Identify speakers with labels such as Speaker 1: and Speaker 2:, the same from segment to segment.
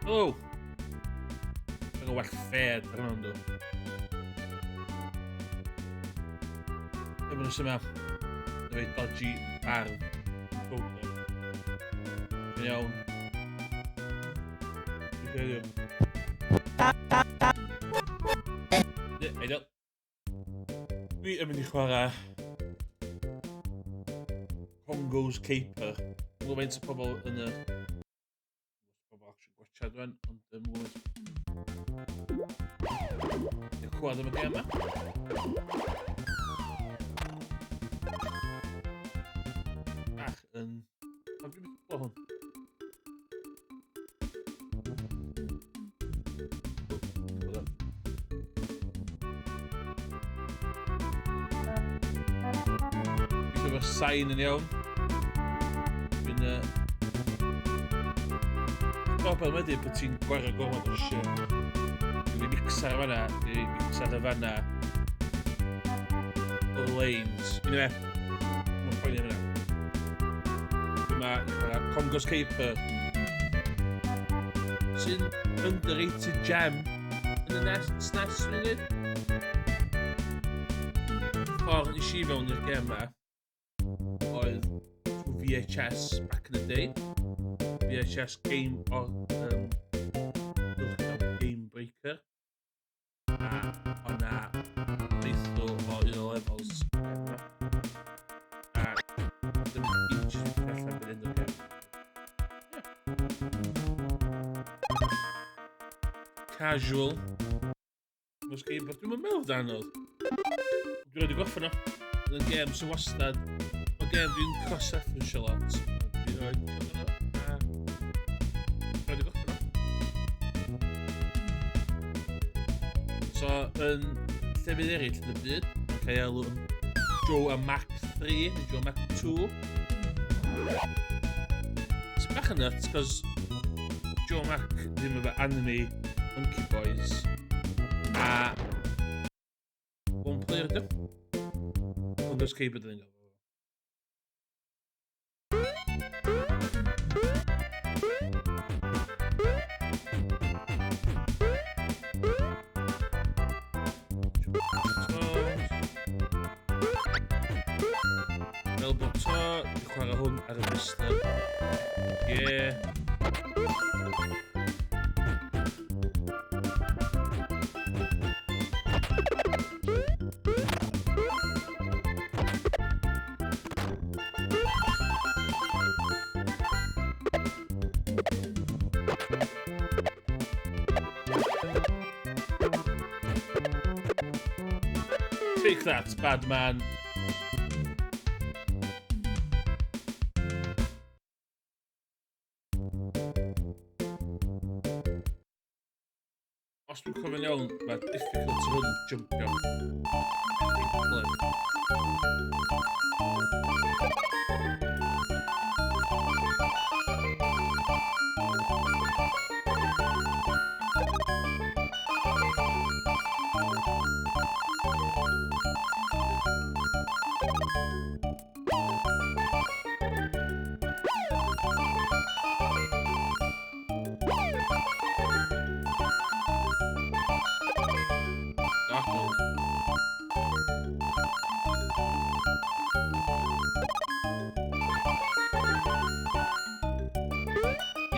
Speaker 1: Hello! Dwi'n well ffed ar hwnnw, dwi. Be maen nhw'n yma? Dwi'n dodgy bardd. Dwi'n iawn. Dwi'n credu. Ideal. Dwi yn mynd i chwarae Congo's Caper. Dwi'n gwybod faint o pobl yn y... Pobl actually gwachad rwan, ond dwi'n gwybod... Dwi'n clywed am y gêm yma. Bach yn... Pam dwi'n mynd i hwn? Gobeithio bod sain yn iawn. Dwi'n... Problem ydy bod ti'n gwario gormod o shit. Dwi'n mixer fanna, dwi'n mixer y fanna. O lanes. Anyway, mae'n poeni am hynna. Dyma i chwarae Congo's Caper. Sy'n underrated gem yn y NES, SNES, dwi'n dweud. Ffordd nes i fewn i'r gem ma oedd trwy VHS back in the day. VHS Game or Game Breaker. A o'na playthrough o un o levels. A ddim ages i allan fan hyn o'r gem. Casual. Mae'n game bach, dwi'n meddwl dan oedd. Dwi'n wedi gorffen o. Mae'n gêm sy'n wastad. Mae'n gêm dwi'n cross-reference a lot. Dwi'n rhoi a wedi gorffen o. So, yn llefydd eraill yn y byd, mae'n cael ei alw yn Joe a Mac 3, neu Joe Mac 2. Sy'n bach yn nuts, cos Joe Mac ddim efo anime Monkey Boys. A one player ydy. Ond oes keyboard yn gael. Fel bob tro, dwi'n chwarae hwn ar y Vista. Yeah. Take that, bad man. Os dwi'n cofio'n iawn, mae difficulty hwn yn jumpio.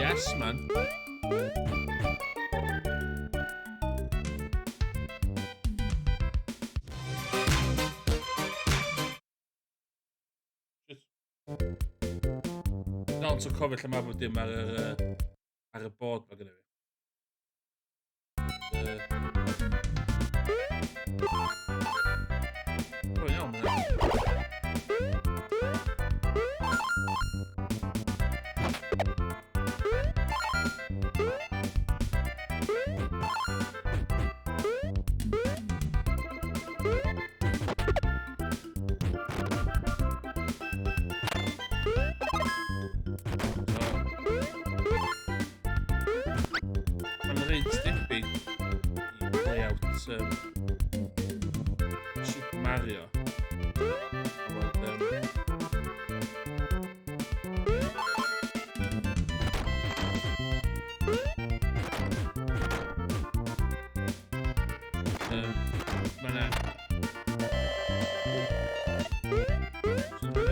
Speaker 1: Yes, man. Dal yn cofio lle mae bod dim ar yr, ar y board mae gynnu fi. O, iawn, ma' Mae'n reit debyg i layout Super Mario. Fod, Mae yna...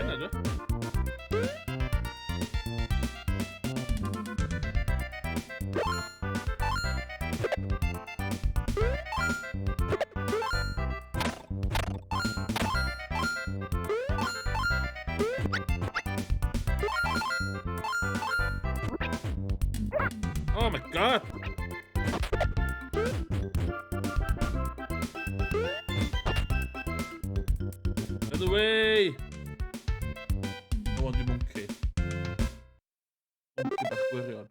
Speaker 1: Yna, dwi? Oh my god! Other way! I want the monkey. Monkey bach gwirion.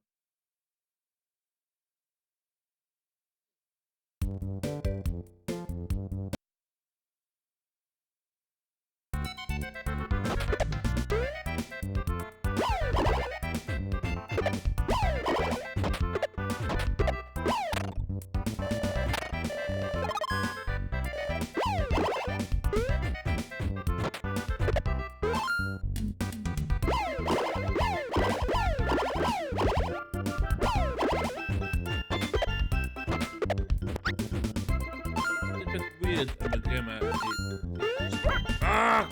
Speaker 1: Un peth weird am y gema ydi... Ah!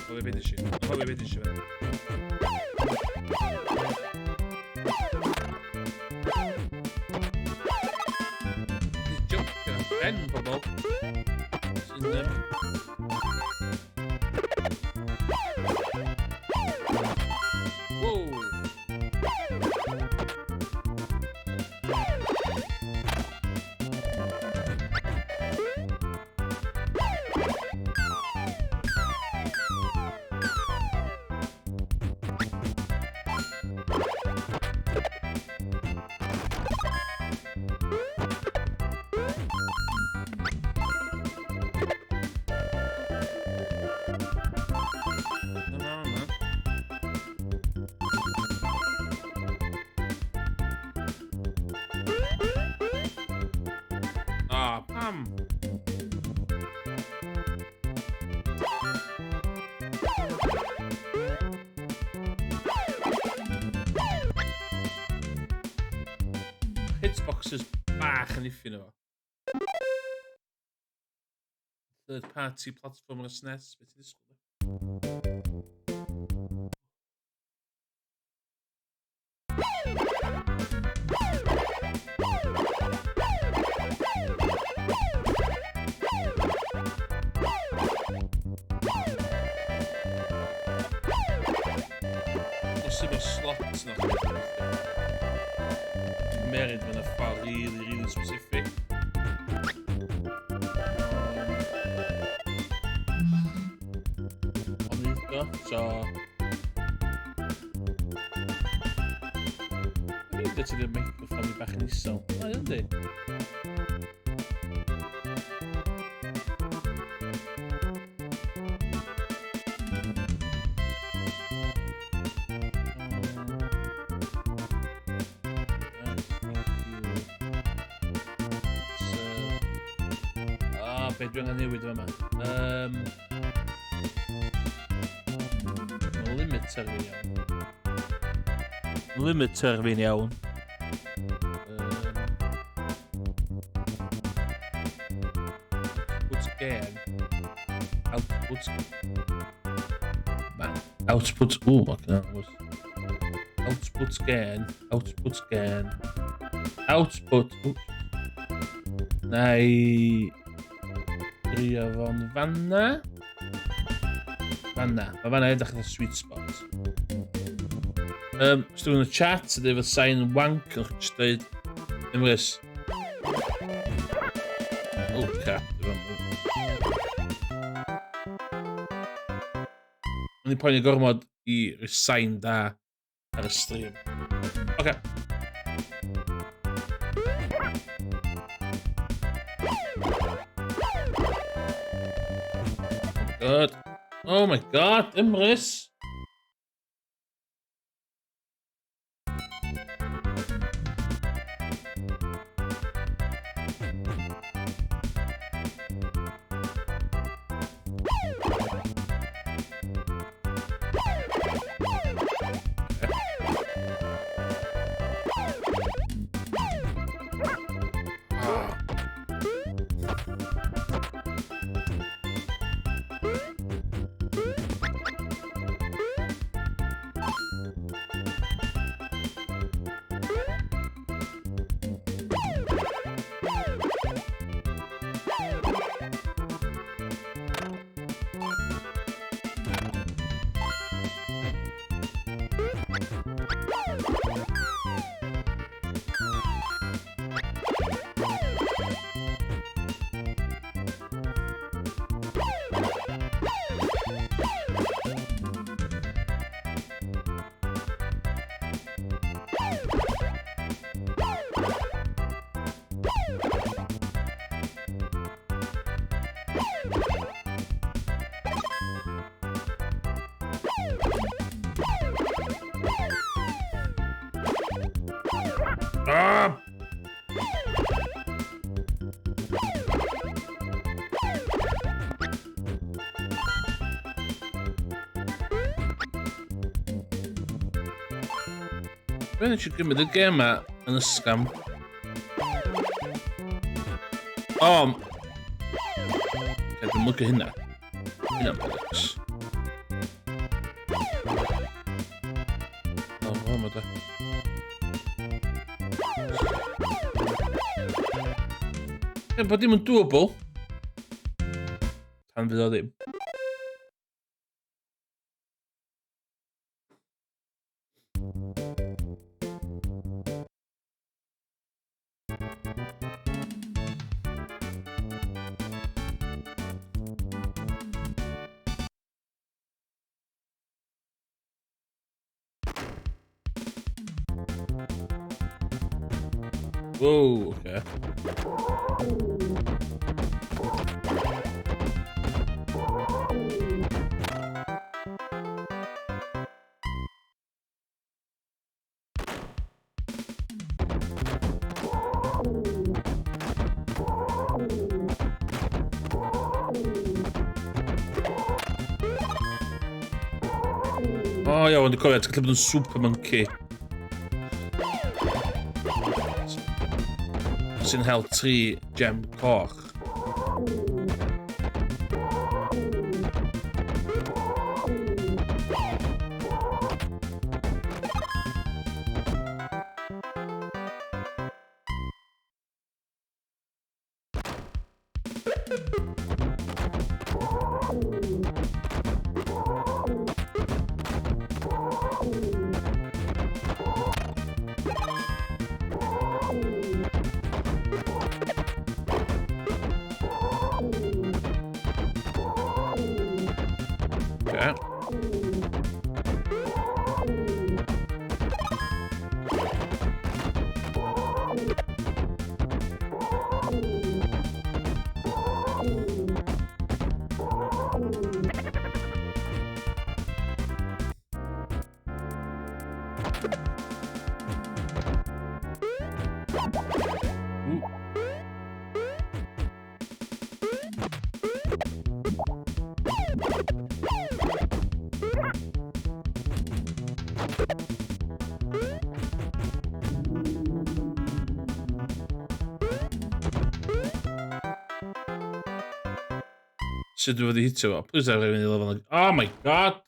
Speaker 1: Cofio beth eisiau. Cofio beth eisiau fe. Ti'n jumpio ar ben pobl. Sy'n... Wow! Na, na. Ah, pam! Hitboxes bach yn iffy nhw. Third party platform ar y SNES, beth ti'n disgwyl? Bosib o slots na chdi weithio. Merid mae'n y ffordd really, really specific. Ond neud o, so... Dwi'n dweud ti'n microphone i bach yn isel. O, yndi. So, be dwi angen newid yma? Mae limiter fi'n iawn. Limiter fi'n iawn. Output gain. Output. Man. Output. Ooh, okay. Output gain. Output gain. Output. Oops. Na i drio fo'n fanna. Fanna. Mae fanna edrych yn sweet spot. Os dwi'n y chat, ydy efo sain wank, yn just dweud, Emrys. Oh, crap. O'n i poeni gormod i roi sain da ar y stream. Oce. Oh my god. Oh my god, Emrys! Ah. Ah! Be nes i gymryd y gêm ma yn ysgam? O! Oh, dwi'n lygu hynna. Hynna'n bollocks. O, oh, ma da. Ie, bod dim yn doable. Tan fydd o ddim. Whoa, okay. O oh, iawn, dwi'n cofio, ti'n gallu bod yn super monkey. Sy'n hel tri gem coch. Okay. Ooh. Sut dwi wedi hitio fo? Please have rhywun i lefel. Oh my god!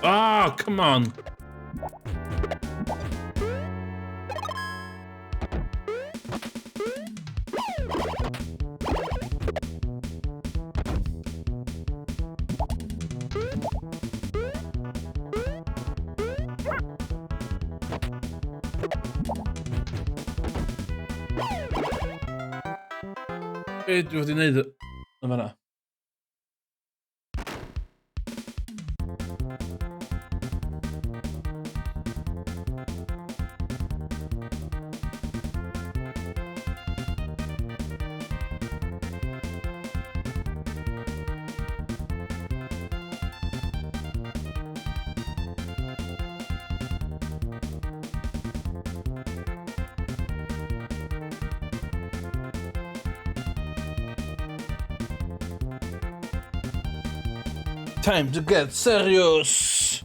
Speaker 1: Oh, come on. Be dwi wedi wneud yn fanna? Time to get serious!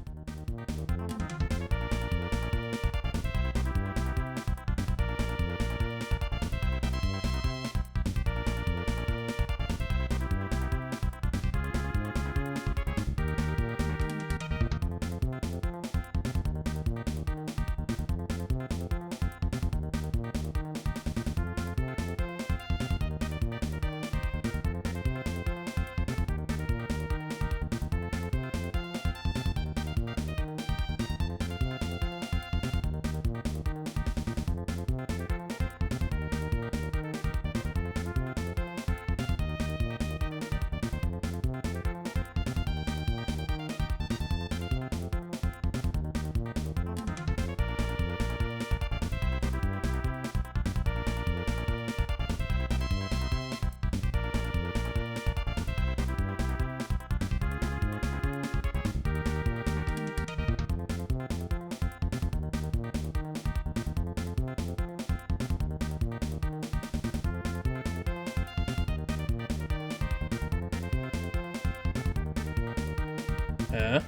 Speaker 1: Okay.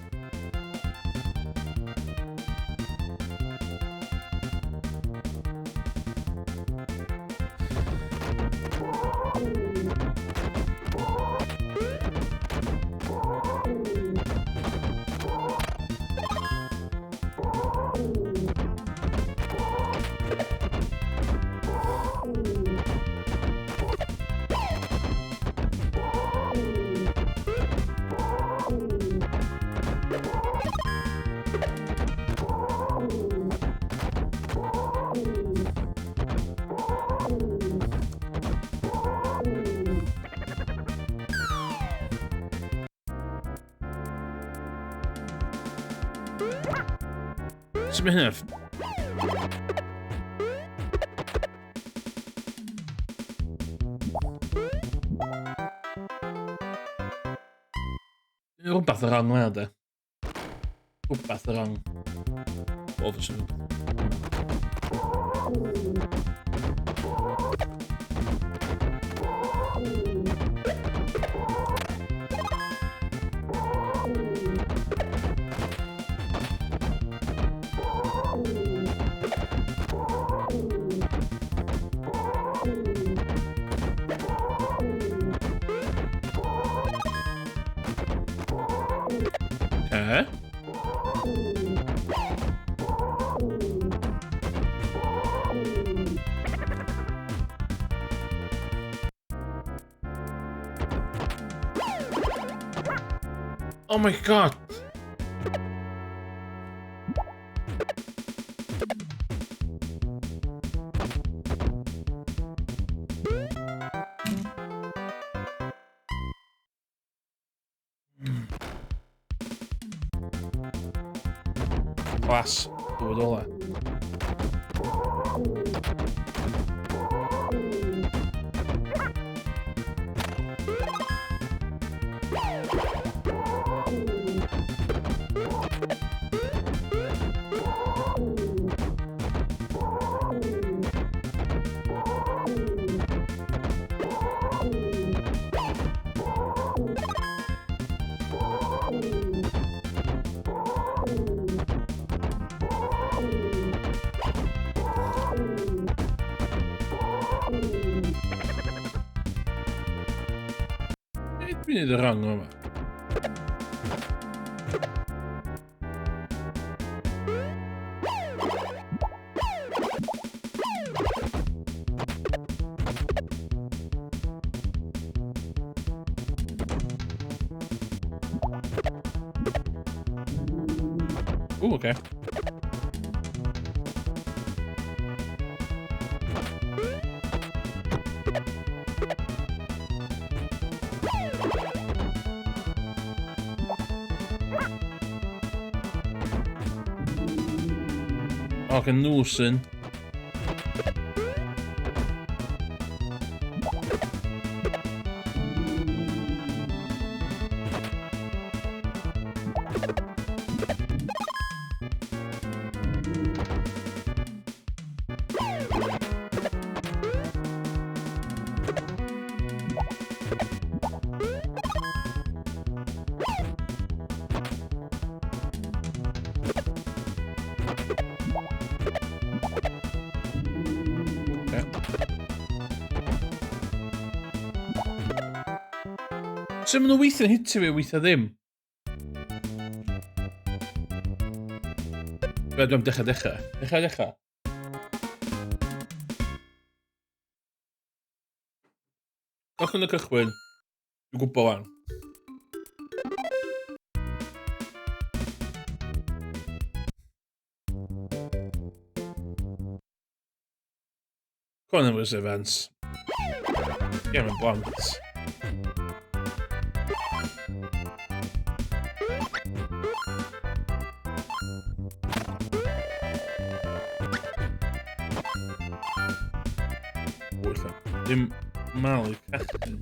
Speaker 1: Sut mae hynna? Rhywbeth yn wrong yna, de. Rhywbeth yn wrong. Obviously. Okay. Oh my God! Class, bywyd ola. Dwi'n neud y wrong yma. Ooh, okay. Ac yn nhw sy'n. Okay. Sut maen nhw weithiau'n hitio fi, weithiau ddim? Be, dwi'n dechrau dechrau. Dechrau dechrau. Cychwyn y cychwyn. Dwi'n gwybod wan. Coronavirus events. Game yn blant. Wylla. Ddim malu cachu.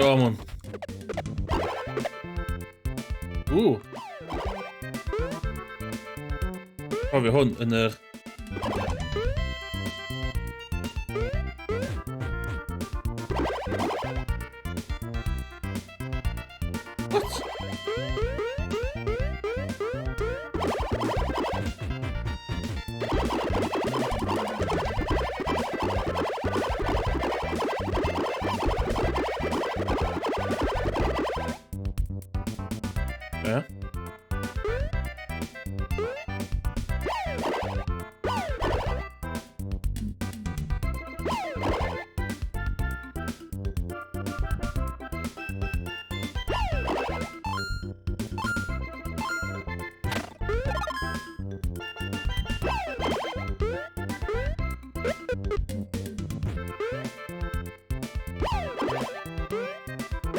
Speaker 1: Come on. Ooh. Cofio hwn yn yr... What? Yeah.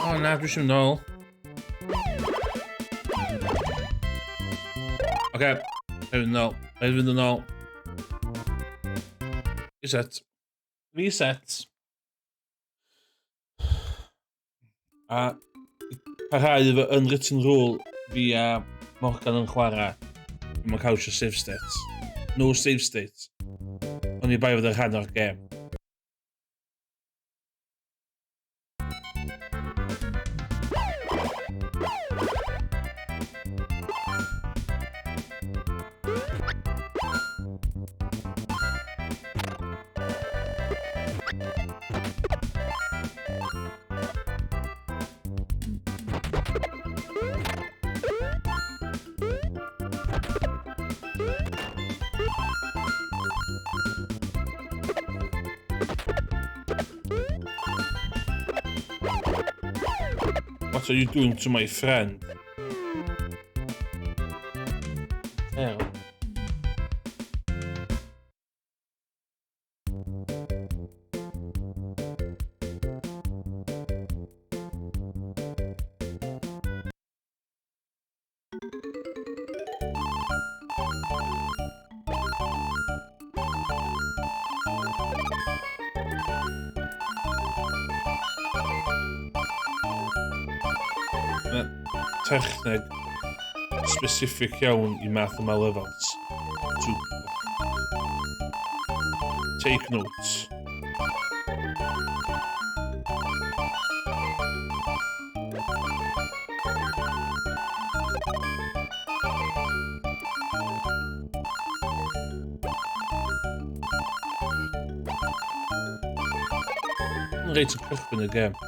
Speaker 1: O na, dwi eisiau mynd nôl. Oce, rhaid fynd nôl. Rhaid fynd yn ôl. Reset. Reset. A parhau efo unwritten rule fi a Morgan yn chwarae. Mae'n cael eisiau save state. No save state. Ond i bai fod yn rhan o'r gêm. What are you doing to my friend? Hell. Mae techneg specific iawn i math yma levels. To take notes. Reit y cychwyn y gêm.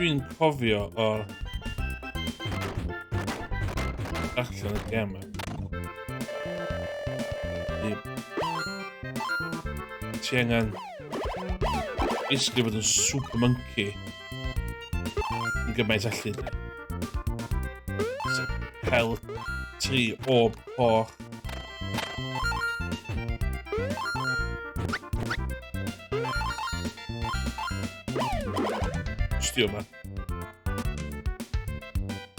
Speaker 1: Dwi'n cofio o'r darllen y gem yma. Ti angen basically fod yn super monkey yn gymaint allu di. So, cael tri orb coch. Stio ma.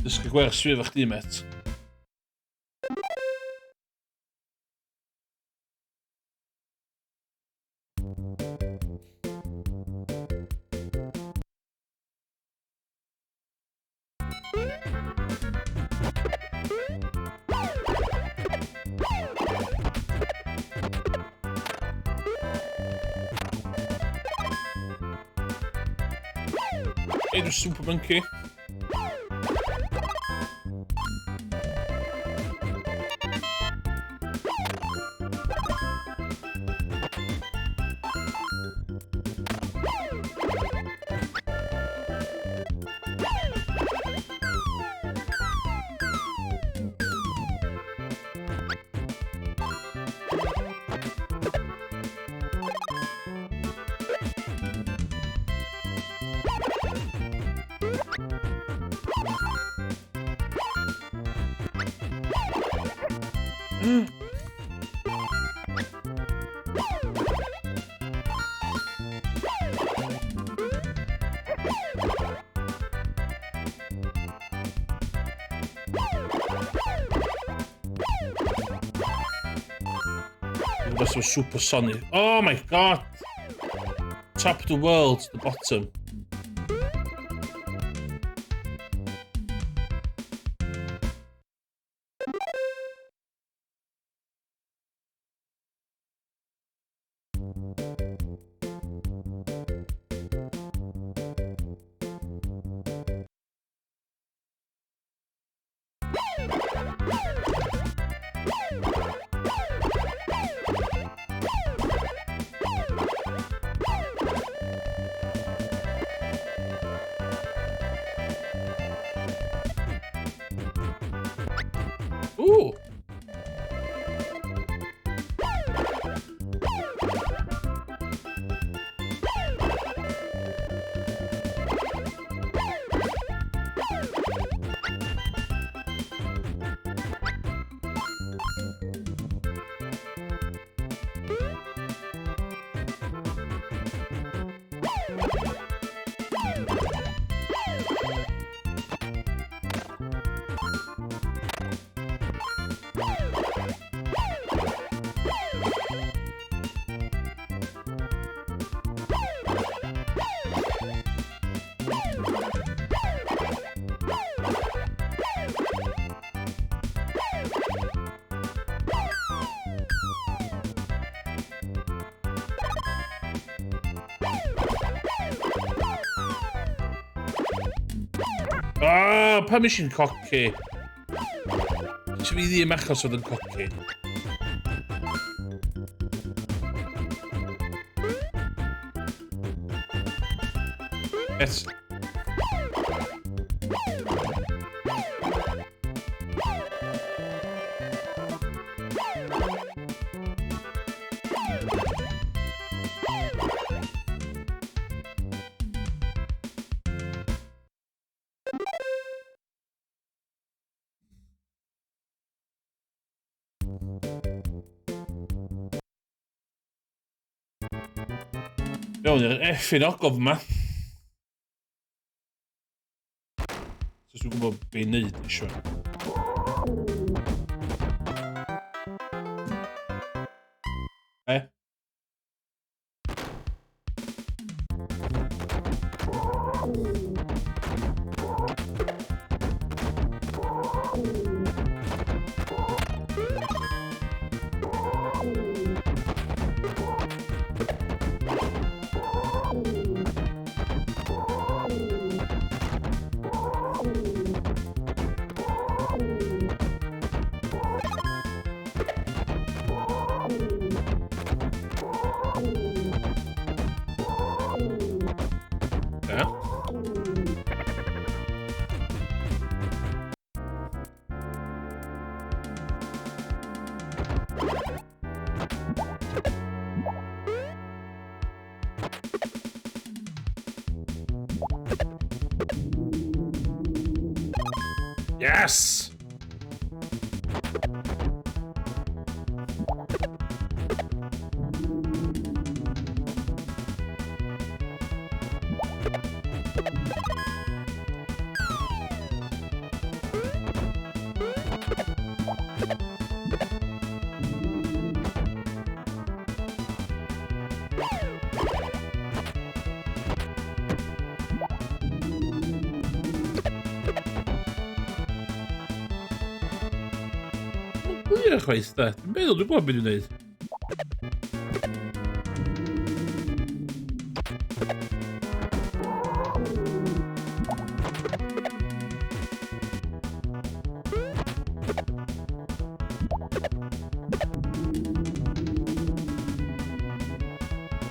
Speaker 1: Dysgu gwers fi efo chdi, met. Hey, there's Super Monkey. Rhywbeth o supersonic. Oh my God! Top the world to the bottom. Ooh! Ah, pam eisiau'n coci? Ti'n fi ddim achos oedd yn coci. Yes. Iawn, i'r effing ogof yma. So dwi'n gwybod be i wneud eisiau. E? Yeah. Yes! Gwir chwaith, da. Dwi'n meddwl dwi'n gwybod beth dwi'n neud.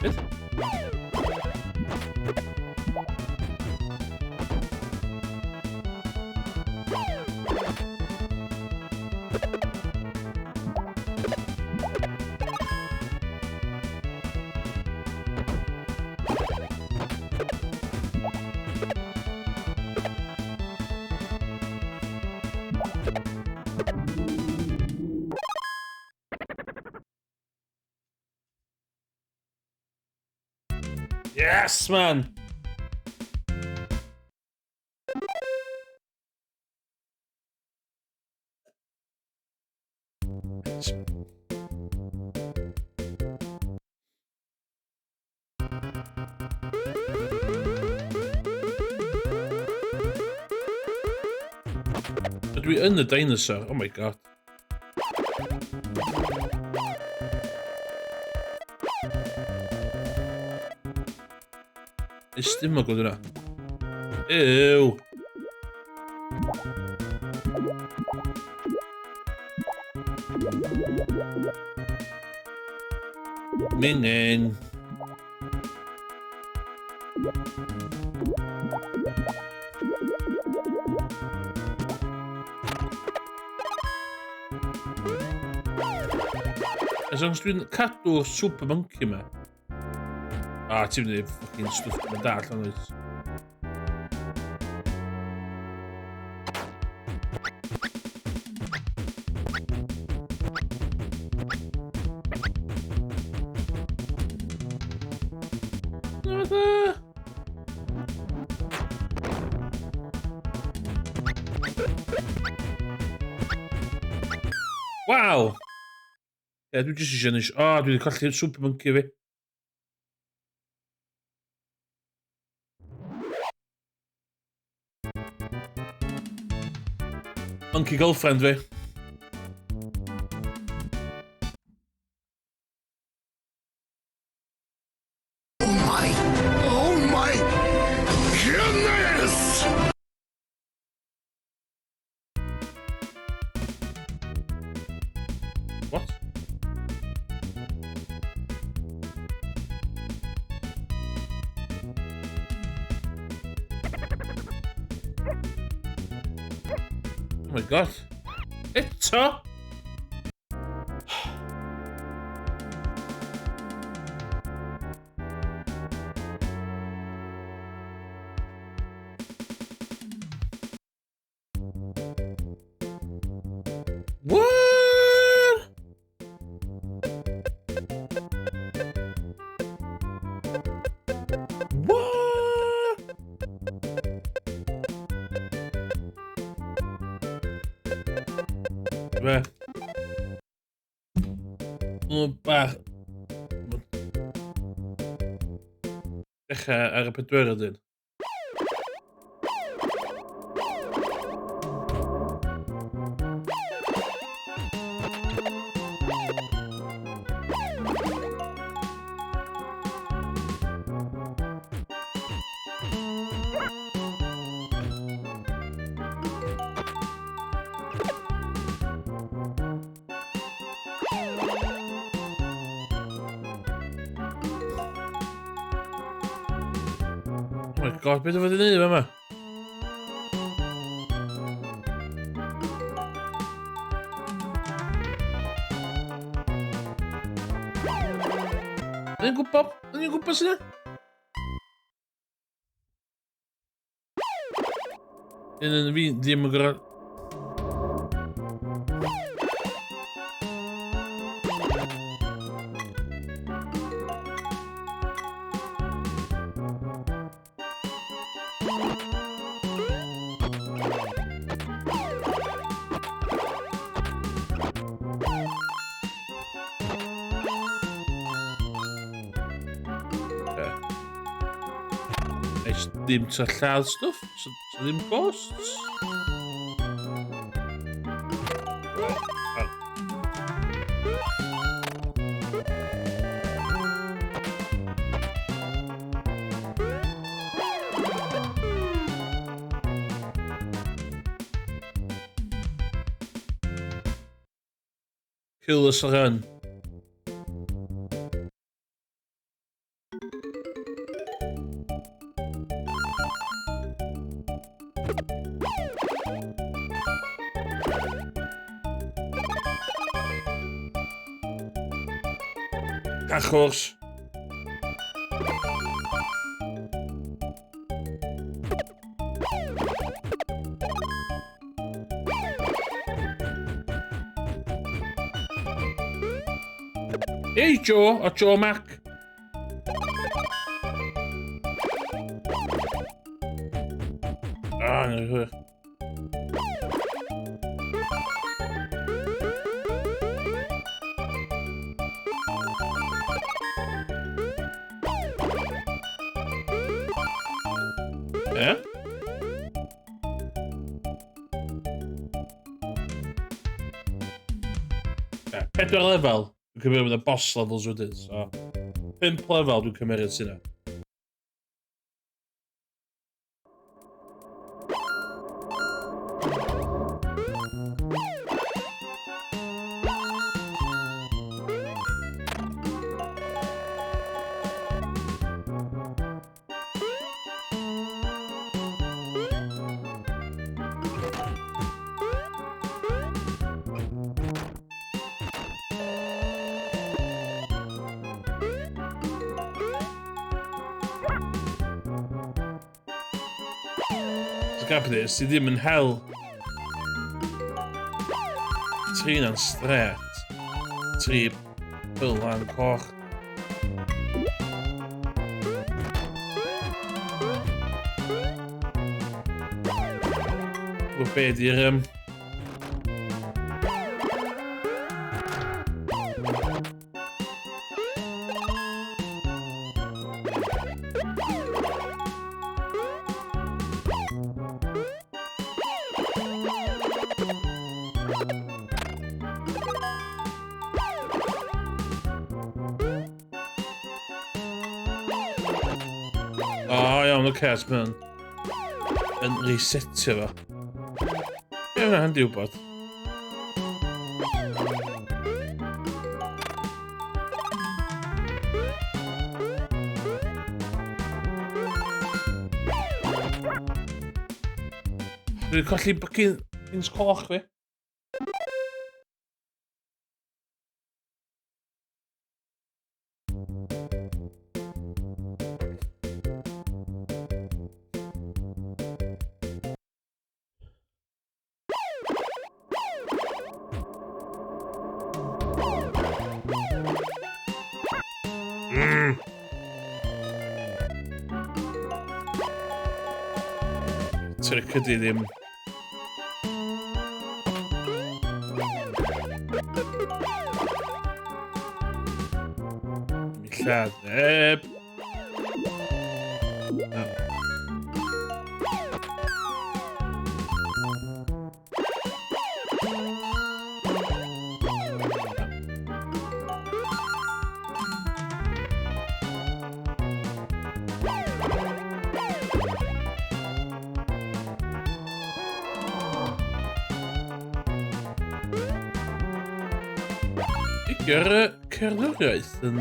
Speaker 1: Beth? Yes, man! Ydw i yn y dinosaur? Oh my God. Is ddim o gwyd yna. Ew! Minging. As long as dwi'n cadw'r super monkey ma. Ah, ti'n mynd i fucking stwff dwi'n dall o'n oes. Waw! Ie, dwi jyst eisiau nes... O, dwi wedi colli'r super monkey fi. Monkey girlfriend fi.
Speaker 2: Oh my! Oh my goodness!
Speaker 1: What? Oh my God. Eto? What? What? Be? Mae'n bach... Dechrau ar y pedwerydd dyn. Oh my God, beth oedd yn neud yma? O'n i'n gwybod, o'n i'n gwybod sy'n Un yn fi ddim yn gwrando. Eis ddim ta lladd stwff, so ddim ghosts. Oh, oh. Kill us run. Achos. Hey Joe, o Joe Mac. Ah, na hwyr. E? Ie, pedwar lefel. Dwi'n cymryd mynd y boss levels wedyn, so... 5 lefel dwi'n cymryd sy'n. So gap ydy, sydd ddim yn hel tri na'n stret. Tri pylan coch. Gwybod be di'r... O, iawn, oce, so mae'n yn resetio fo. Ie, hwnna handi wybod. Dwi'n colli fucking things coch fi. Tric ydi ddim. Mi lladd neb. Na. Ydy'r cerddoriaeth yn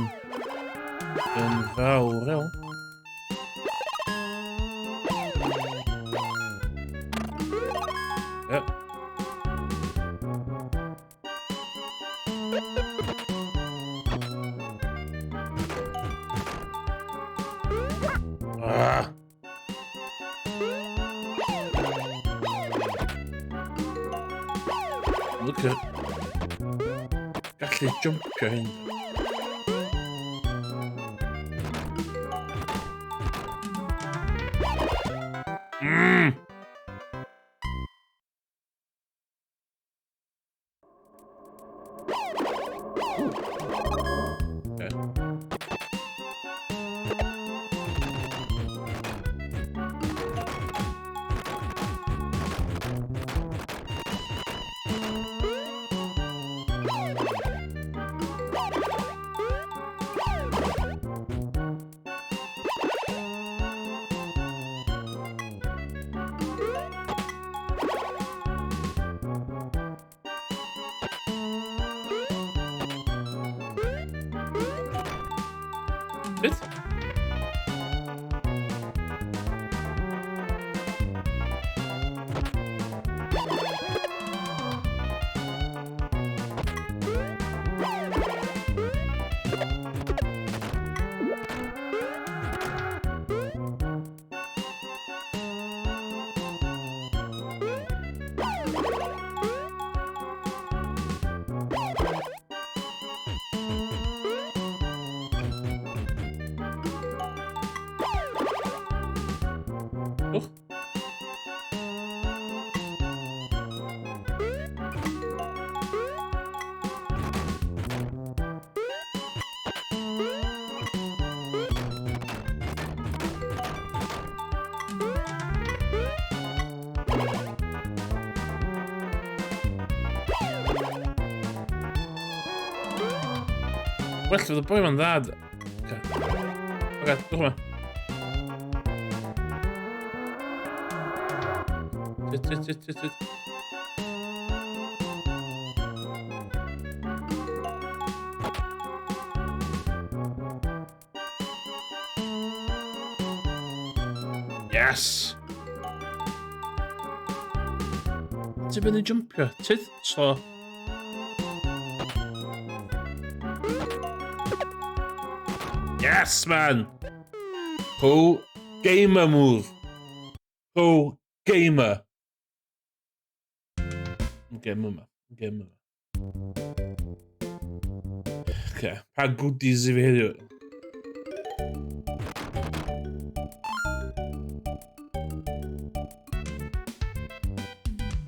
Speaker 1: fawr iawn. Yep. Ah. Look at... Gallu jumpio hyn. Okay. Beth? Och. Well, fydd y boi ma'n ddad. Oce. Oce, dwch yma. Tut, tut, tut, tut, tut. Yes! Ti'n mynd i jumpio? Tyd, so... Yes, man! Pro gamer move. Pro gamer. Game yma. Game yma. Okay. Pa goodies i fi heddiw?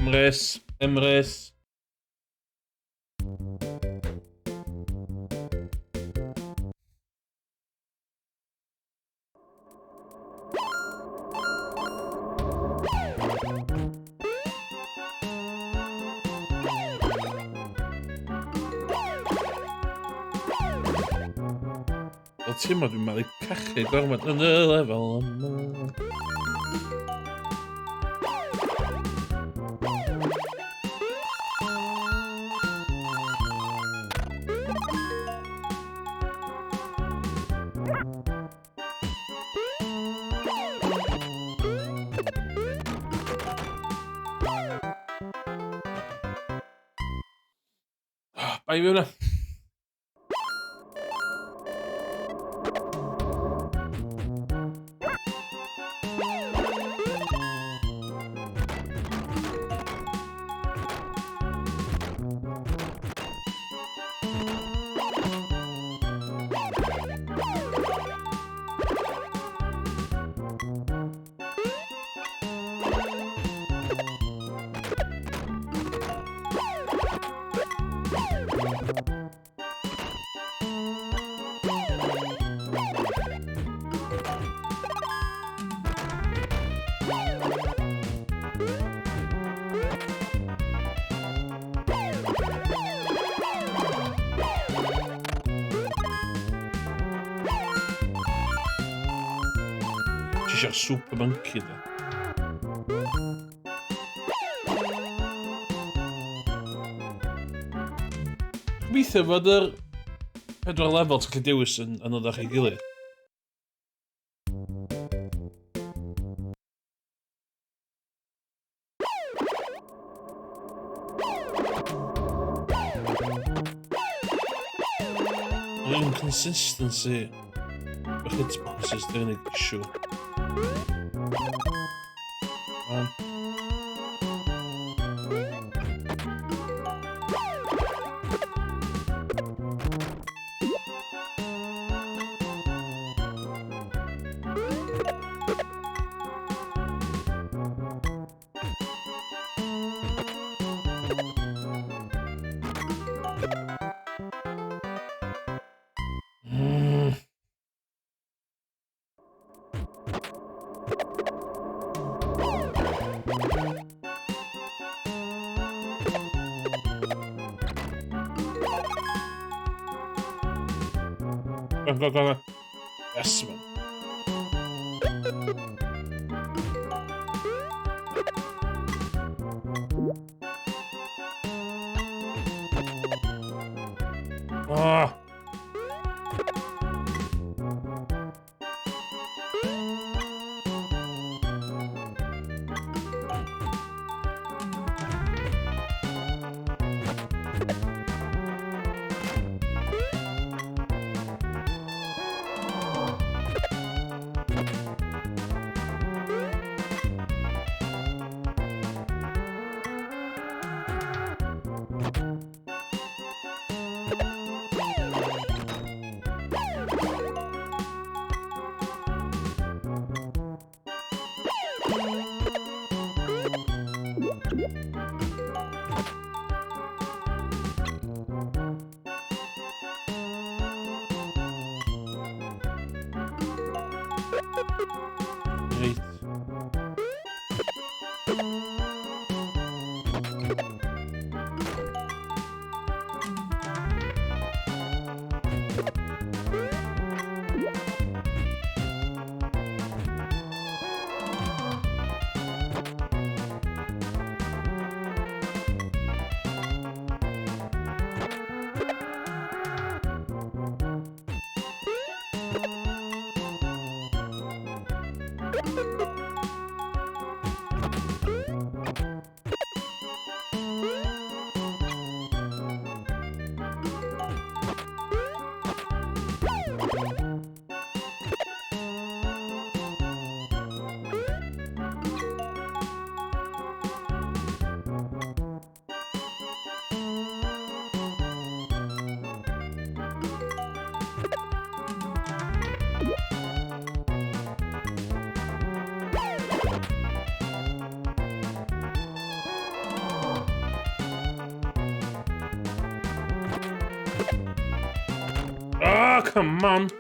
Speaker 1: Emrys. Emrys. Fel teimlo dwi'n malu cachu gormod yn y lefel yma. Bai fi hwnna. Ti eisiau'r super monkey da? Gobeithio fod yr pedwar lefel ti'n gallu dewis yn anoddach ei gilydd. Yr inconsistency o hitboxes dy'r unig issue. Man. Go, go, go, go. Yes, man. Ah! Reit. Oh, come on!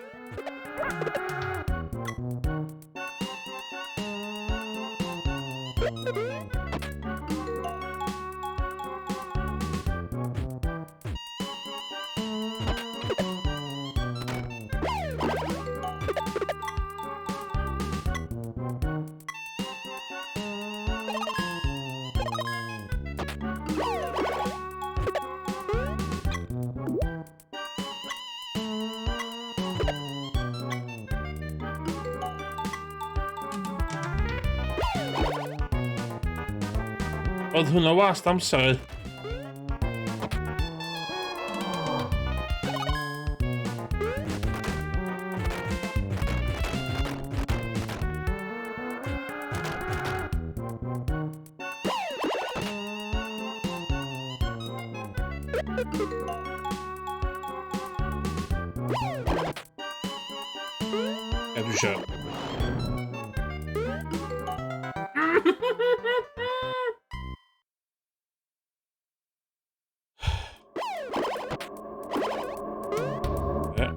Speaker 1: Oedd hwnna wast amser. Ja, dwi eisiau. Yeah.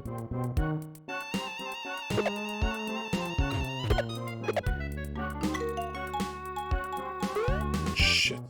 Speaker 1: Shit.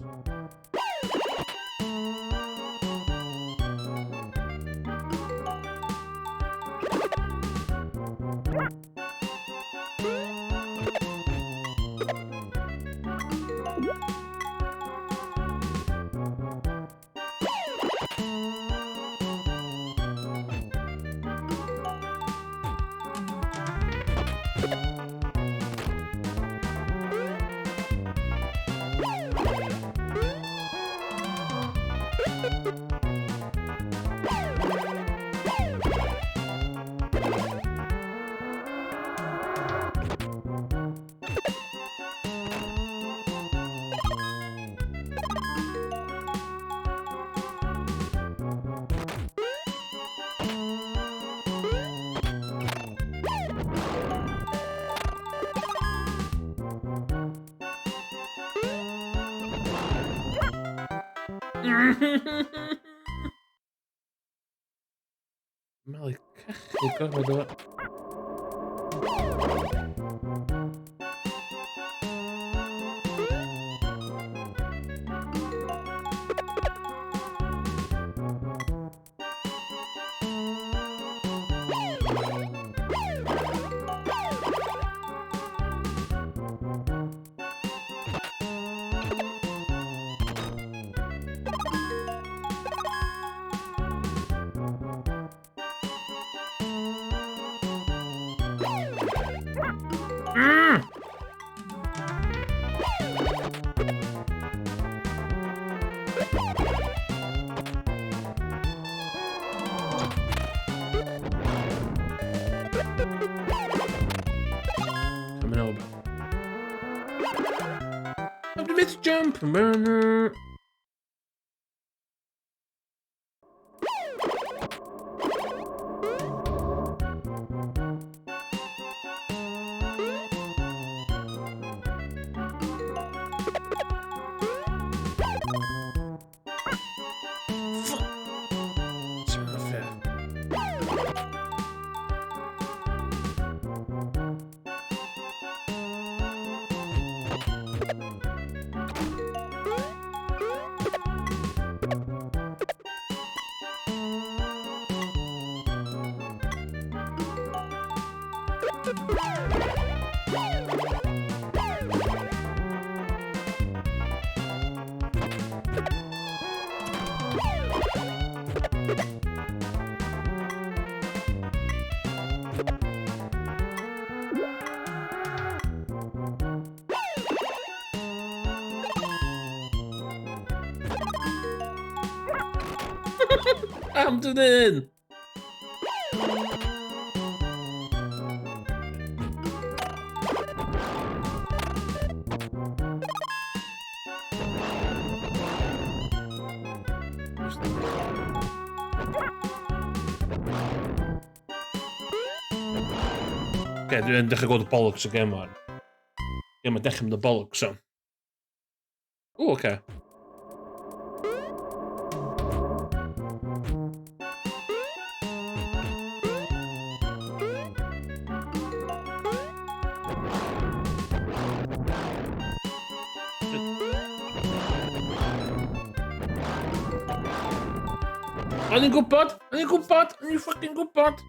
Speaker 1: Malu cachu gorfod o. Coming over. Have to miss jump. Fuck. It's not fair. Pam dyn hyn? Oce, dwi'n dechrau gweld y bollocks o gem o'n. Ie, mae'n dechrau mynd y bollocks o'n. O, oce. O'n i'n gwybod! O'n i'n gwybod! O'n i'n fucking gwybod!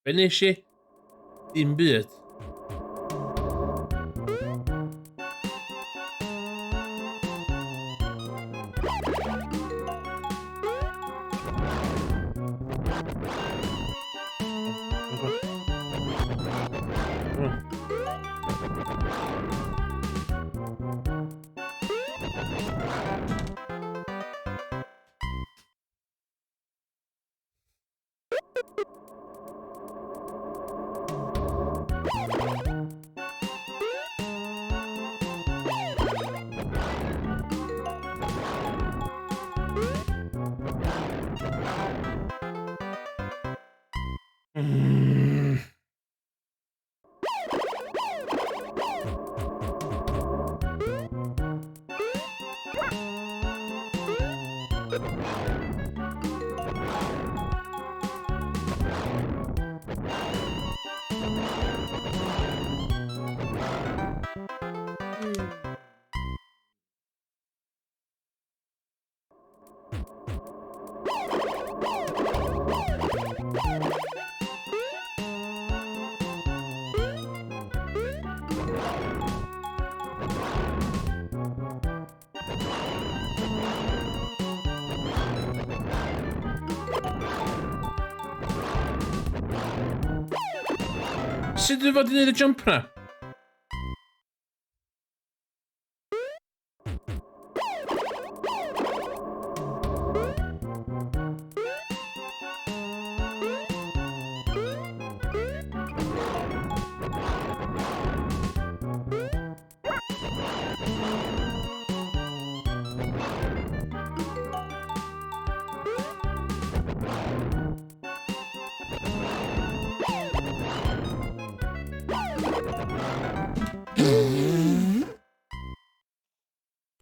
Speaker 1: Be nes i? Dim byd. Mm. Sut dwi fod i wneud y jump na?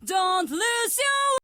Speaker 3: Don't lose your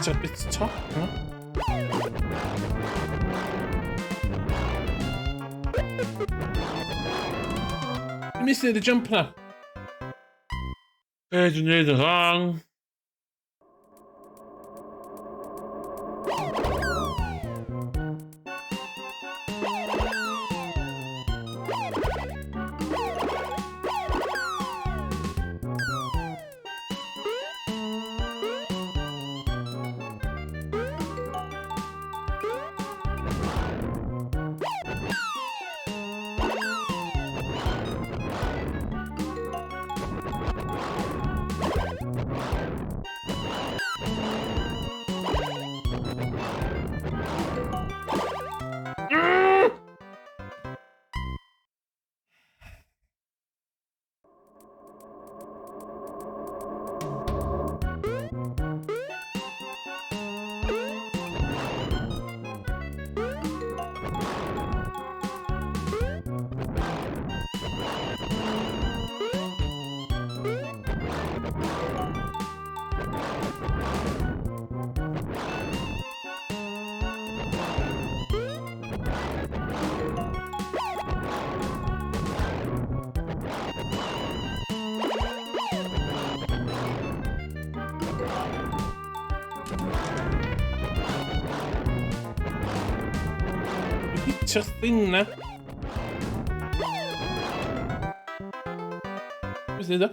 Speaker 1: It's a bit top, no? Dwi'n mynd i jump na. Be dwi'n neud yn wrong? Hitio'r thing na. Beth sy'n o?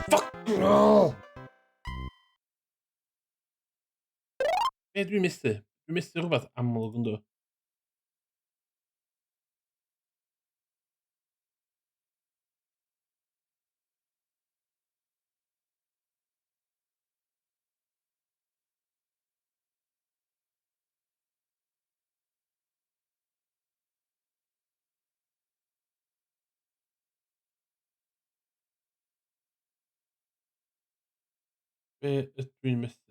Speaker 1: Fuck! Oh! Be dwi'n methu? Dwi'n methu rhywbeth amlwg ynddo. Be ydw i'n methu?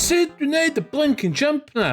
Speaker 1: Sut dwi'n neud y blinking jump na?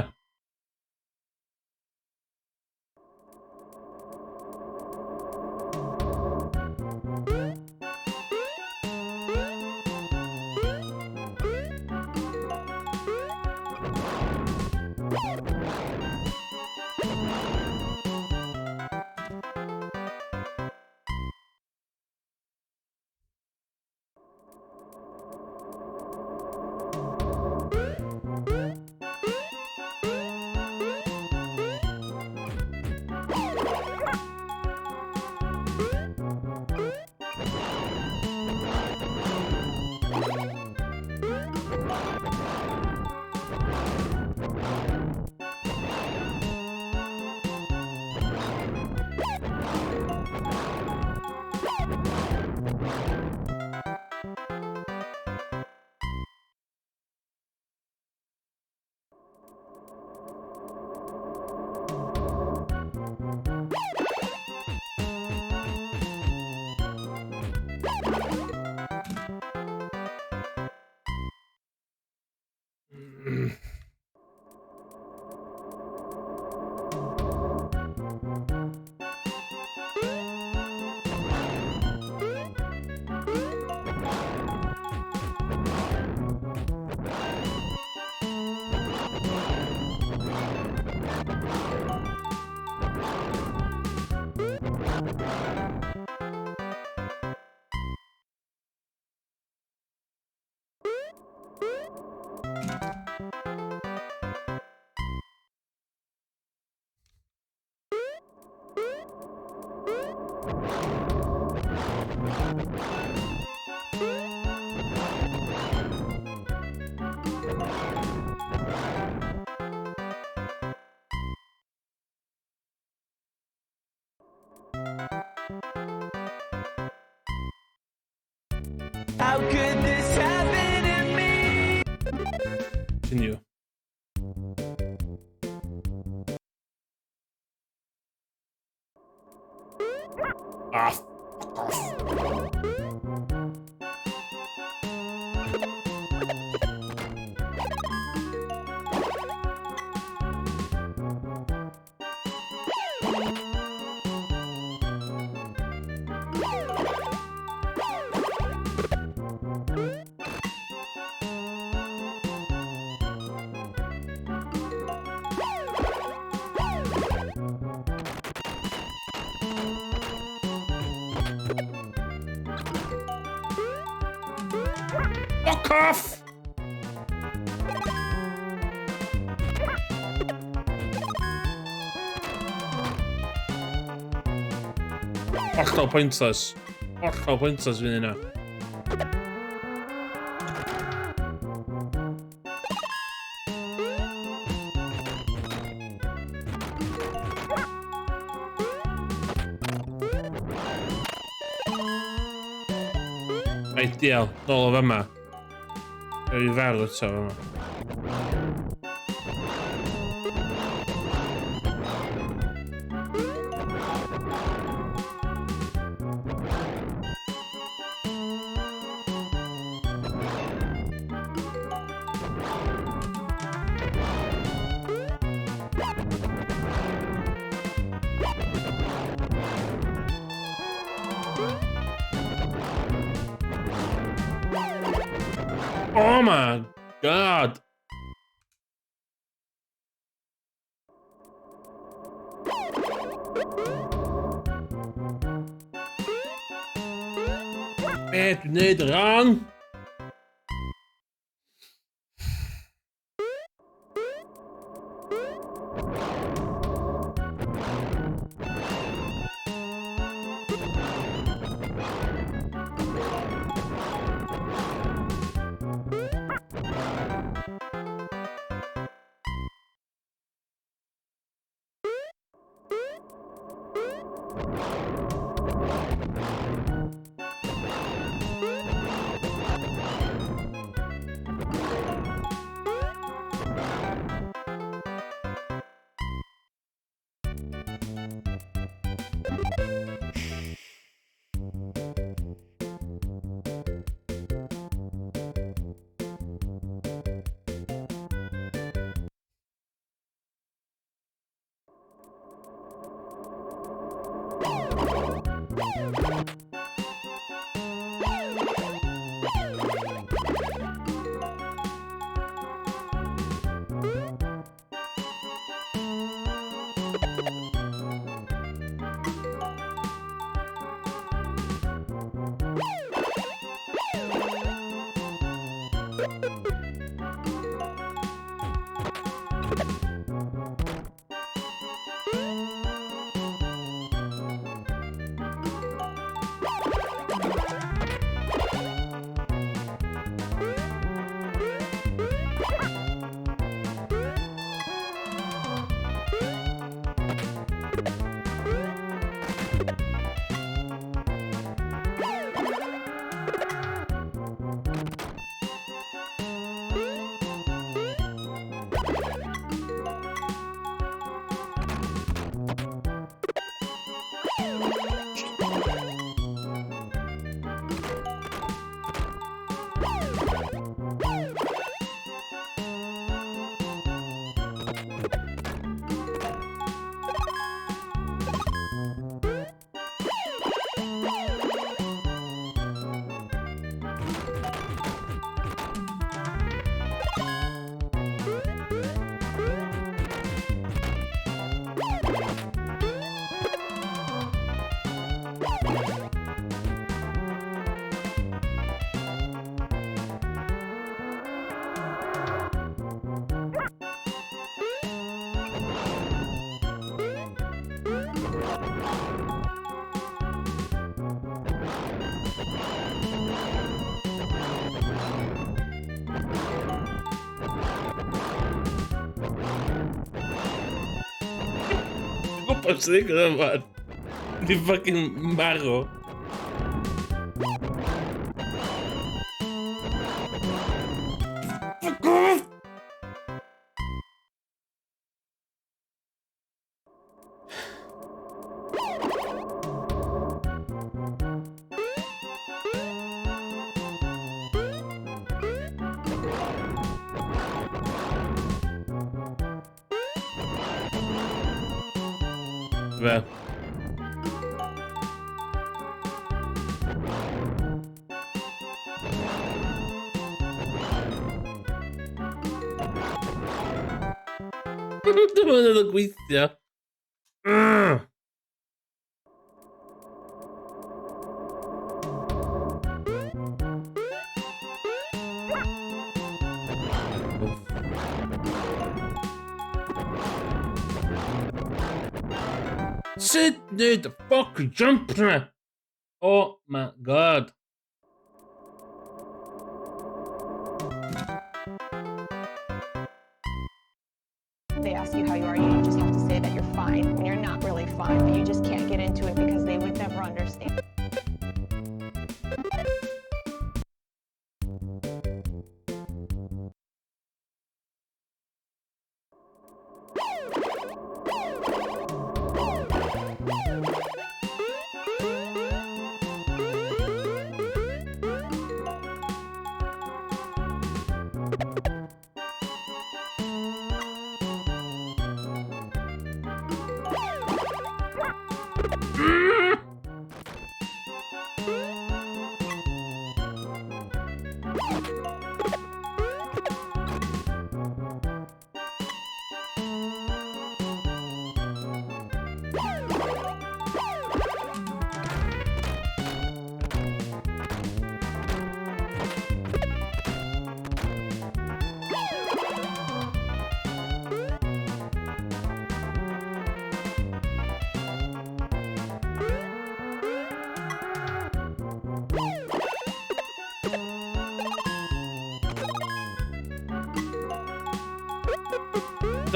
Speaker 4: How could this happen to me?
Speaker 1: Continue. Ah, fuck off. Fuck off! Hollol pointless. Hollol pointless fydd hynna. Ideal, nôl o fama. Gael i farw eto fama. Oh my God! Be dwi'n neud yn wrong? Gwybod sy'n digwydd yma. Di fucking marw. Fuck off! Fe. Dwi'n mynd yn gweithio. Ugh. Sut wneud y fuck jump na? Oh my god.
Speaker 5: They ask you how you are, you just have to say that you're fine when you're not really fine, but you just can't get into it because they would never understand.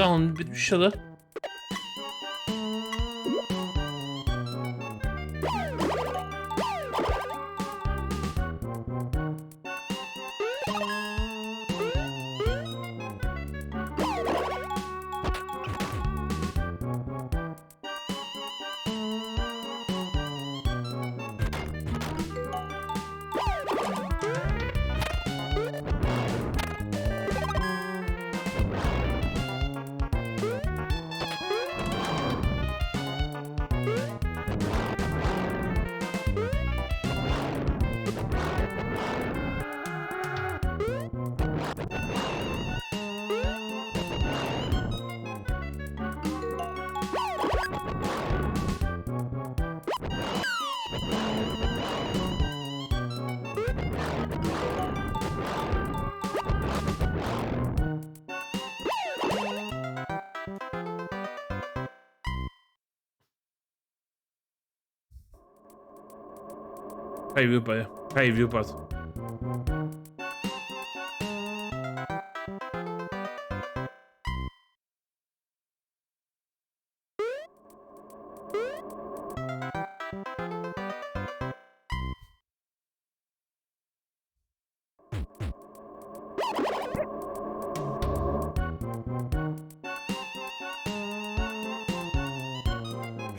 Speaker 1: Dal yn byd eisiau dda. Rhaid fi wybod, ie. Rhaid fi wybod.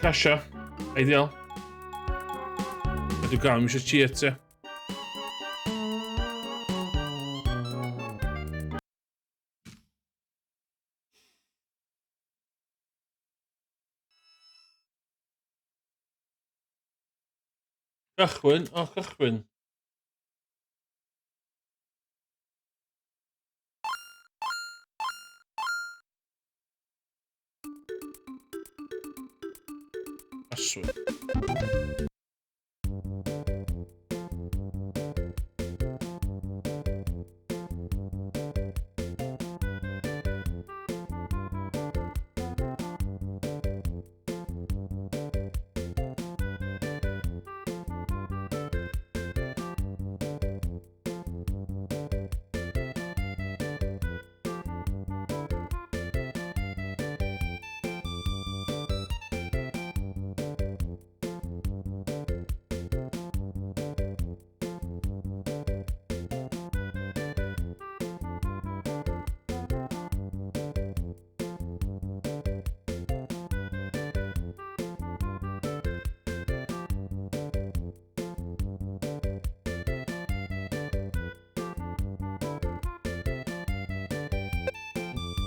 Speaker 1: Crasio. Ideal. A dwi'n gael, eisiau cheat, ie. Cychwyn, o, cychwyn. Aswy.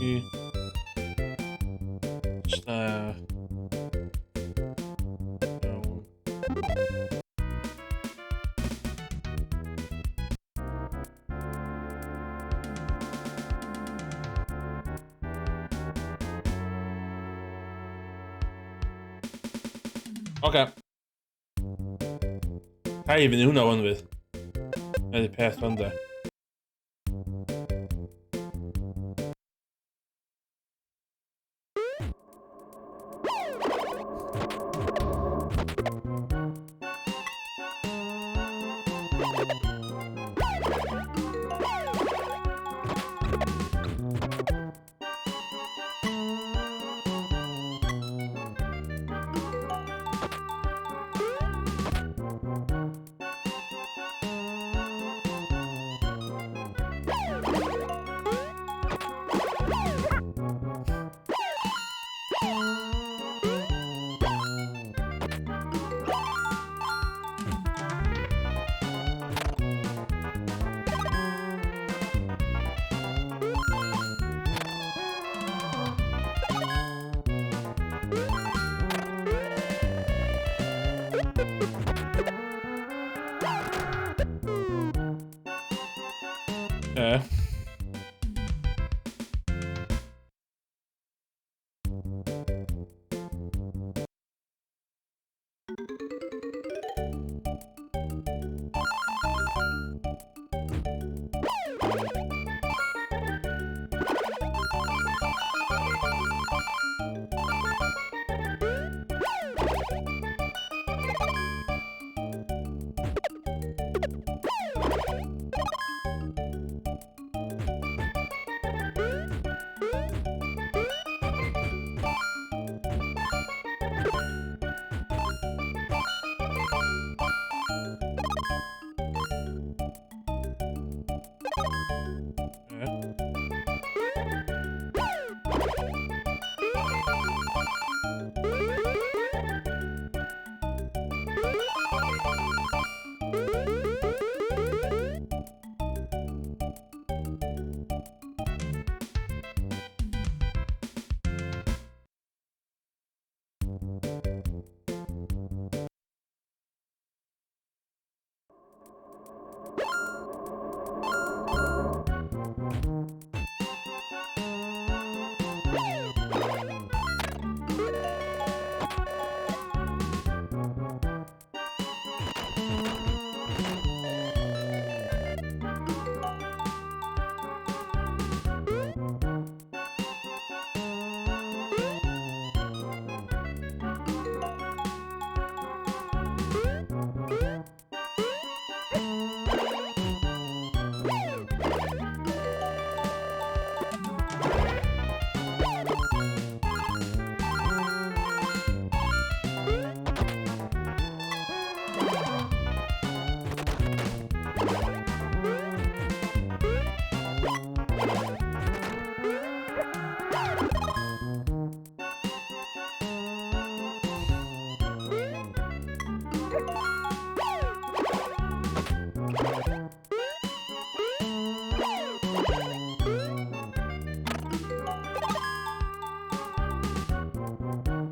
Speaker 1: I... Sta... Iawn. Oce. Rhaid i fynd i hwnna wan fydd. Ydy peth fan de. Okay. Okay.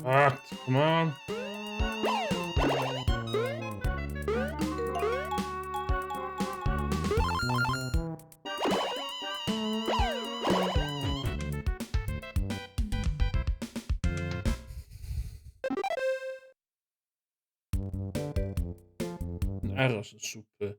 Speaker 1: Ah, come on. Yn aros yn super.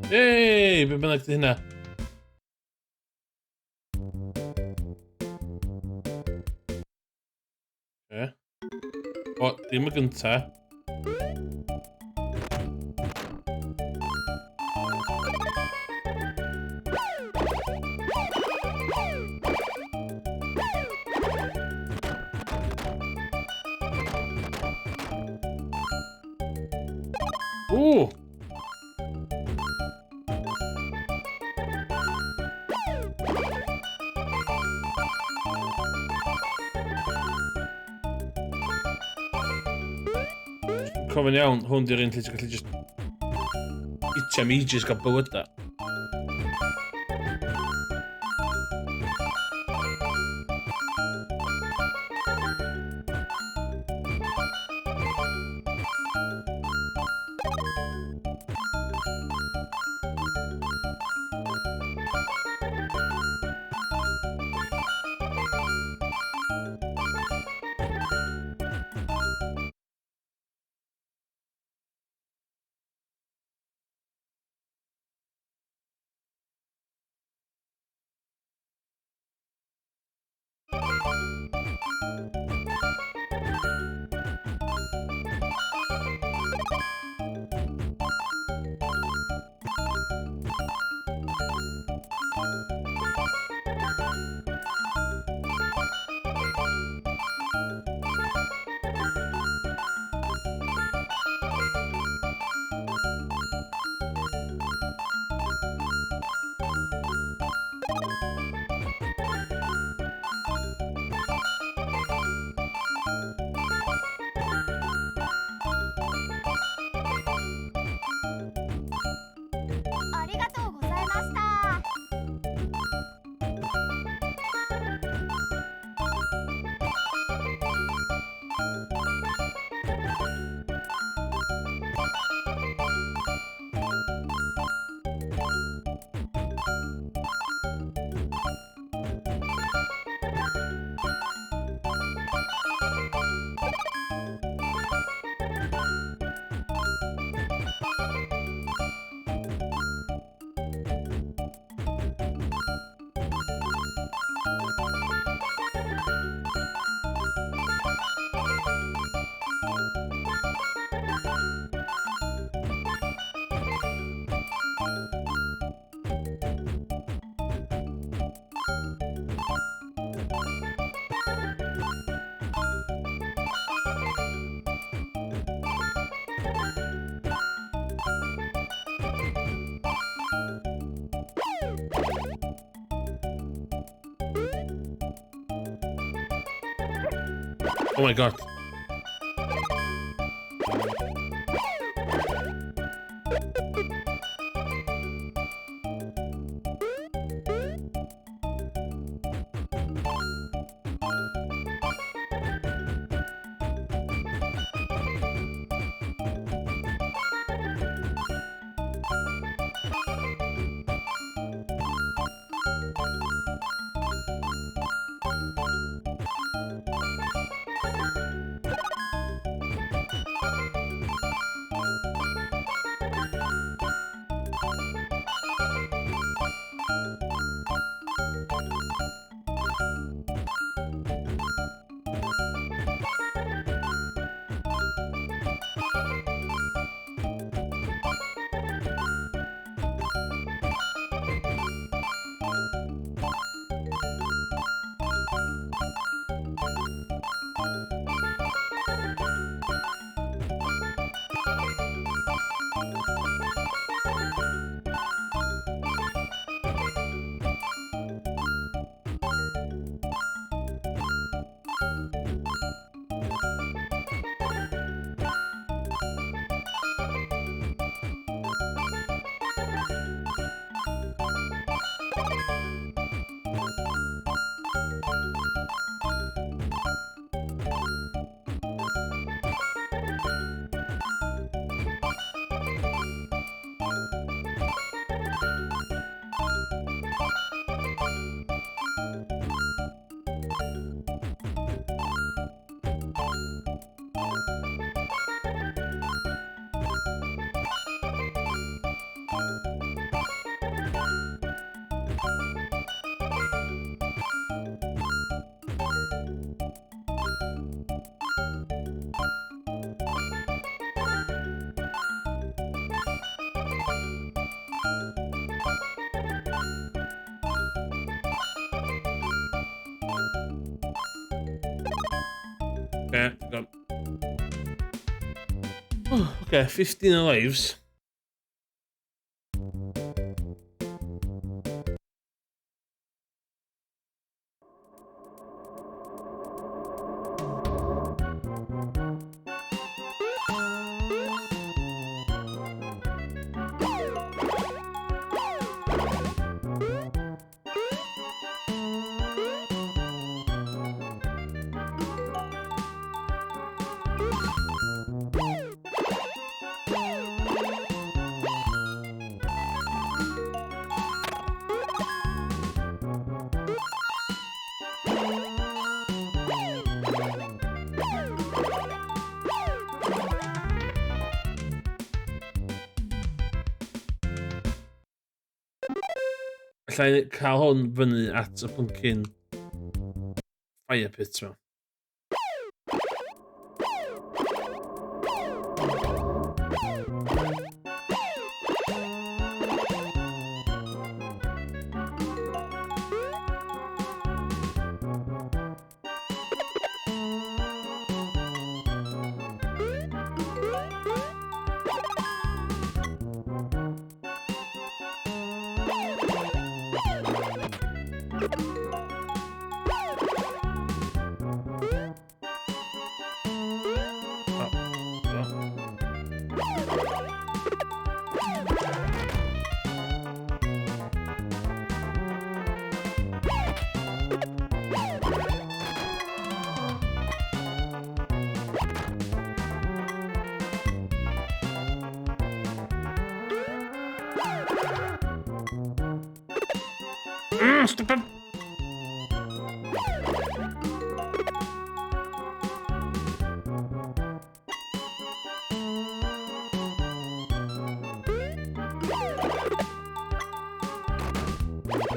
Speaker 1: Yay! Be bynnag 'di hynna. Okay. O, dim y gynta. Ww! Cofio'n iawn, hwn di'r un lle ti'n gallu just hitio am ages gael bywyda. Oh my God. Okay, got. Oh, okay, 15 lives. Alla i cael hwn fyny at y pumpkin fire pit ma. Stupid.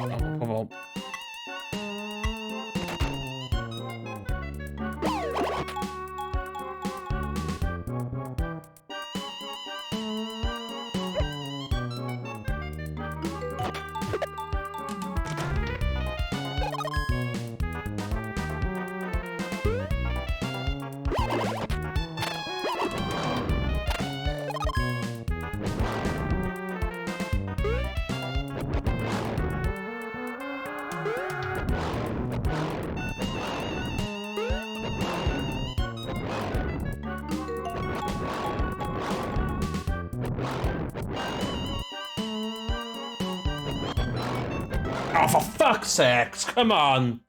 Speaker 1: Oh, pobol. Oh, for fuck's sakes, come on!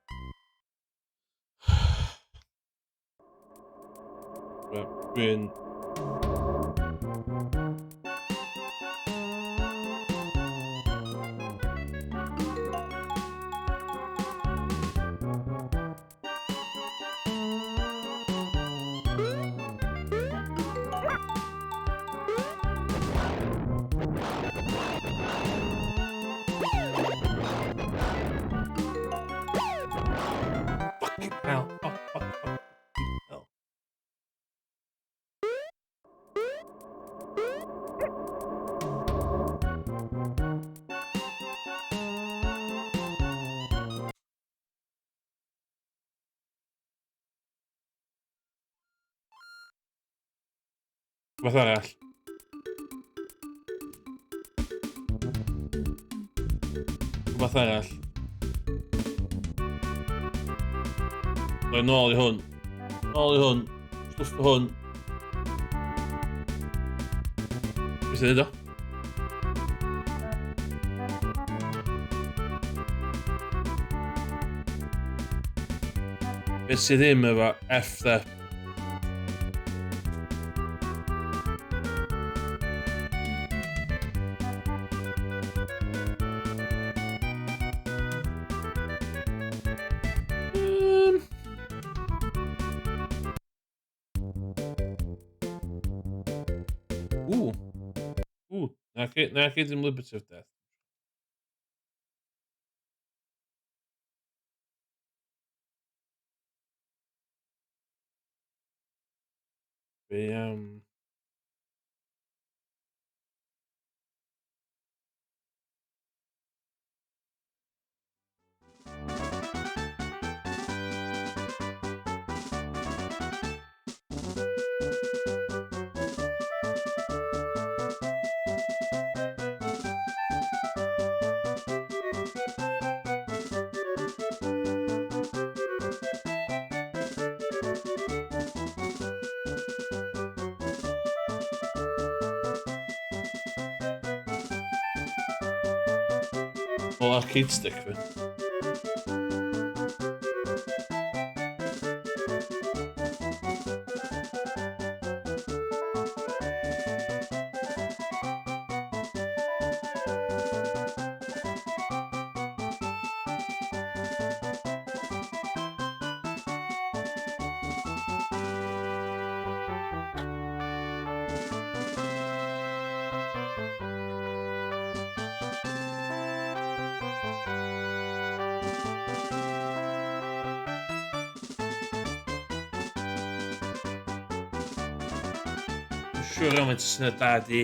Speaker 1: Right, dwi'n... Fucking hell. Fuck, fuck, fuck. Hell. Rhywbeth arall. Rhywbeth arall. Roi nôl i hwn. Nôl i hwn. Stwff hwn. Beth sy'n neud o? Beth sydd ddim efo F de? Ww. Ww. Na chi ddim Liberty of Death. Be am... Wel, arcade stick fi. Siŵr iawn faint o syniad da di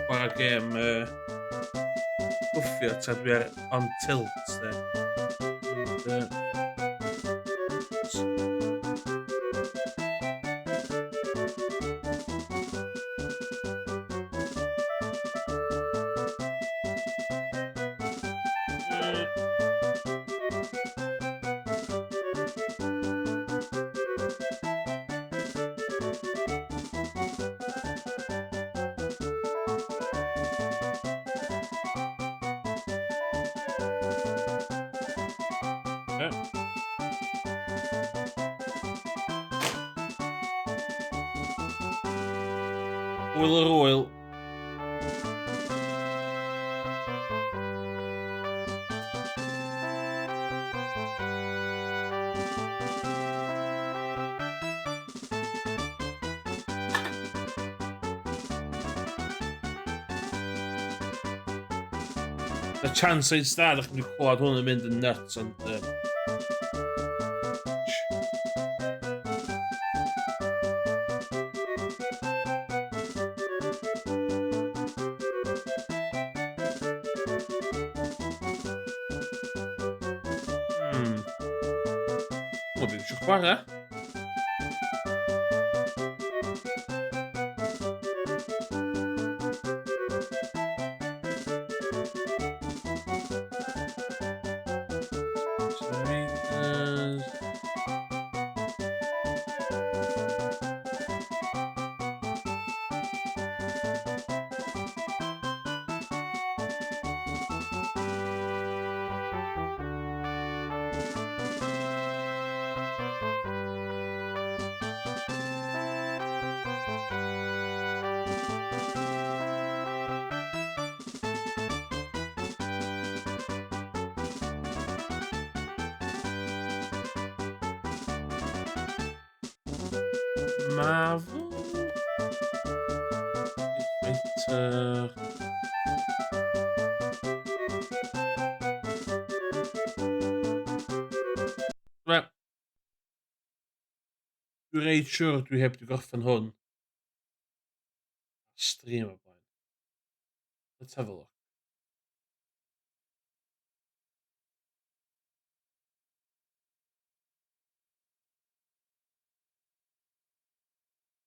Speaker 1: chwarae gêm cwffio tra dwi ar on tilt de. Ond, Ie. Wyl yr wyl. Y chance reit da, ddech chi'n clywed hwn yn mynd yn nuts, ond... Wel, fi eisiau chwarae. Generators. Marvel? Street Fighter. Wel, dwi'n reit siwr dwi heb di gorffen hwn. Stream o blaen. Let's have a look.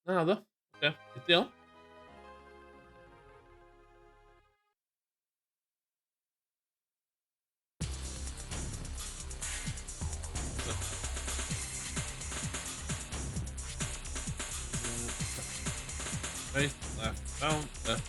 Speaker 1: Na, ddo. Oce, ideal. Right, left, down, left.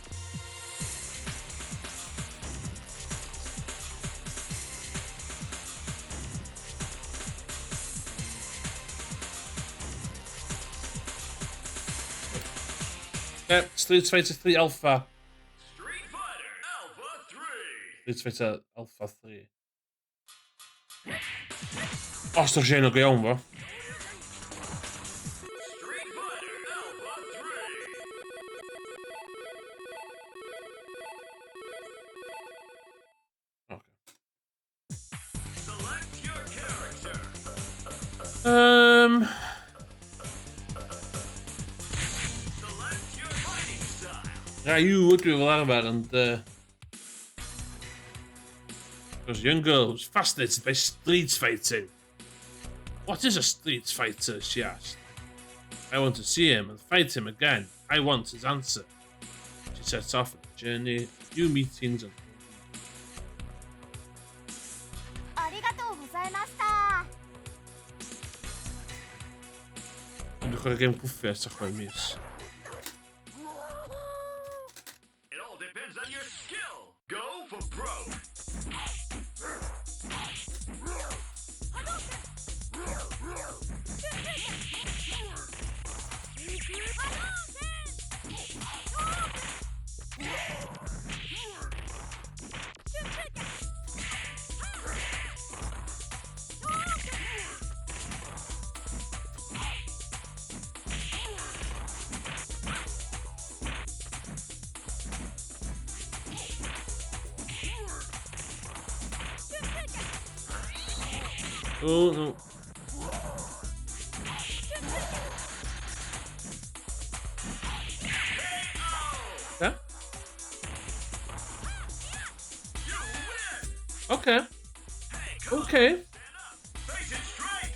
Speaker 1: Yep, Street Fighter 3 Alpha.
Speaker 6: Street Fighter Alpha 3.
Speaker 1: Street Fighter Alpha 3. Os ydych chi'n go iawn fo.
Speaker 6: Street Fighter Alpha 3.
Speaker 1: Okay.
Speaker 6: Select your character. Select your fighting style.
Speaker 1: Ryu ydw i fel arfer, ond... Was a young girl who was fascinated by street fighting. What is a street fighter, she asked. I want to see him and fight him again. I want his answer. She sets off on a journey, a few meetings and
Speaker 7: ありがとうございました。
Speaker 1: Dwi'n chwarae gêm cwffio ers 6 mis.
Speaker 6: It all depends on your skill. Go for broke.
Speaker 1: Oh, no. Yeah?
Speaker 6: You win.
Speaker 1: Okay.
Speaker 6: Hey, come on.
Speaker 1: Okay.
Speaker 6: Stand up. Face it straight.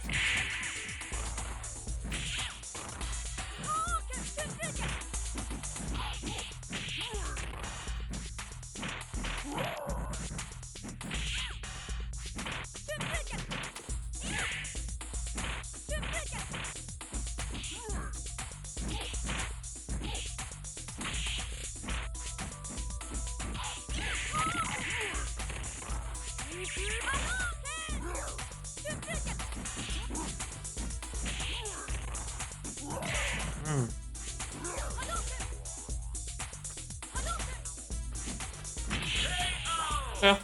Speaker 1: Yeah.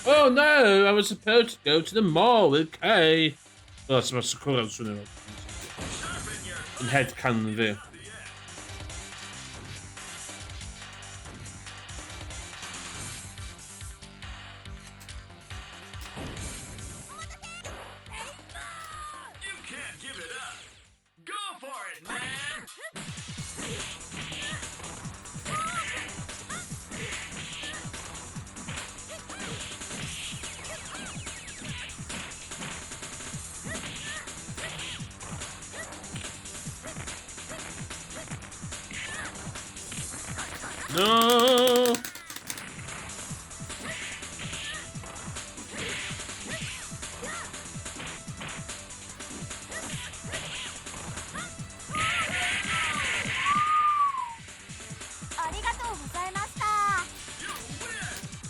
Speaker 1: Oh no, I was supposed to go to the mall with Kay. Oh, that's my Sakura yn swnio fel.
Speaker 6: Sharpen your
Speaker 1: Yn head canon fi.
Speaker 6: the edge. You can't give it up. Go for it, man.
Speaker 1: No!
Speaker 7: ありがとうございました。
Speaker 6: You win.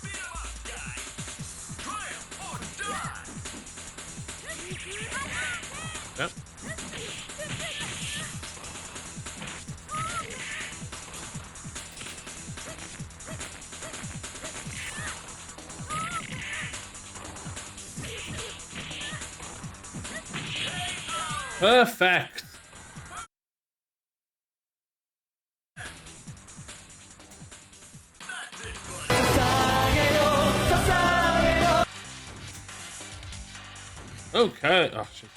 Speaker 6: Beat 'em up, guys. Triumph or die.
Speaker 1: Yeah. Perfect! Okay. Oh, shit.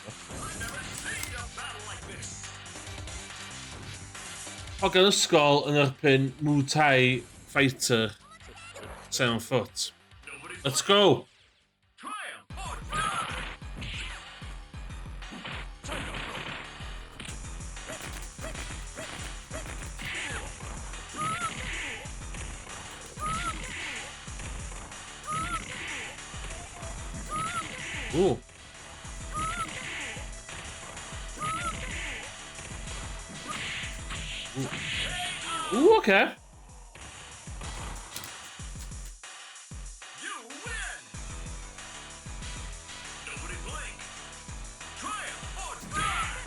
Speaker 1: Hogan ysgol yn erbyn Muay Thai fighter 7 foot. Let's go! Ooh. Ooh. Ooh, okay.
Speaker 6: You win! Nobody blink. Triumph or die!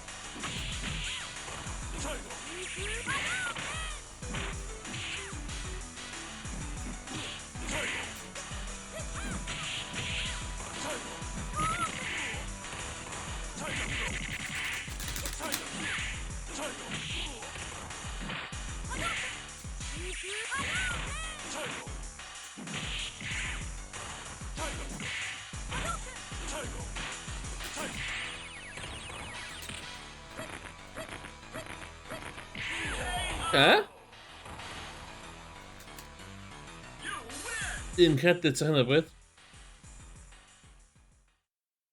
Speaker 1: Okay. Un credit ar hynny o bryd.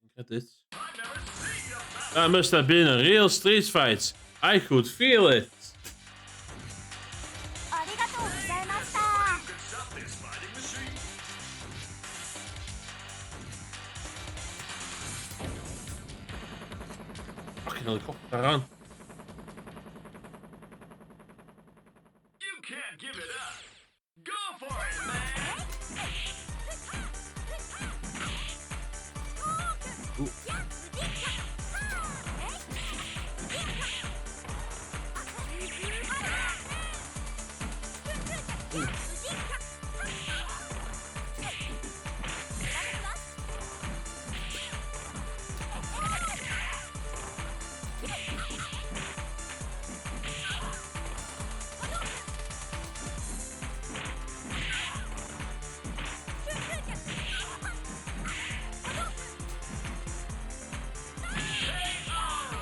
Speaker 1: Un credit. That must have been a real street fight. I could feel it.
Speaker 7: ありがとうございました。
Speaker 6: Could stop this fighting machine.
Speaker 1: Fucking helicopter on.
Speaker 6: You can't give it up. Go for it, man!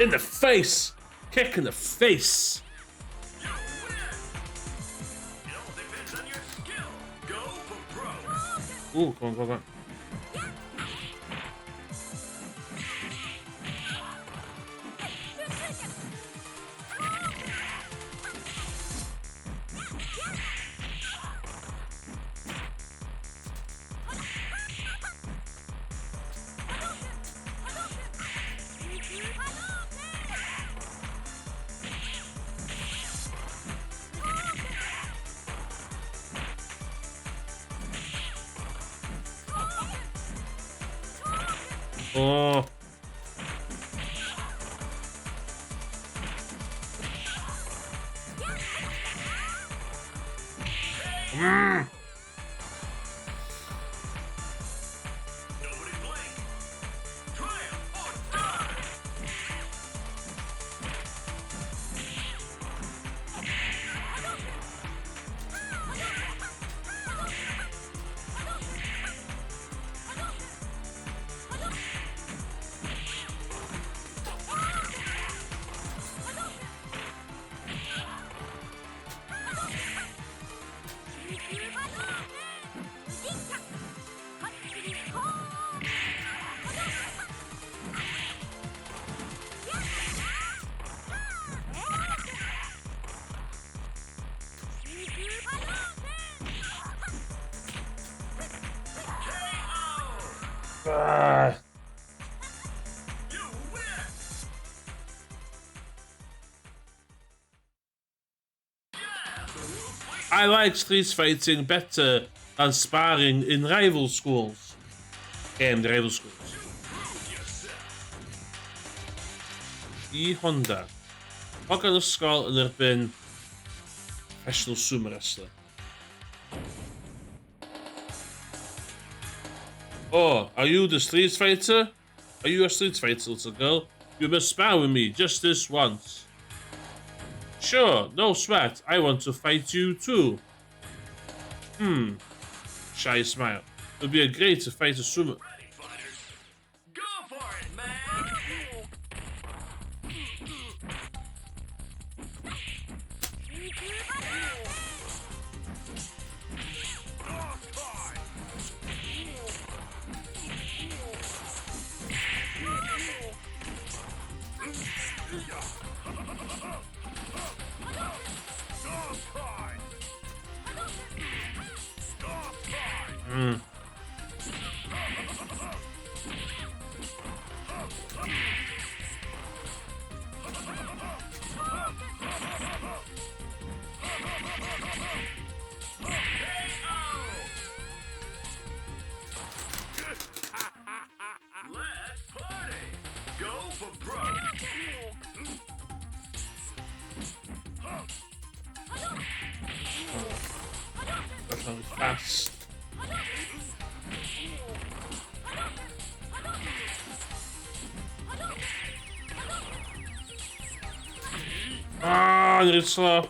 Speaker 1: In the face! Kick in the face!
Speaker 6: You win! It all depends on your skill. Go for broke.
Speaker 1: Ooh, come on, come on, come on. Oh.
Speaker 6: Nobody blink. Triumph or die!
Speaker 1: Ah.
Speaker 6: You win!
Speaker 1: I like street fighting better than sparring in rival schools. Game the rival schools.
Speaker 6: Prove yourself.
Speaker 1: E Honda. Hogan ysgol yn erbyn professional sumo wrestler. Oh, are you the street fighter? Are you a street fighter, little girl? You must spar with me just this once. Sure, no sweat. I want to fight you too. Shy smile. It would be a great to fight a sumo.
Speaker 6: Ready, fighters. Go for it, man! Let's party! Go for broke!
Speaker 1: Allan fast. Ah, yn rhaid slow.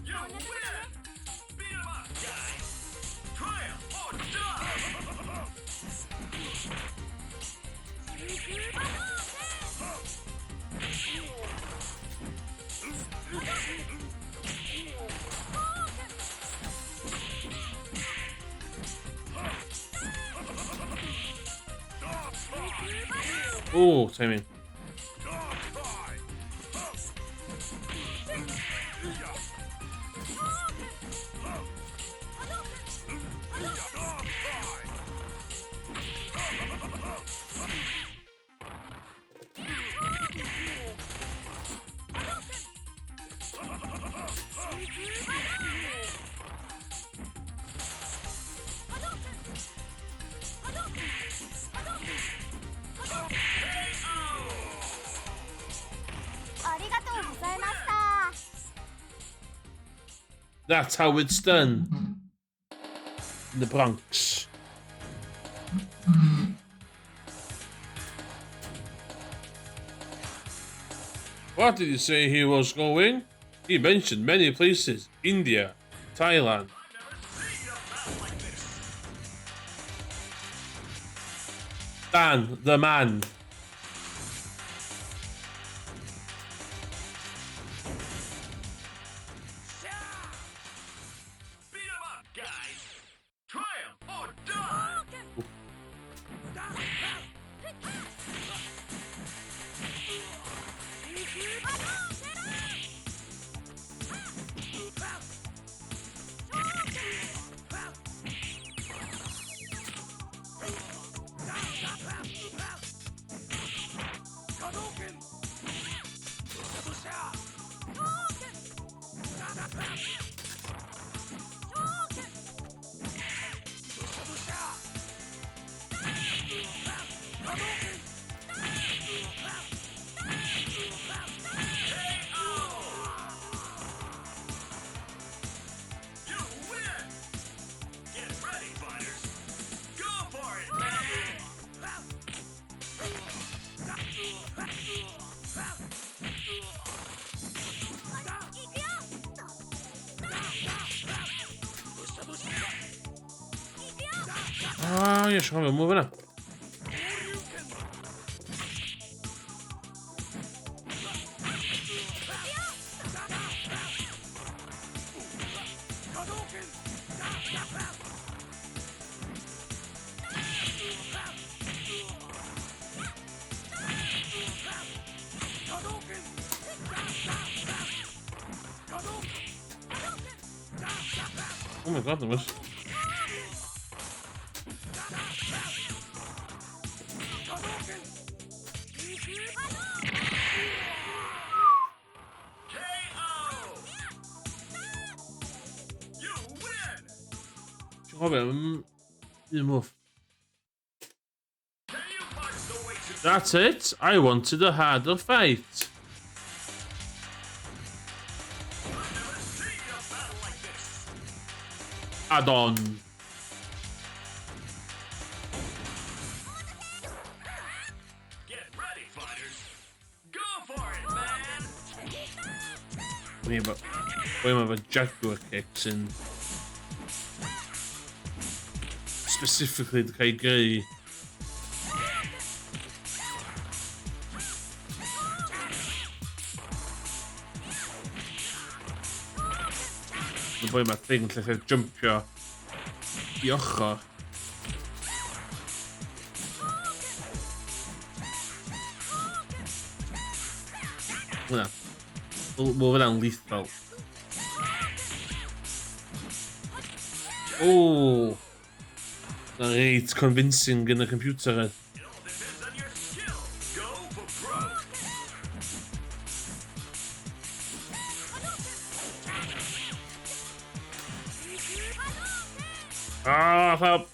Speaker 6: You win! Beat 'em up, guys! Triumph or die!
Speaker 1: O, timing.
Speaker 7: ありがとうございました。
Speaker 1: That's how it's done. In the Bronx. What did he say he was going? He mentioned many places India, Thailand. Dan the man.
Speaker 6: Beat 'em up, guys! Triumph or die! You win! Get ready, fighters! Go for it, man!
Speaker 1: Ah, ie, siarad mwy fyna. Oh my god, there was... Cofio, un move. That's it. I wanted a harder fight. Add on.
Speaker 6: Get ready, fighters. Go for it, man.
Speaker 1: O'n i efo Jaguar Kick sy'n specifically wedi cael ei greu Y boi ma thing lle chi'n jumpio i ochr. Hwna. Mae hwnna'n lethal. O! Na reit convincing yn y computer.
Speaker 6: It all depends on your skill. Go for broke.
Speaker 1: Ah, help!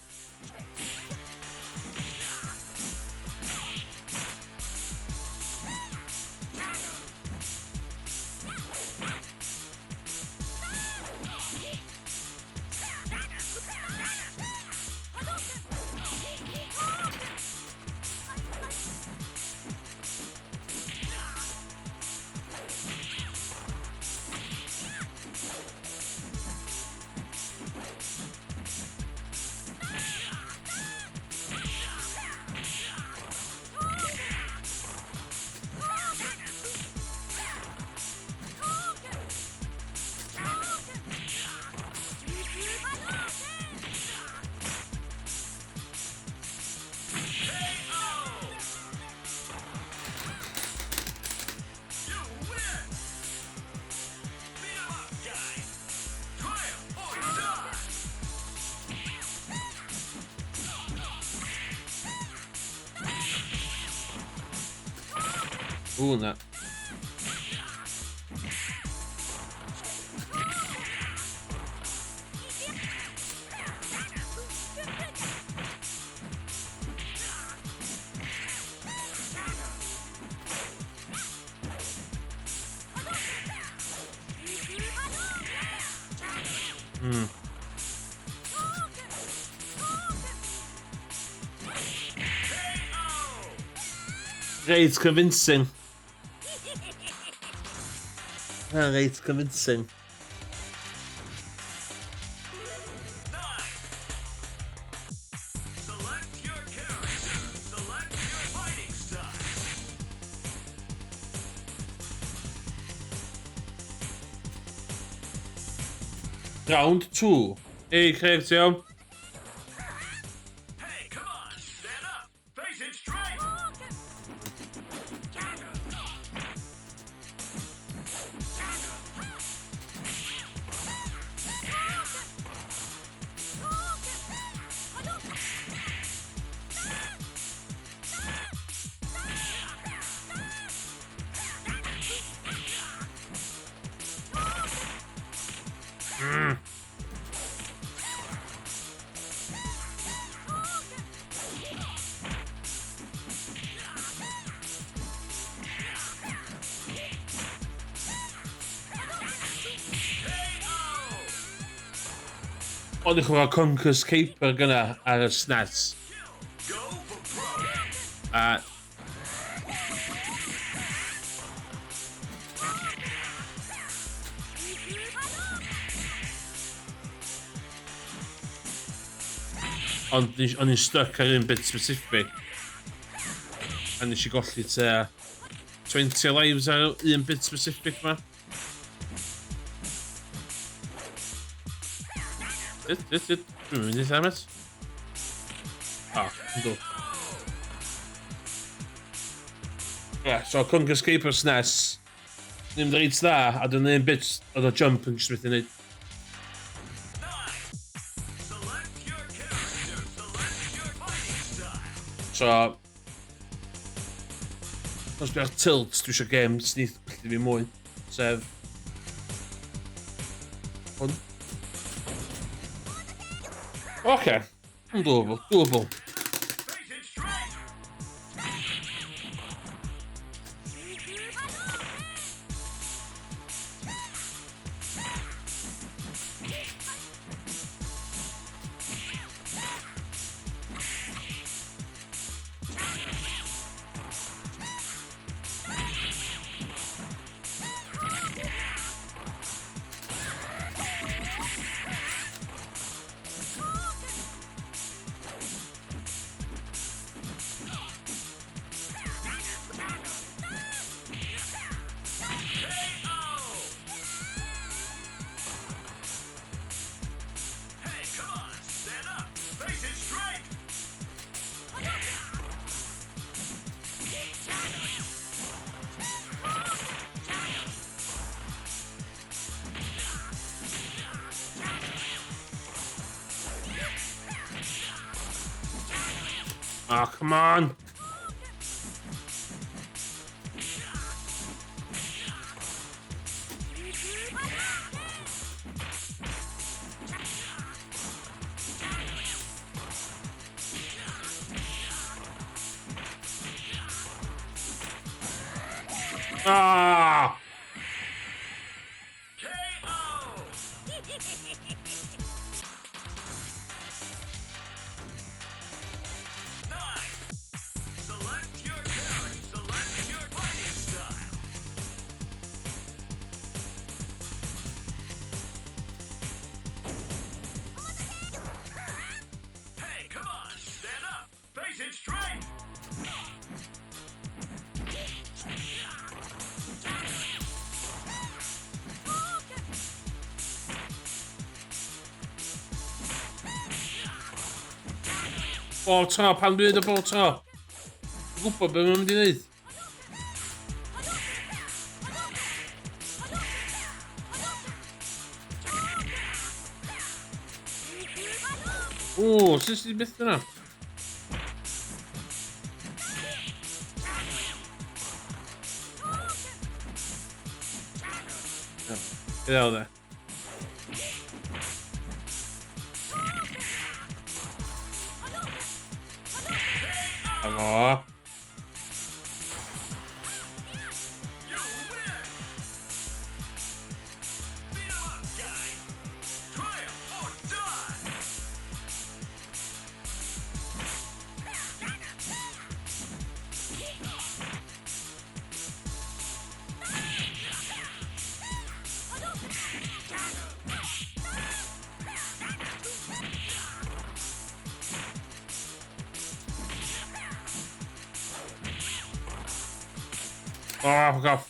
Speaker 6: You win. Beat 'em up, guys. Triumph or die.
Speaker 1: Ww, na. Reit convincing. Ah, reit convincing.
Speaker 6: Nine. Select your character. Select your fighting style.
Speaker 1: Round 2. Hey, Craig, ti iawn?
Speaker 6: Hey, come on, stand up. Face it straight.
Speaker 1: O'n i'n chwarae Conker's Caper gyna ar y SNES.
Speaker 6: Go for broke.
Speaker 1: A Ond o'n i'n stuck ar un bit specific. A nes i golli tua 20 lives ar un bit specific ma. It, it, it. Dwi'n mynd i llamet. Ah, yndw. Yeah, so Conker's Caper SNES. Ddim reit dda, a dwi'n un bit oedd o jump yn jyst methu neud.
Speaker 6: Nine. Select your character. Select your fighting style.
Speaker 1: So... Os dwi ar tilt, dwi eisiau game sy'n pyllu fi mwy. Sef... Hwn. Oce. Yn doable, doable. Oh, come on. Ah! Bob tro, pan dwi'n dweud y bob tro. Dwi'n gwybod beth mae'n mynd i wneud. O, sut sydd byth yna? Get out of there. Helo. Oh, fuck off.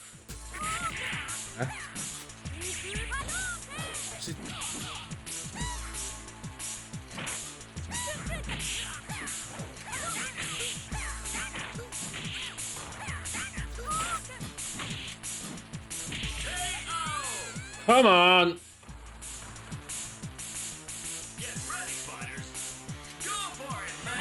Speaker 1: Eh? Sut... Come on!
Speaker 6: Get ready, fighters. Go for it, man.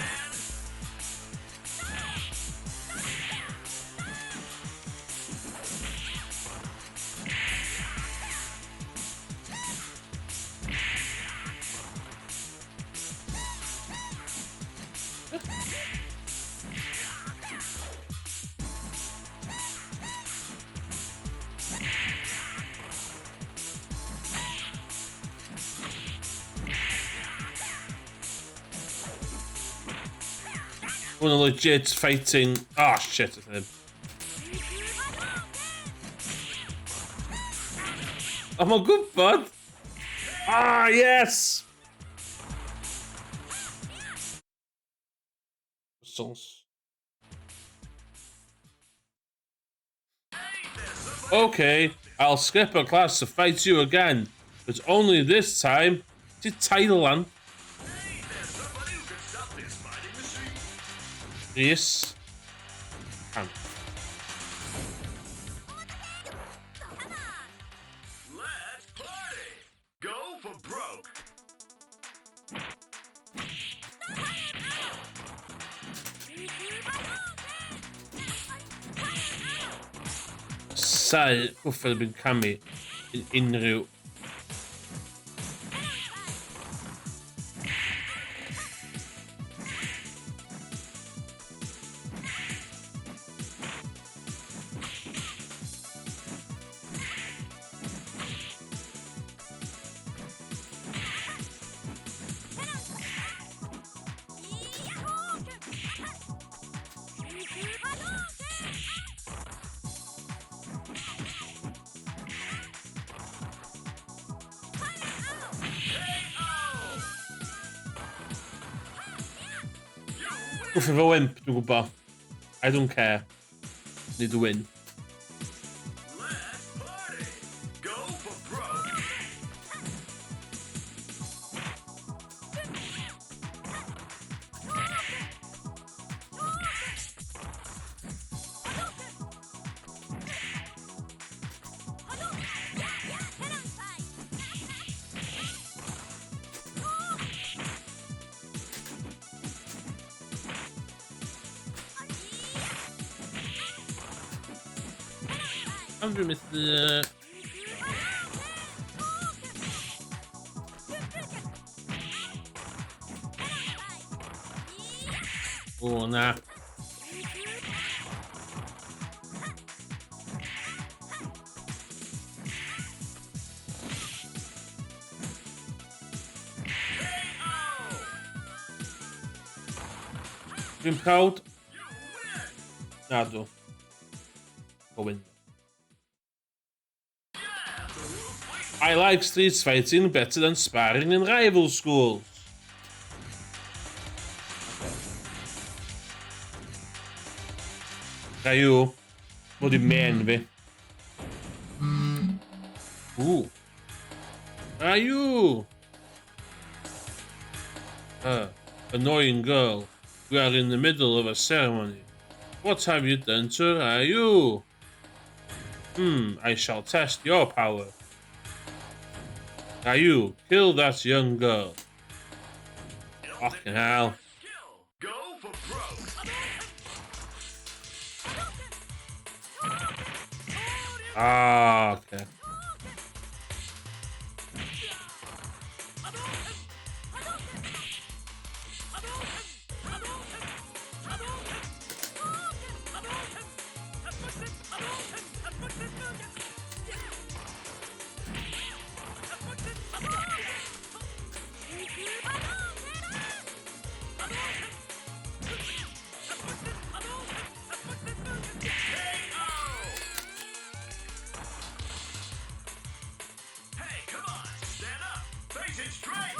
Speaker 1: One of legit fighting... Oh, shit. Oh, mae'n gwybod! Ah, yes! Sauce. Okay, I'll skip a class to fight you again, but only this time to Thailand. Yes. Can.
Speaker 6: Let's party. Go for broke.
Speaker 1: Sai cwffad yn camu yn unrhyw. Gwffio fo wimp, dwi'n gwybod. I don't care. Need to win.
Speaker 6: Let's party. Go for broke.
Speaker 1: Am dwi'n methu. O, na. Dwi'n proud. Na, dw. O win. I like street fighting better than sparring in rival schools. Ryu. Fod i men fi. Ooh. Ryu! Annoying girl. We are in the middle of a ceremony. What have you done to Ryu? I shall test your power. Ryu, kill that young girl. Fucking hell.
Speaker 6: Skill. Go for broke.
Speaker 1: Ah, okay.
Speaker 6: Hey, come on, stand up. Face it straight.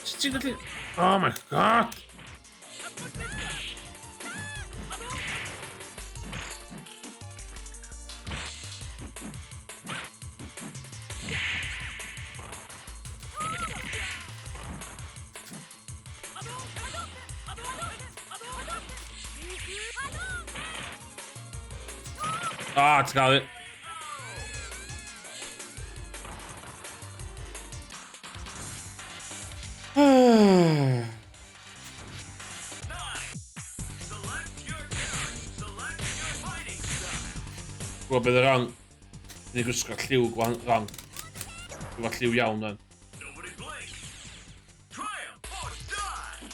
Speaker 1: Sut ti'n gallu. Oh my God! Ah, ti'n gael it.
Speaker 6: Nine. Select your character. Select your fighting style.
Speaker 1: Gwybod beth yn wrong. Ni gwisgo lliw gwan wrong. Gwybod lliw iawn dan.
Speaker 6: Nobody blink. Triumph or die.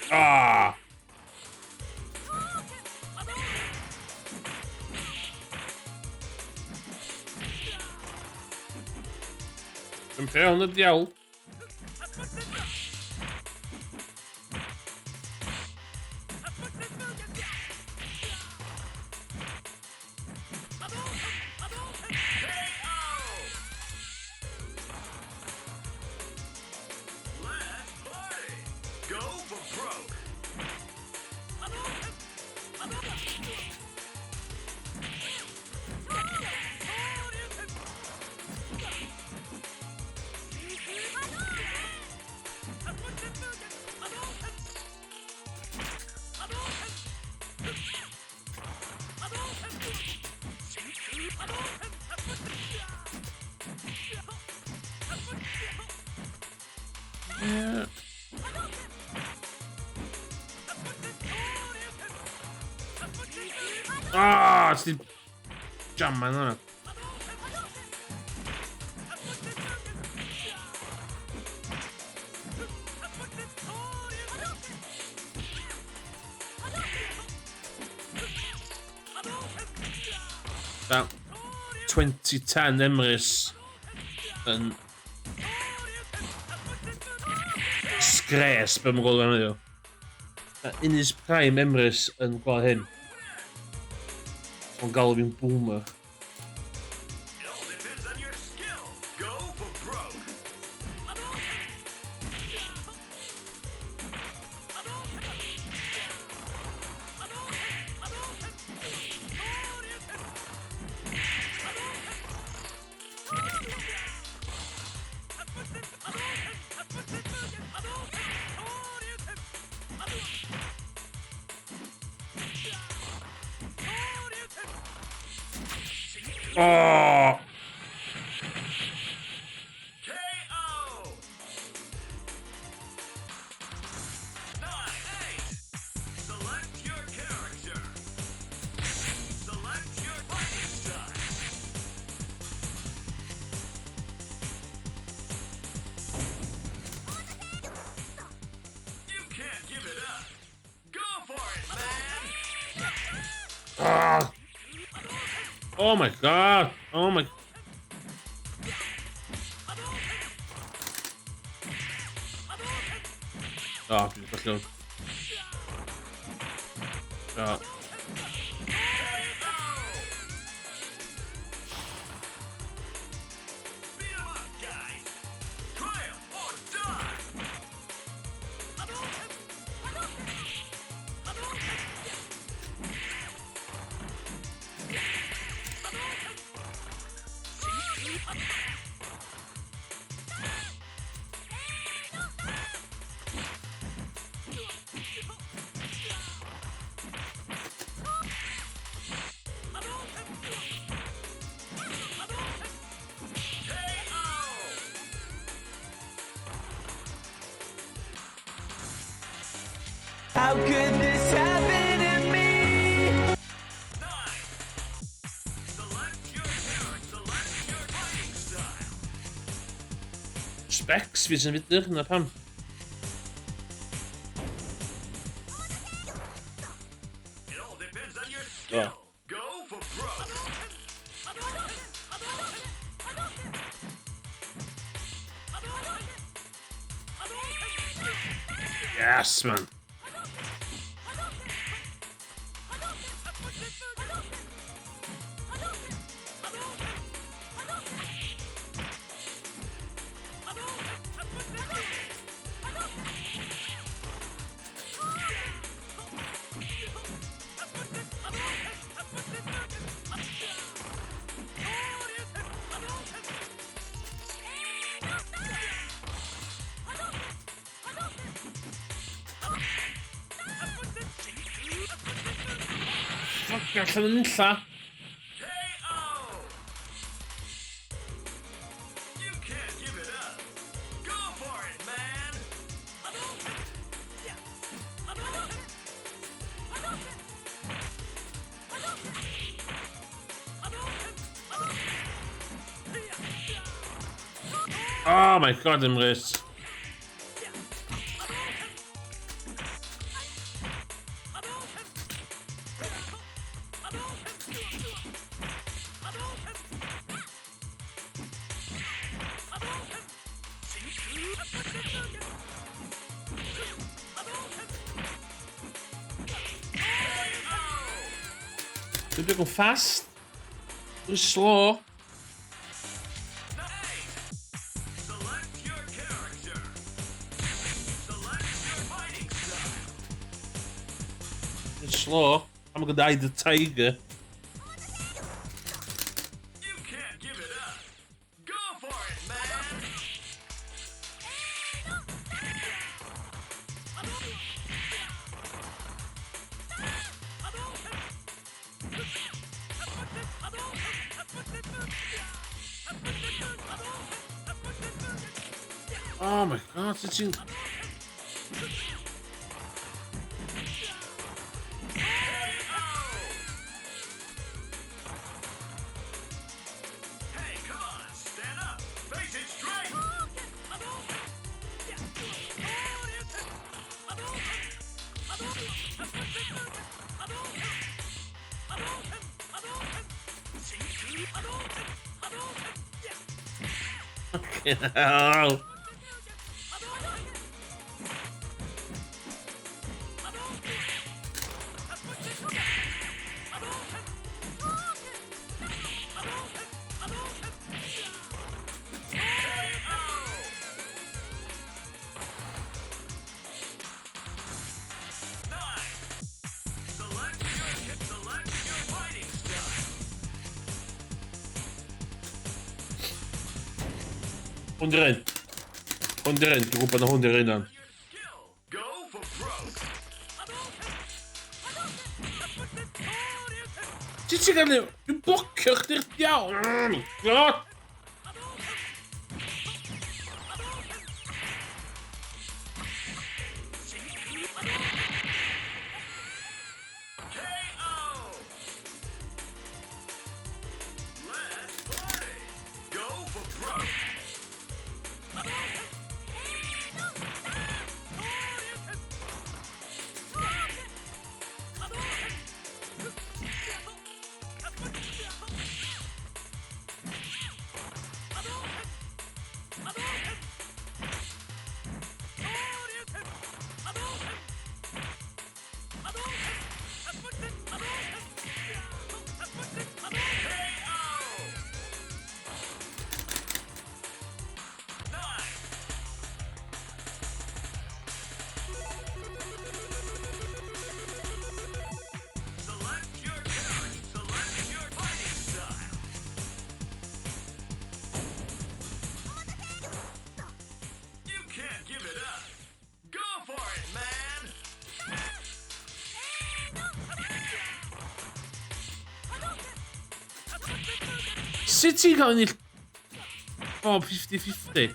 Speaker 1: Ah! Yn fewn y diawl.
Speaker 6: Let's party. Go for broke.
Speaker 1: Yeah. Ah, ti 'di jaman hwnna. That 2010 Emrys yn sgres be mae'n gweld fan heddiw. In his prime Emrys yn gweld hyn. Mae'n galw fi'n boomer.
Speaker 6: It all depends on your skill. Go for broke.
Speaker 1: Oh!
Speaker 6: KO. 9, 8. Select your character. Select your fighting style. You can't give it up. Go for it, man.
Speaker 1: Ah! Oh my God! Oh my... Oh, dwi'n colli hwn. Oh.
Speaker 6: Beat 'em up, guys. Triumph or die. KO.
Speaker 4: How could this happen to me?
Speaker 6: 9. Select your character. Select your fighting style.
Speaker 1: Specs fi sy'n fudur, na pam.
Speaker 6: It all depends on your skill. Go for broke.
Speaker 1: Yes, man. Fuck, allan yn unlla.
Speaker 6: KO. You can't give it up. Go for it, man.
Speaker 1: Oh my God, Emrys. Dwi'n byw fast. Dwi'n slow.
Speaker 6: 8. Select your character. Select your fighting style.
Speaker 1: Dwi'n slow. I'm gonna die the tiger.
Speaker 6: You can't give it up. Go for it, man.
Speaker 1: Oh my God, sut ti'n... Fucking hell. Hwn di'r un. Hwn di'r un. Dwi'n gwybod na hwn di'r un o'n. Ti ti'n gallu... Dwi'n blocio chdi'r diawl! God! Sut ti'n cael ennill bob 50-50?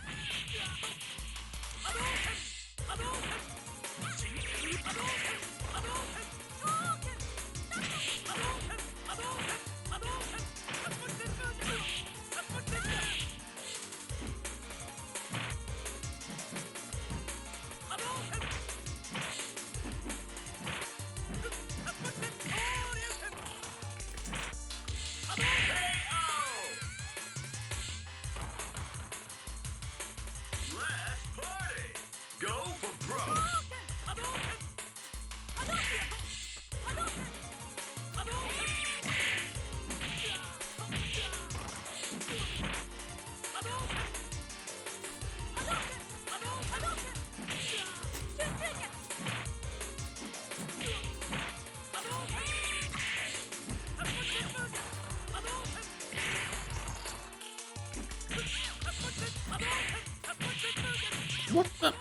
Speaker 1: What the?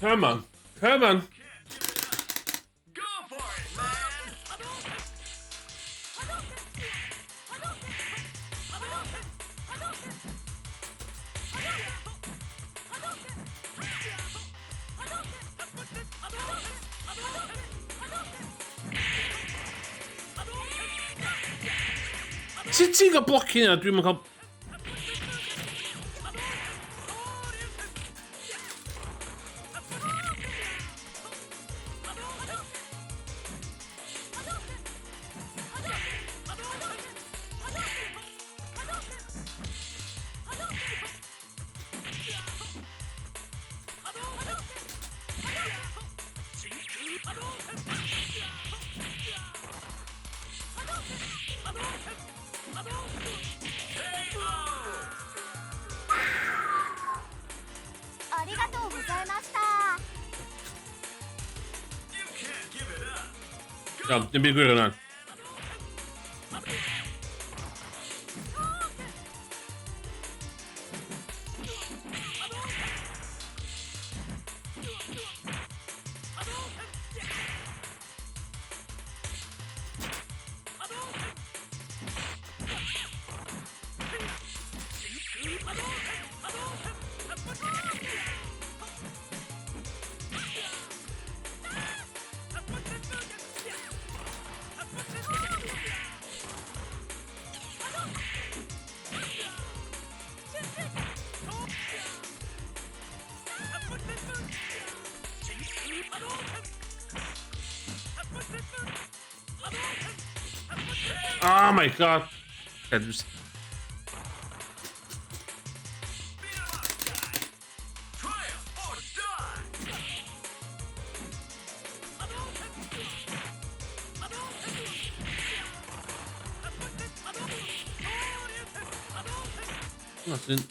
Speaker 1: Come on. Come on. Sut ti'n cael blocking yna? Dwi'm yn cael... Iawn, dim byd gwirion yna. Oh my God! Okay, just.
Speaker 6: Triumph or die!
Speaker 1: Nothing.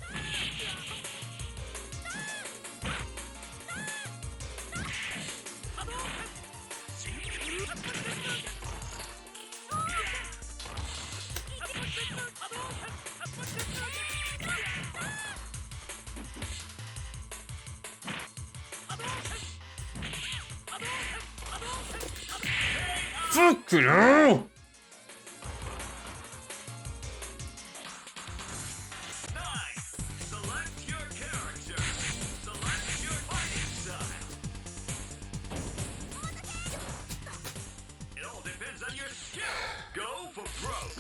Speaker 1: Fucking hell!
Speaker 6: 9. Select your character. Select your fighting style. It all depends on your skill. Go for broke.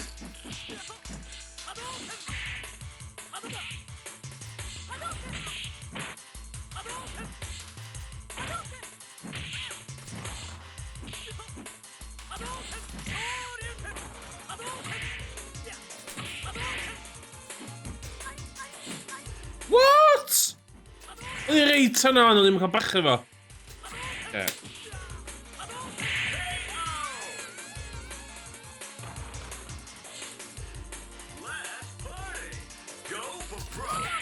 Speaker 1: What? O'n i reit yna, ond o'n i'm yn cael bachu fo. Okay.
Speaker 6: Let's party. Go for broke.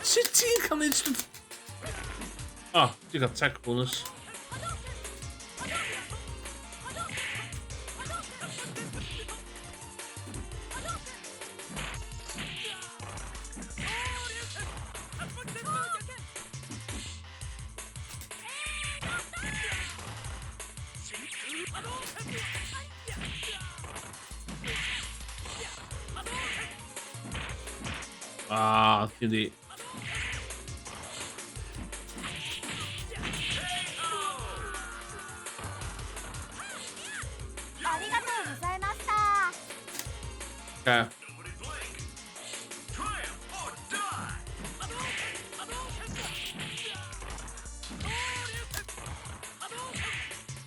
Speaker 1: Sut ti'n cael neud stwff? O, oh, ti'n cael tech bonus. Ah, ti'n di.
Speaker 7: ありがとうございました。
Speaker 1: Okay.
Speaker 6: Nobody blink. Triumph or die.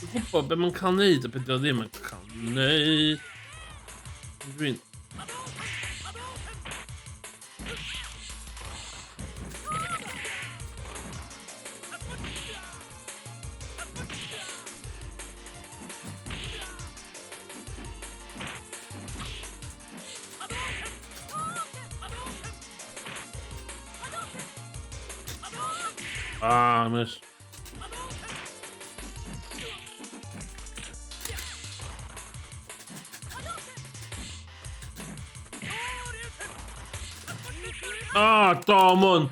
Speaker 1: Dwi'n gwybod be mae'n cael neud a be dio ddim yn cael neud. Dwi'n. Ah, miss. Ah, Dormon.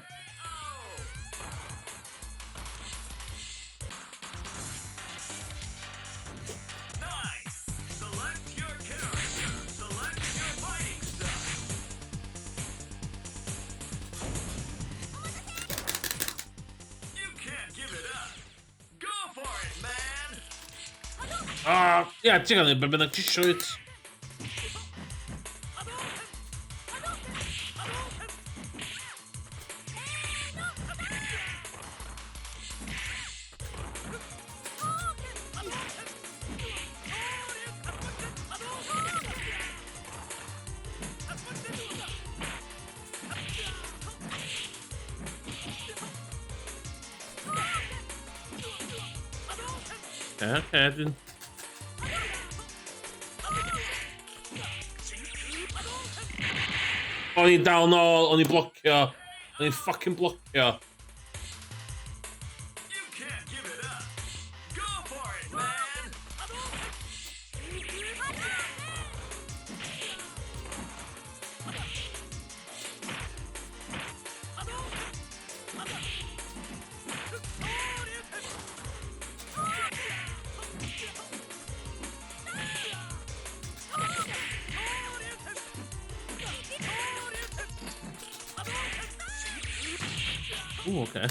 Speaker 6: 9. Select your character. Select your fighting style. You can't give it up. Go for it, man.
Speaker 1: Ah, ia, ti'n gael be bynnag ti isio wyt. Oce, oce, dwi'n. O'n i'n dal nôl, o'n i'n blocio. O'n i'n fucking blocio.
Speaker 6: You can't give it up. Go for it, man.
Speaker 1: Ww, oce.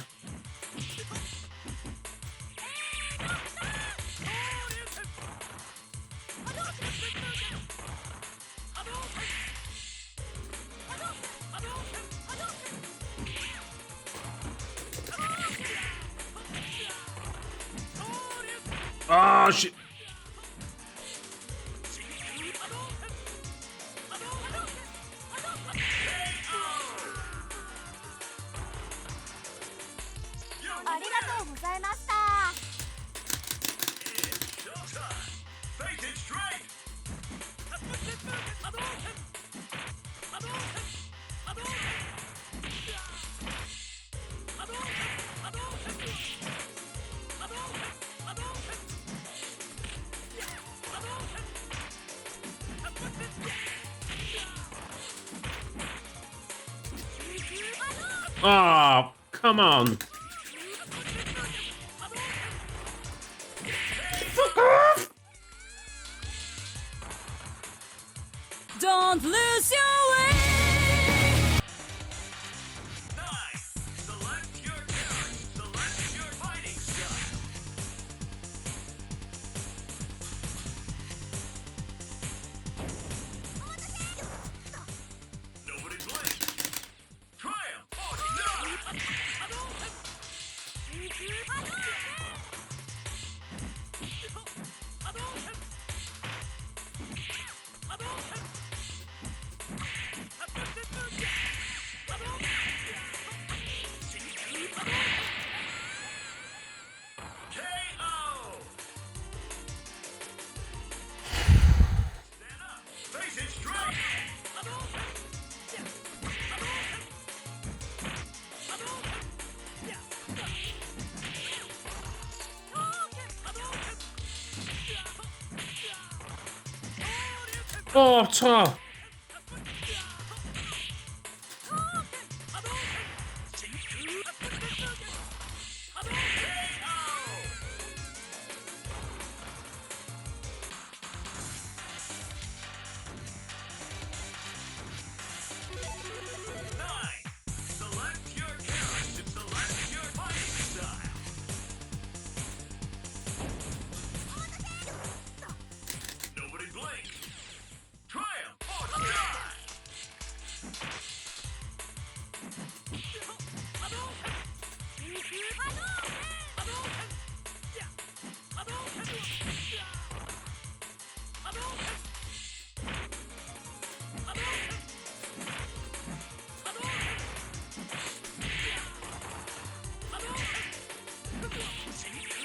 Speaker 1: Oh, shit.
Speaker 7: ありがとうございました。
Speaker 6: Showtime. Face it straight.
Speaker 1: Oh, come on. Fuck off!
Speaker 3: Don't lose your way.
Speaker 6: 9. Select your character. Select your fighting style. Nobody blink. Triumph or die. KO. Stand up. Face it straight.
Speaker 1: Oh, to.
Speaker 6: Nine. Select your character. Select your fighting style. Nobody blink. Triumph or die.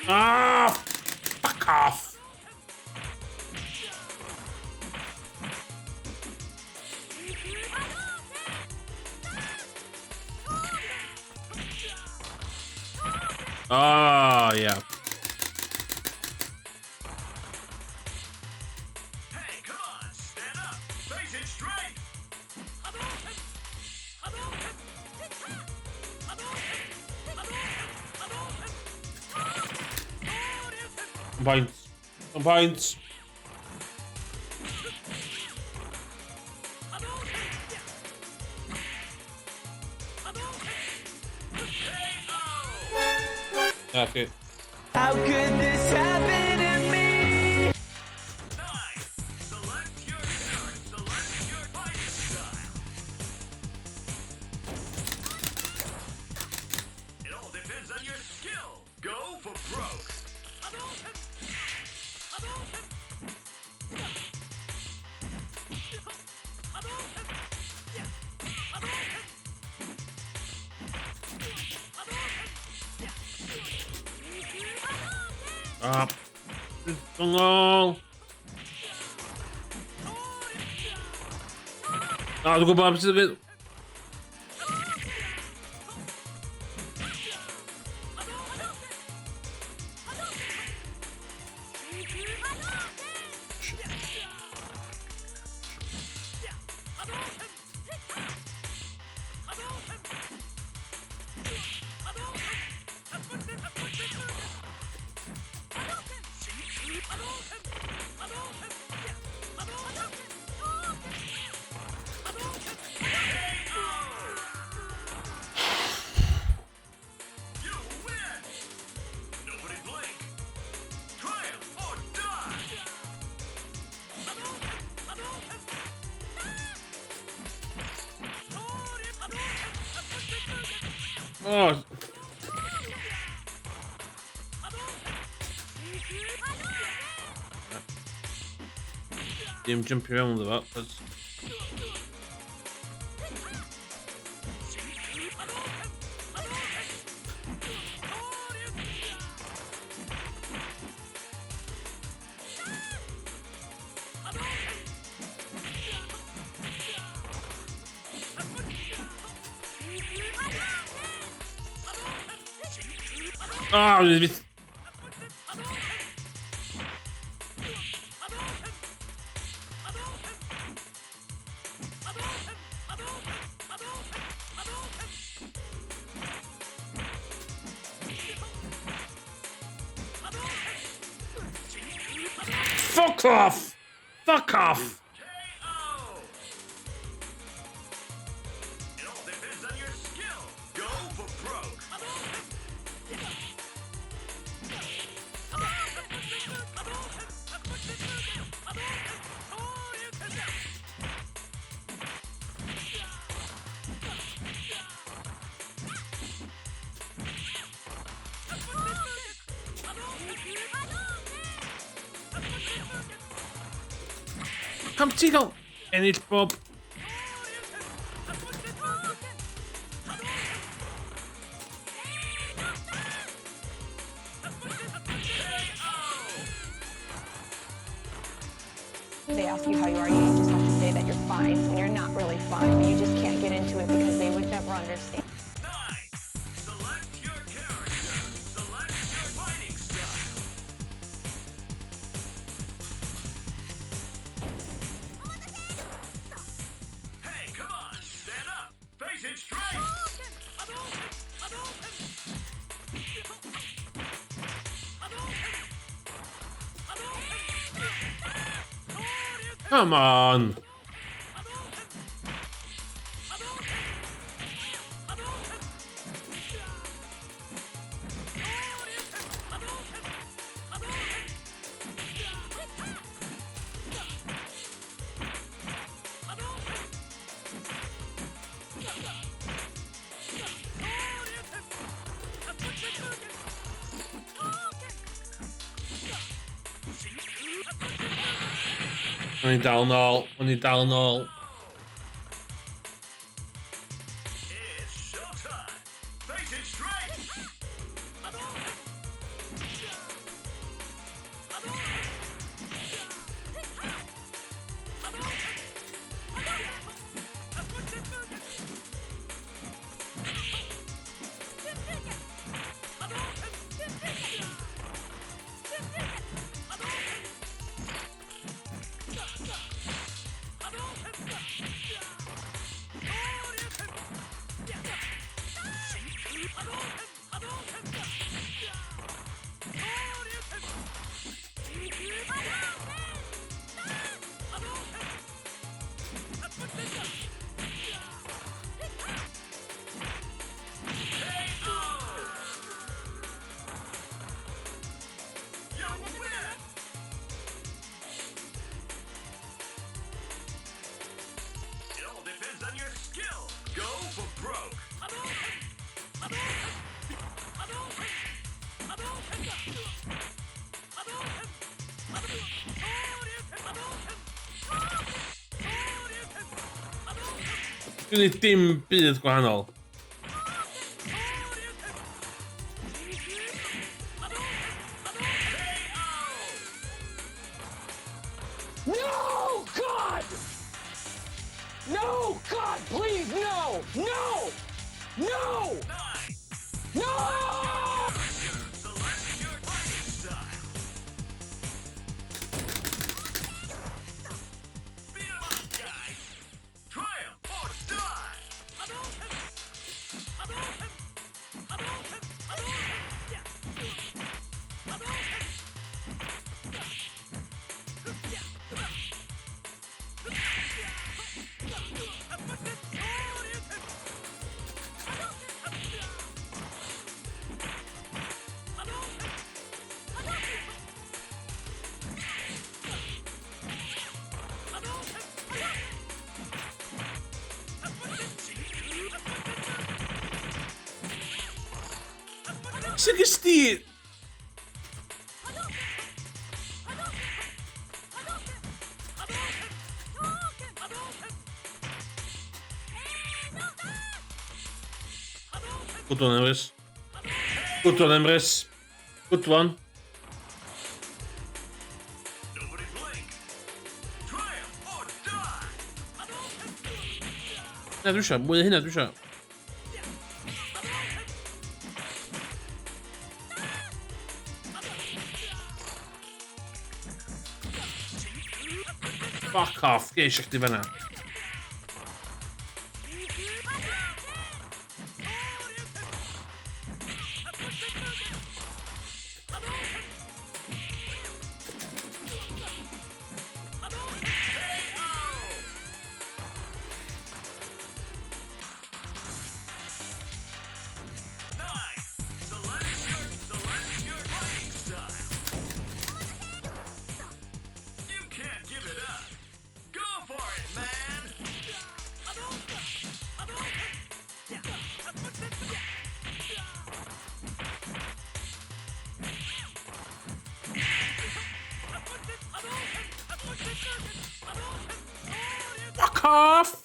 Speaker 1: Ah, fuck off. Ah, yeah.
Speaker 6: Hey, come on, stand up. Face it straight.
Speaker 1: Pints. Pints. Okay.
Speaker 4: How could this happen to me?
Speaker 6: 9. Select your character. Select your fighting style. It all depends on your skill. Go for broke.
Speaker 1: Ah. Dongol. Ah, dwi'n gwybod beth sydd yn mynd.
Speaker 6: You win. Nobody blink. Triumph or die.
Speaker 1: Oh. Dim jumpio fewn iddo fo, 'cos Ah, oh, Fuck off! Fuck off!
Speaker 6: KO! It all depends on your skill. Go for broke.
Speaker 1: Pam ti gael ennill bob?
Speaker 5: They ask you how you are, you just have to say that you're fine when you're not really fine, but you just can't get into it because they would never understand.
Speaker 6: 9. Select your character. Select your fighting style. Hey, come on, stand up. Face it straight.
Speaker 1: Come on! O'n i dal nôl, o'n i dal nôl.
Speaker 6: It's showtime. Face it straight. You win. It all depends on your skill. Go for broke.
Speaker 1: Dwi'n gwneud dim byd gwahanol.
Speaker 4: No, God! No, God, please, no! No! No!
Speaker 6: 9.
Speaker 4: No!
Speaker 6: Select your fighting style. Beat 'em up, guys. Triumph or die.
Speaker 1: Sut gys ti... Good one, Emrys. Good one, Emrys. Good one.
Speaker 6: Nobody blink. Triumph or die.
Speaker 1: Na, dwi eisiau. Mwy o hynna, dwi eisiau. Fuck off, geisio chdi fanna. Fuck off!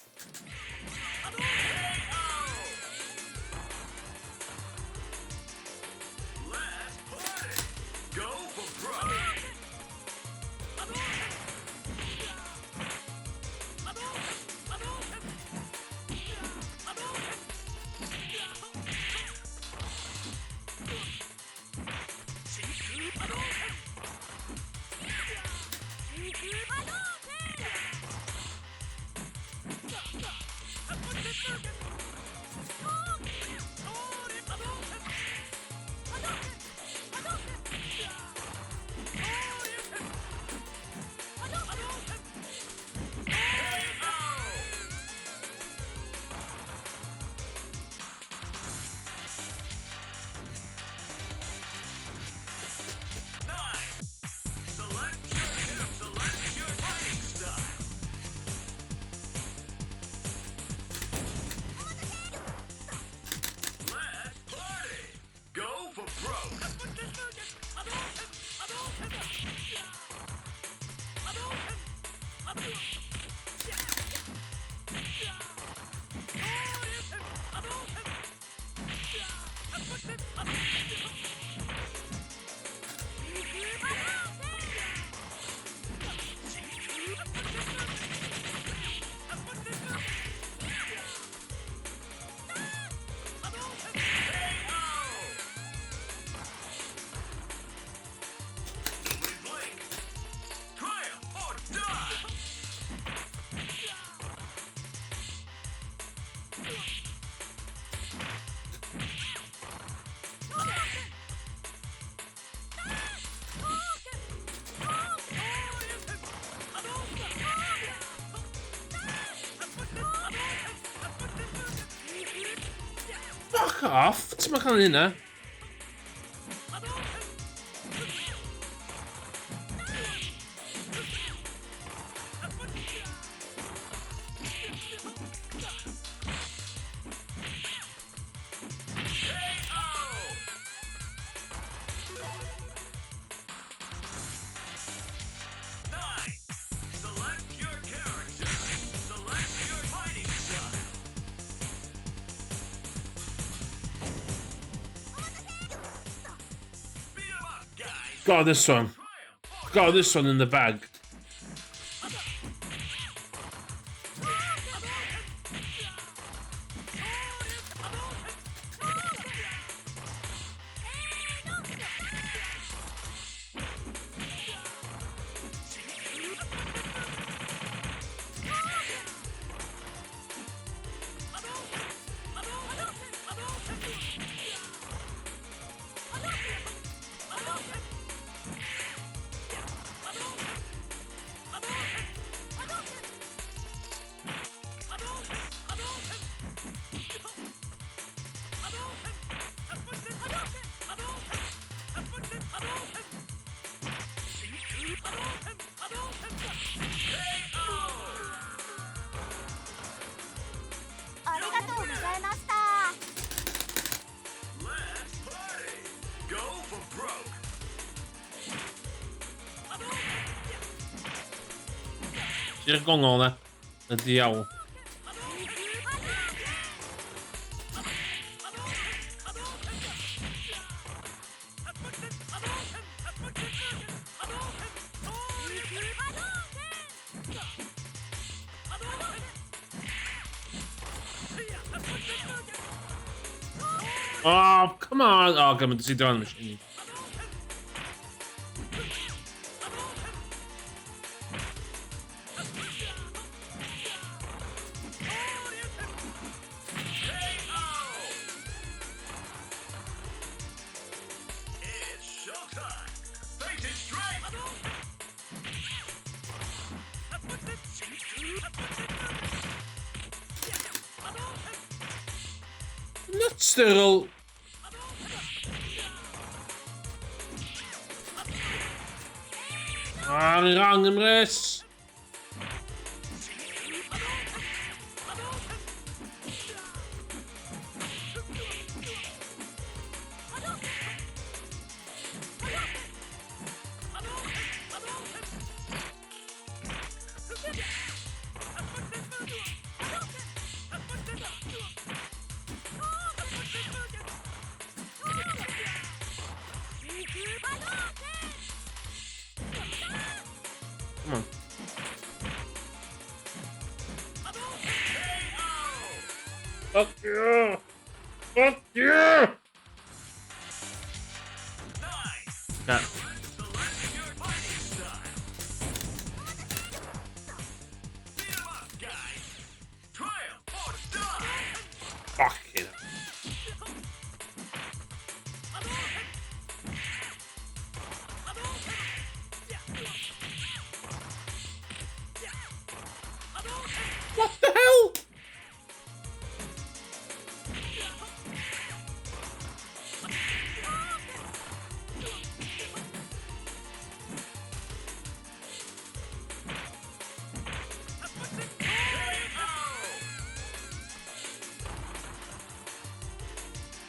Speaker 1: Fuck off! Ti'n ma'n cael hynna? Got this one. Got this one in the bag. I'r gongol na. Y diawl. Oh, come on! Oh, gymaint sy'n down the machine.
Speaker 6: It's showtime. Face it straight.
Speaker 1: Nuts, they're. Ah, ni'n wrong, Emrys! Come on. Fuck you! Fuck you!
Speaker 6: 9.
Speaker 1: Okay.
Speaker 6: Select your fighting style. Beat 'em up, guys. Triumph or die.
Speaker 1: Fucking hell. What the hell?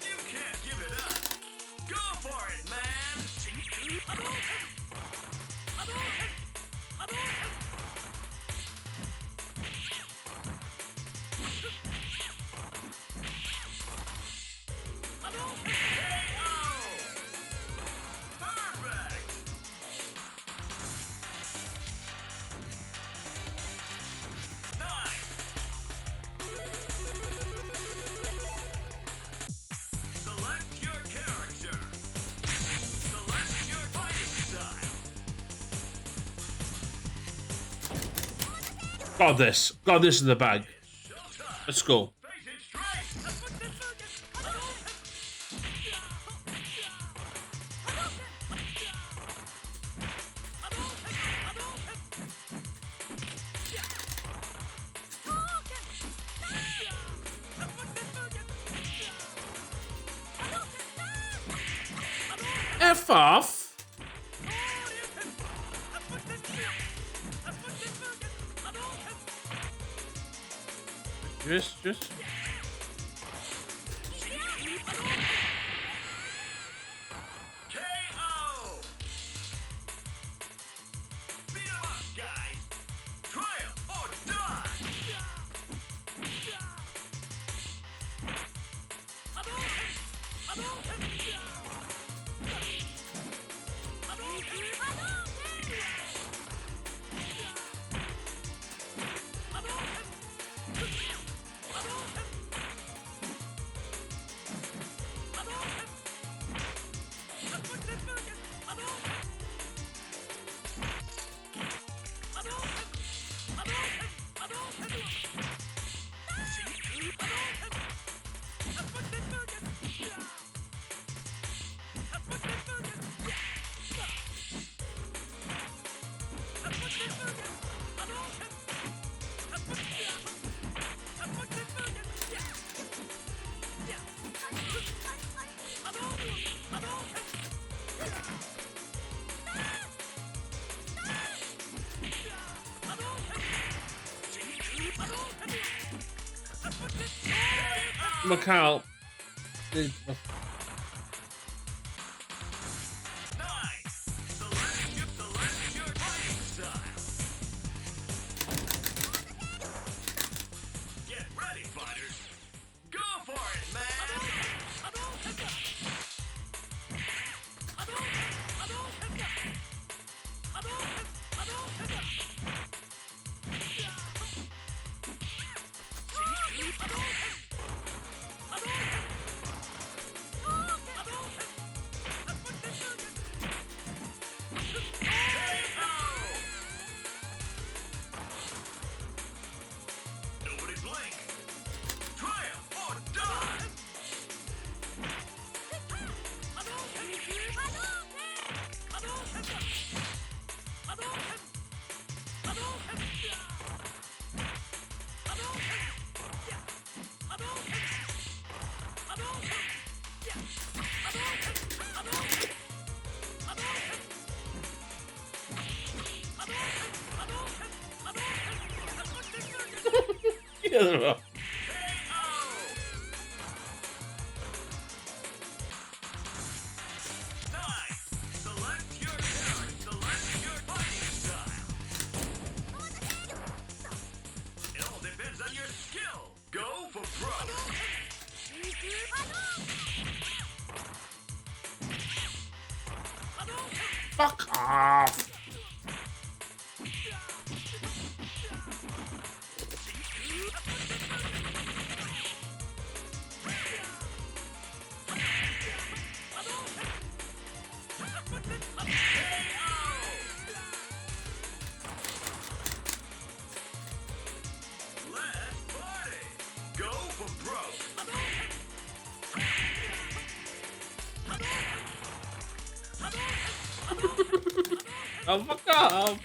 Speaker 6: You can't give it up. Go for it, man. Perfect. 9. Select your character. Select your fighting style.
Speaker 1: Got this. Got this in the bag.
Speaker 6: Showtime.
Speaker 1: Let's go.
Speaker 6: Face it straight.
Speaker 1: F off. Just.
Speaker 6: KO. Beat 'em up, guys. Triumph or die.
Speaker 1: Mae cael...
Speaker 6: 9. Select your fighting style. Get ready, fighters. Go for it, man.
Speaker 1: iddo fo. Fuck off! Oh, fuck off!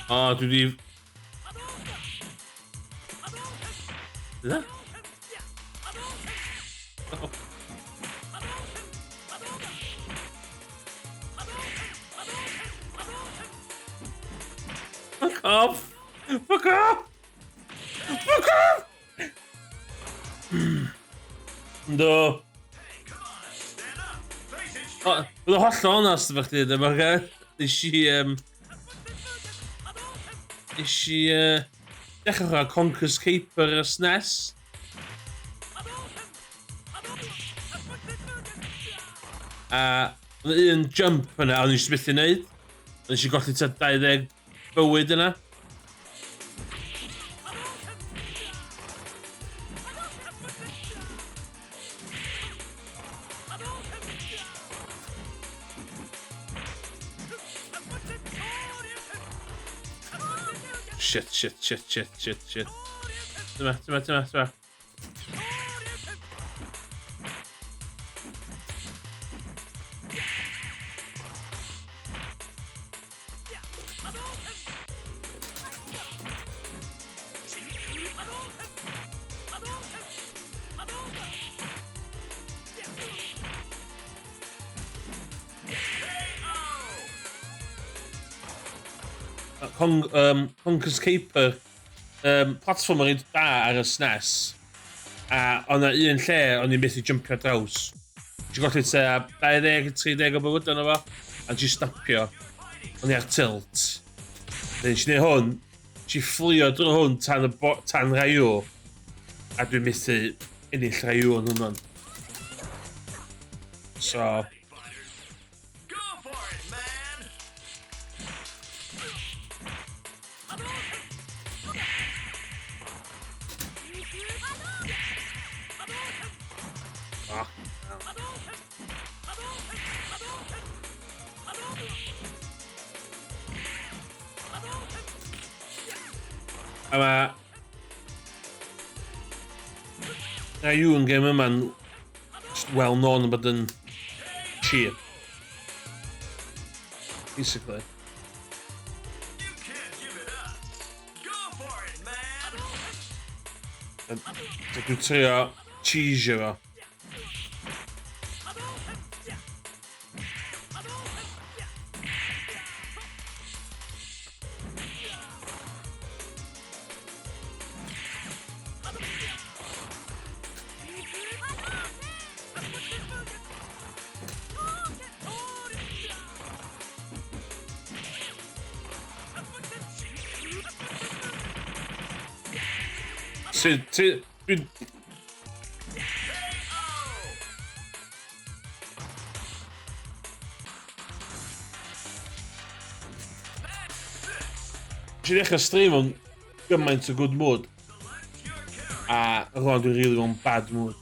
Speaker 1: O, dwi di... Yna? Oh. Fuck off! Fuck off! Fuck off! Ynddo. O, bydd o hollol onest efo chdi, ddim oce? Nes i, Nes i, dechrau chwarae Conker's Caper ar y SNES. A oedd un jump yna, o'n i jyst methu neud. Nes i golli tua 20 bywyd yna. Shit, shit, shit, shit, shit, shit. Dyma, dyma, dyma, dyma. Conker's Caper, platform reit da ar y SNES. A oedd 'na un lle o'n i'n methu jumpio draws. Nes i golli tua 20-30 o bywyd yno fo, a nes i stopio. O'n i ar tilt. Nes i wneud hwn, nes i fflio drwy hwn tan, y bo tan Ryu, a dwi'n methu ennill Ryu yn hwnnw. So... Ah. A mae Ryu yn gêm yma'n just well known yn bod yn cheap. Basically.
Speaker 6: You can't give it up. Go for it, man.
Speaker 1: So dwi'n trio cheesio fo. Sydd... Ti... Dwi'n... Nes i ddechrau stream o'n gymaint o good mood. A rwan dwi'n really mewn bad mood.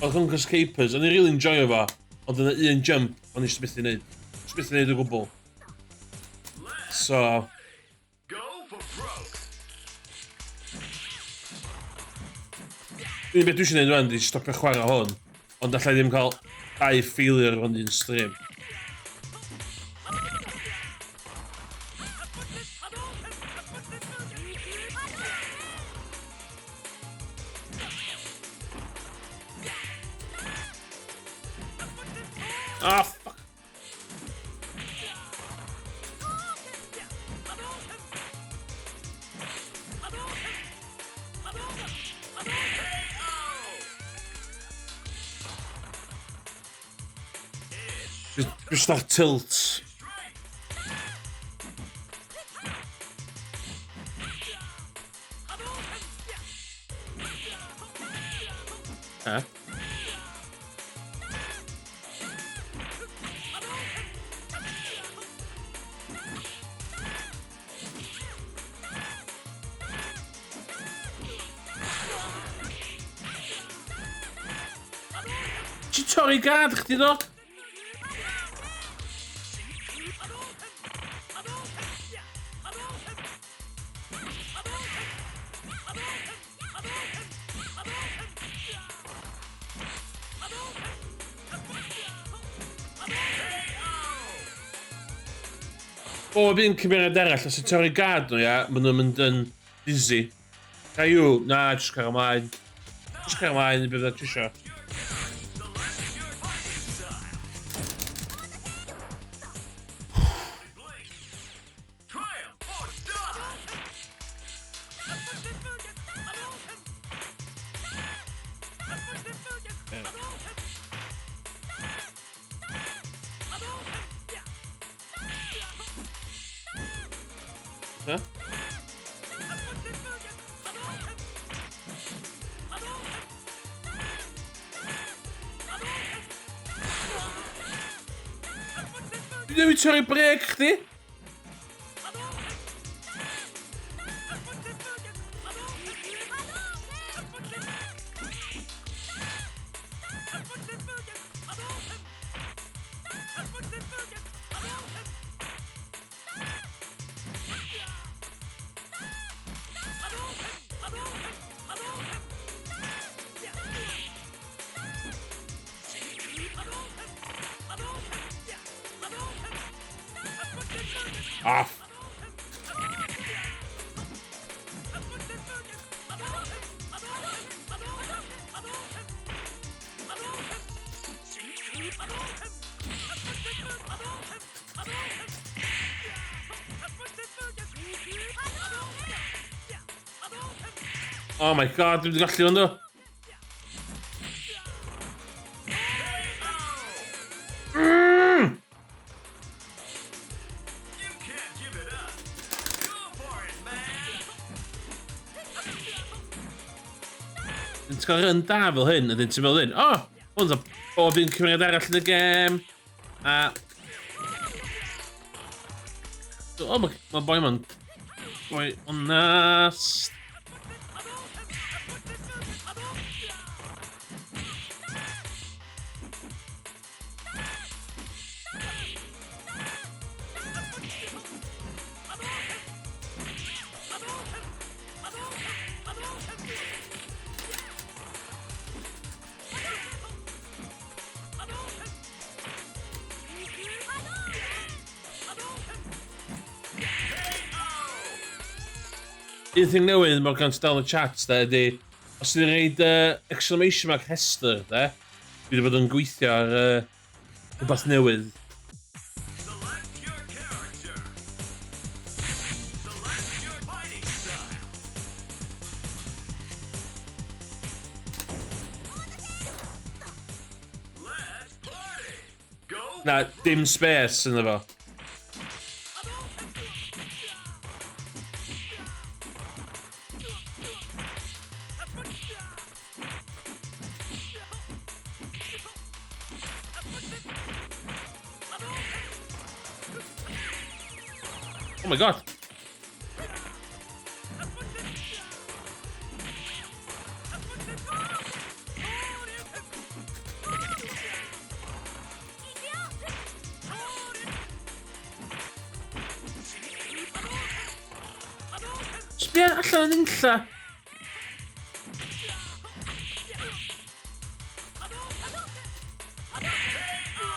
Speaker 1: Oedd Conker's Capers, o'n i'n really enjoyo fo, ond yna un jump, o'n i jyst methu neud. Jyst methu neud o gwbl. So... Unig beth dwi eisiau gwneud rwan 'di stopio chwarae hwn, ond allai ddim cael dau failure o'n un stream. Ah, fuck. Just ar tilt. Eh? Ti torri gad chdi ddo? Bob un cymeriad arall, os ti'n torri gad nhw, ia, maen nhw'n mynd yn dizzy. Caillou, na, jyst cael ymlaen. Jyst cael ymlaen i beth ti isio. Huh? Dwi newydd torri brêc chdi! Off. Oh my god, dwi'n gallu hwn ddo. Ti'n cael run da fel hyn, a dyn ti'n meddwl hyn, o, oh, hwn bob un cymeriad arall yn y gêm, a... O, oh, mae ma boi ma'n... Boi onast. Un thing newydd mae'r gan dal y chat de ydy, os ti'n reid exclamation mark Hester de, dwi wedi bod yn gweithio ar rhywbeth newydd. Na, dim space ynddo fo. Oh my God! Sbia allan yn unlla.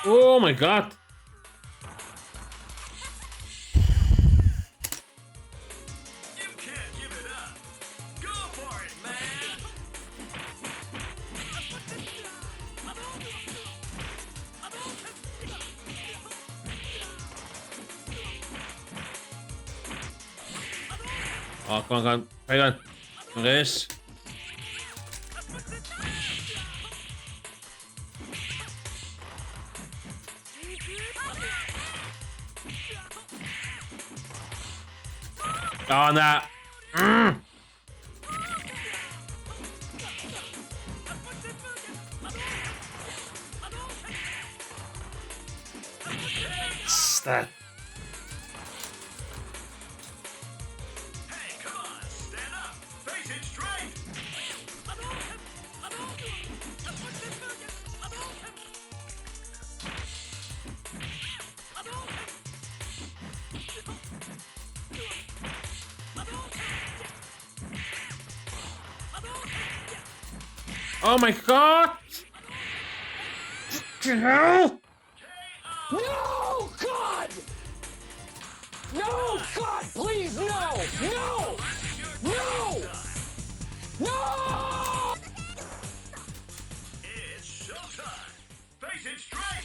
Speaker 1: Oh my God!
Speaker 6: You can't give it up. Go for it, man.
Speaker 1: Oh, come on, come on. Hang on. Rhys. Oh, na. Stad.
Speaker 6: Hey, come on, stand up. Face it straight.
Speaker 1: Oh my God! Fucking hell!
Speaker 2: No, God! No, God, please, no! No! No! No!
Speaker 6: It's showtime. Face it straight.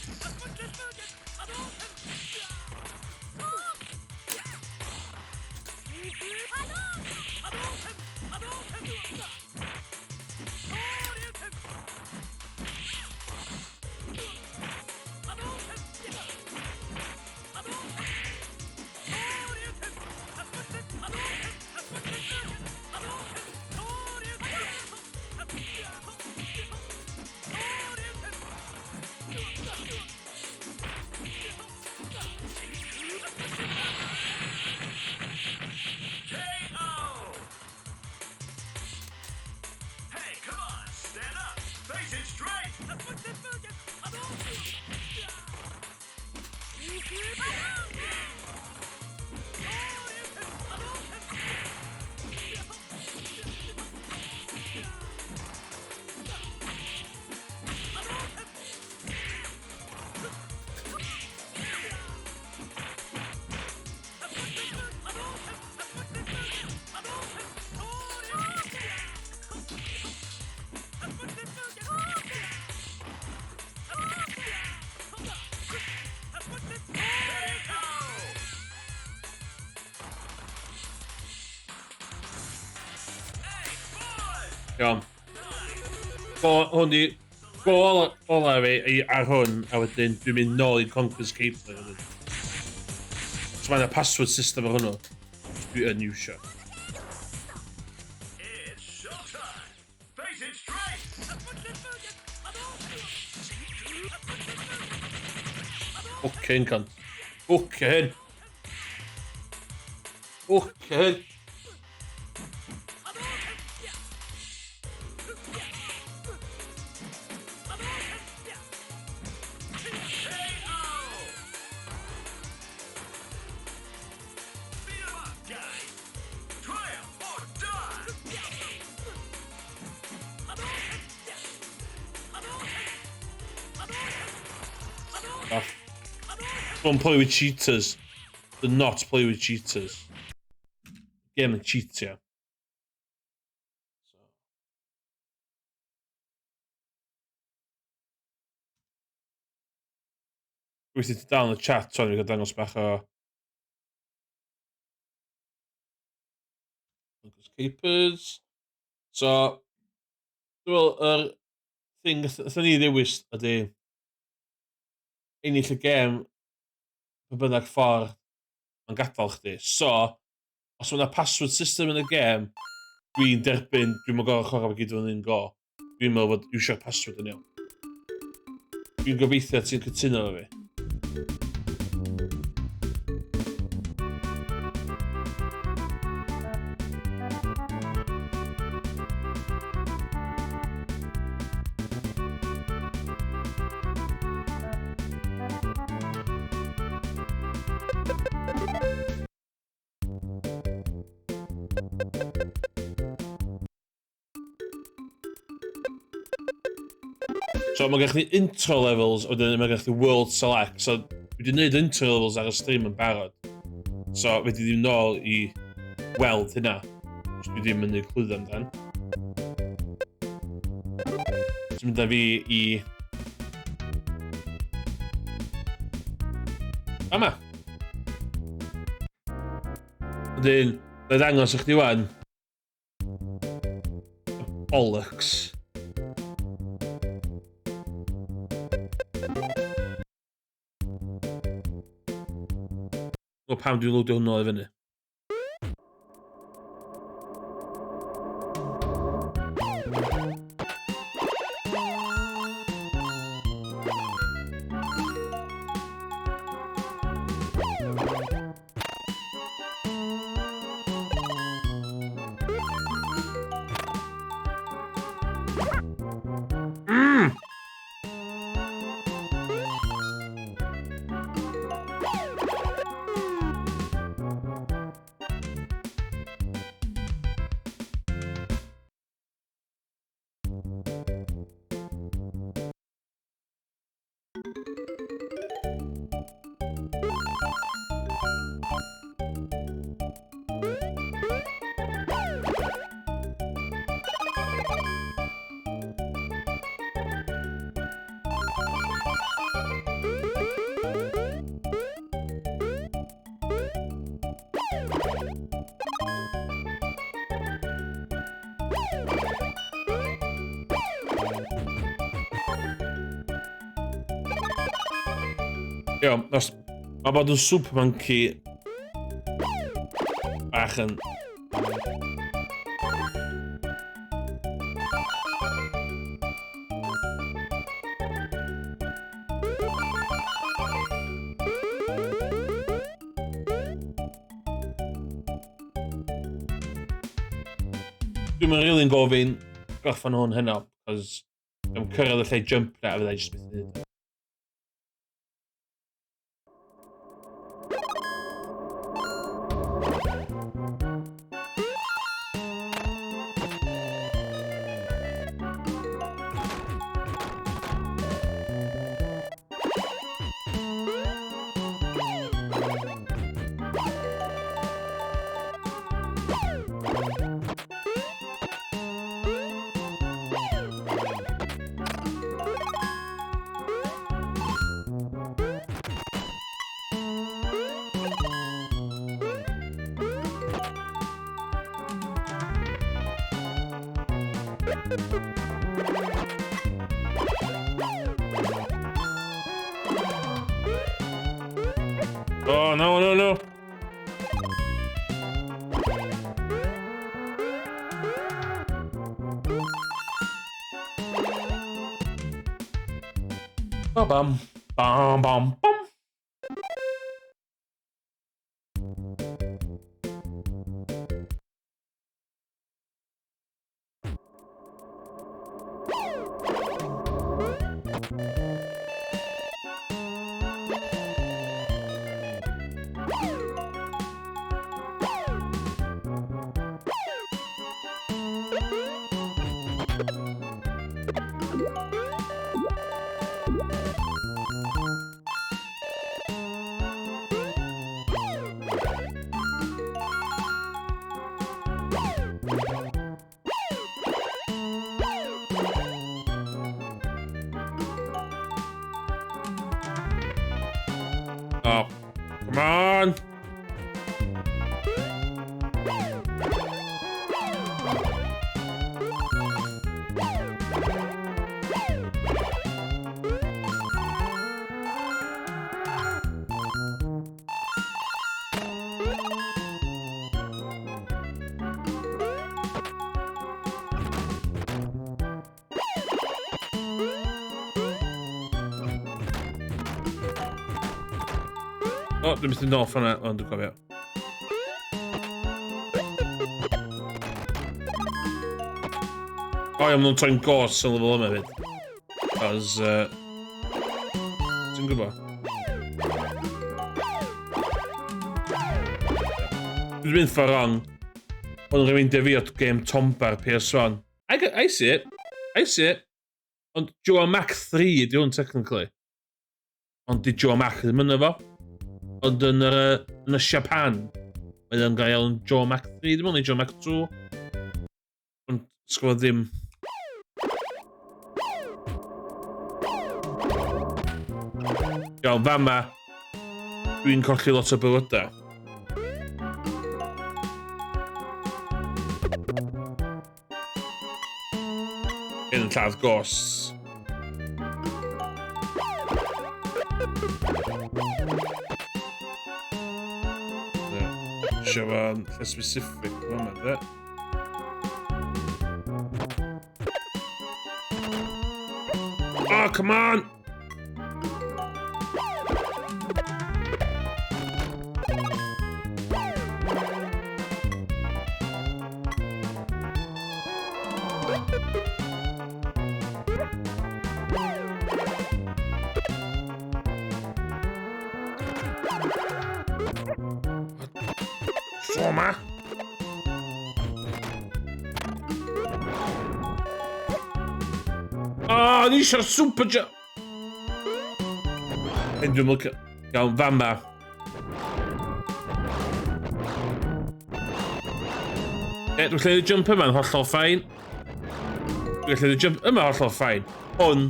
Speaker 6: KO. Hey, come on, stand up. Face it straight.
Speaker 1: Iawn. Go, hwn di... Go ola, ola fi i, ar hwn, a wedyn dwi'n mynd nôl i Conker's Caper wedyn. So mae yna password system ar hwnnw. Dwi yn iwsio.
Speaker 6: It's showtime. Face it straight.
Speaker 1: Fucking cunt. Fucking. Fucking.
Speaker 6: KO. Beat 'em up, guys. Triumph or die.
Speaker 1: Off. Don't play with cheaters. Do not play with cheaters. Game yn cheatio. So. Weithio ti dal yn y chat, son, fi'n cael dangos bach o Conker's Capers. So, dwi'n meddwl, yr thing nathon ni ddewis ydy ennill y gêm pa bynnag ffordd mae'n gadael chdi. So, os mae yna password system yn y gêm, dwi'n derbyn, dwi'n mynd gorau chwarae fo gyd yn un go. Dwi'n meddwl fod iwsio'r password yn iawn. Dwi'n gobeithio ti'n cytuno efo fi. So mae gennych chi intro levels, a wedyn mae gennych chi world select. So dwi wedi gwneud intro levels ar y stream yn barod. So fe di ddim nôl i weld hynna. Os dwi ddim yn ei clwyddo amdan. So mynd â fi i yma. Wedyn, na i ddangos i chdi wan. Bollocks. O pam dwi'n lowdio hwnnw i fyny. Iawn, os mae bod yn super monkey bach yn. Dwi'm yn really'n gofyn gorffen hwn heno, cos dwi'n cyrraedd y lle jump na, a fydda i jyst methu neud o. Oh, no, no, no. Ba bam, bam, bam, bam. Oh, come on. O, oh, dwi'n mynd yn off hwnna, ond dwi'n cofio. O, iawn, nhw'n troi'n gos yn lefel yma fyd. Cos, ti'n gwybod? Dwi'n mynd ffordd wrong. Hwn yn rewindio fi o game Tomba ar PS1. I see it. I see it. Ond Joe Mac 3 ydi hwn, technically. Ond di Joe Mac ddim yn efo. Ond yn yr, yn y Japan, mae o'n gael yn Joe Mac 3, ddim ond Joe Mac 2. Ond sgwyd ddim. Iawn, fama, dwi'n colli lot o bywydau. Hyn yn lladd ghosts. Isio fo'n lle specific yma, de. Oh, come on! Tro 'ma. O, oh, ni eisiau'r super jump! Hyn dwi'n licio. Iawn, fama. Ie, dwi'n gallu jump yma'n hollol fine. Dwi'n gallu jump yma hollol fine. Hwn.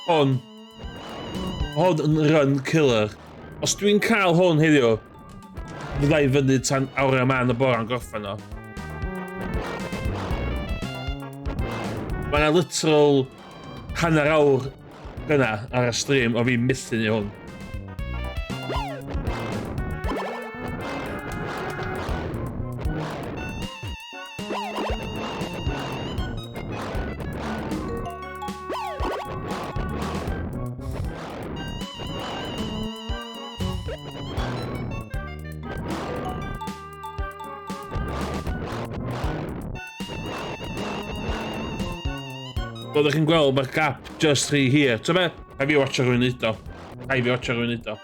Speaker 1: Hwn. Hwn yn run killer. Os dwi'n cael hwn heddiw, fydda i fyny tan awr a man y bora'n gorffen o. Mae yna literal hanner awr gyna ar y stream o fi methu ni hwn. Fel ydych chi'n gweld, mae'r gap just rhy hir. Ti'n be? Rhaid fi watcha rhywun neud o. Rhaid fi watcha rhywun neud o.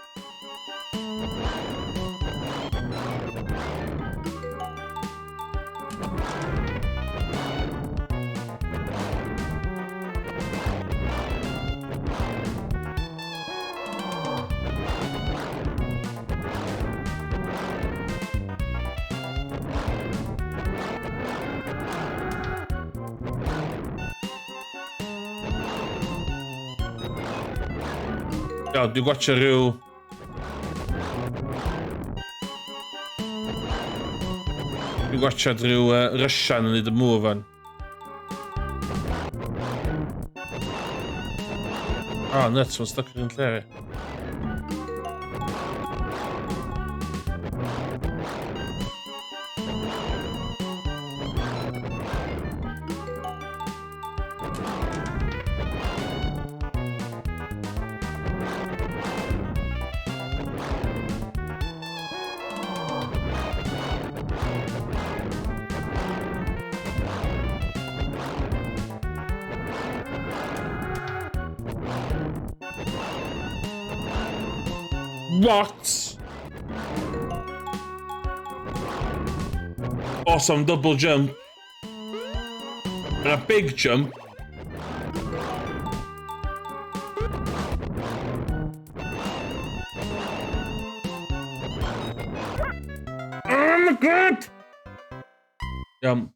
Speaker 1: Iawn, dwi'n gwatcha rhyw... Dwi'n gwatcha rhyw Russian yn neud y move fan. Ah, oh, nuts, mae'n stuck yn lle. What? Awesome double jump. And a big jump. Oh my god! Iawn.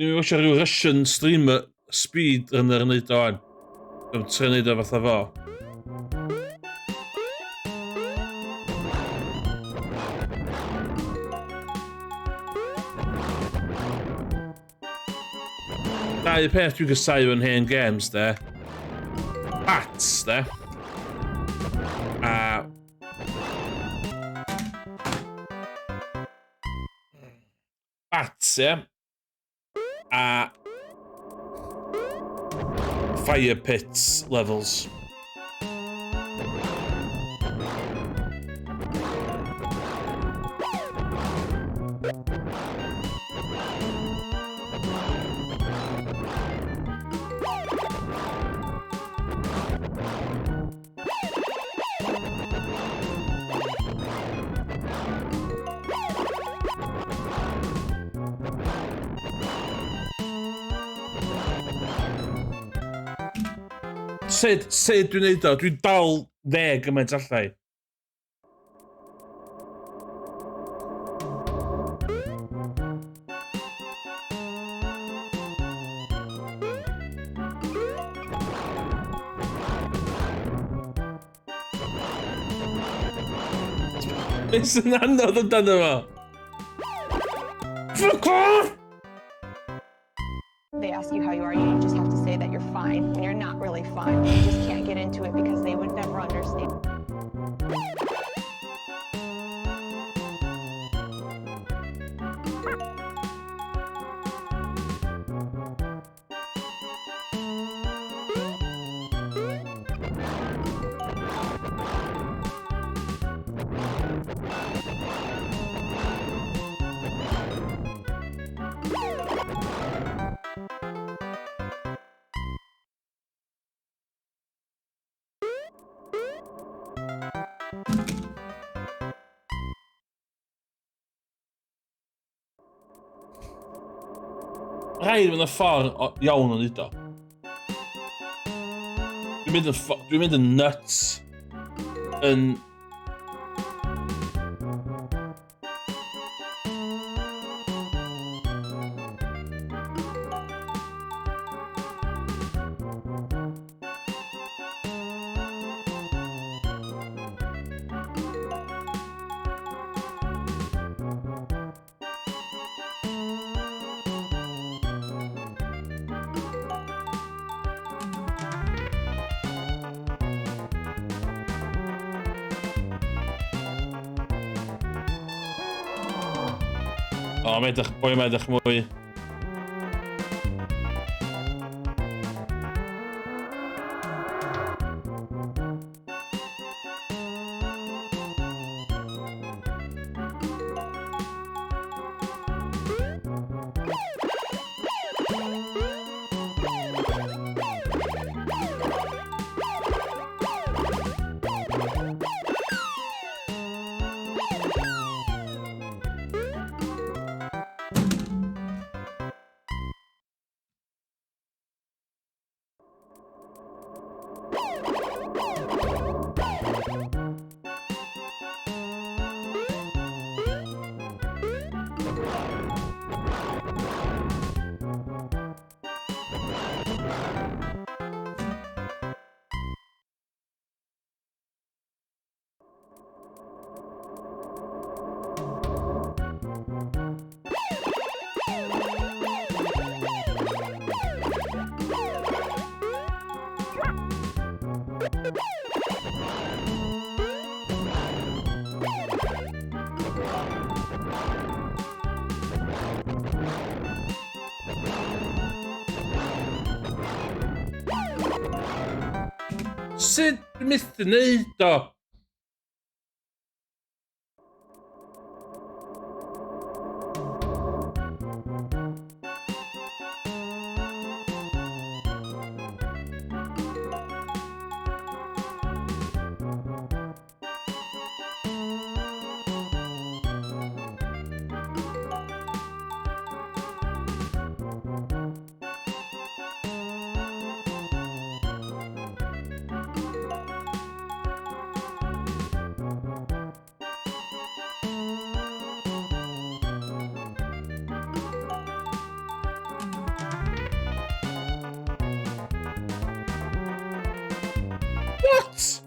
Speaker 1: Dwi'n eisiau rhyw Russian streamer speed runner yn neud o wan. Dwi'n trio neud o fatha fo. Dau peth dwi'n gysau yn hen games, de. Bats, de. A... Bats, ie. A... Fire pits levels. Sut, sut dwi'n neud o? Dwi'n dal dde gymaint allai. Beth sy'n anodd amdano fo? Fuck off!
Speaker 5: They ask you how you are, you just have to say that you're fine when you're not really fine. You just can't get into it because they would never understand.
Speaker 1: Rhaid mynd y ffordd iawn o'n neud o. Dwi'n mynd yn, dwi'n mynd yn nuts. Yn O, mae edrych, boi mae edrych mwy. Sut dwi'n methu neud o? What?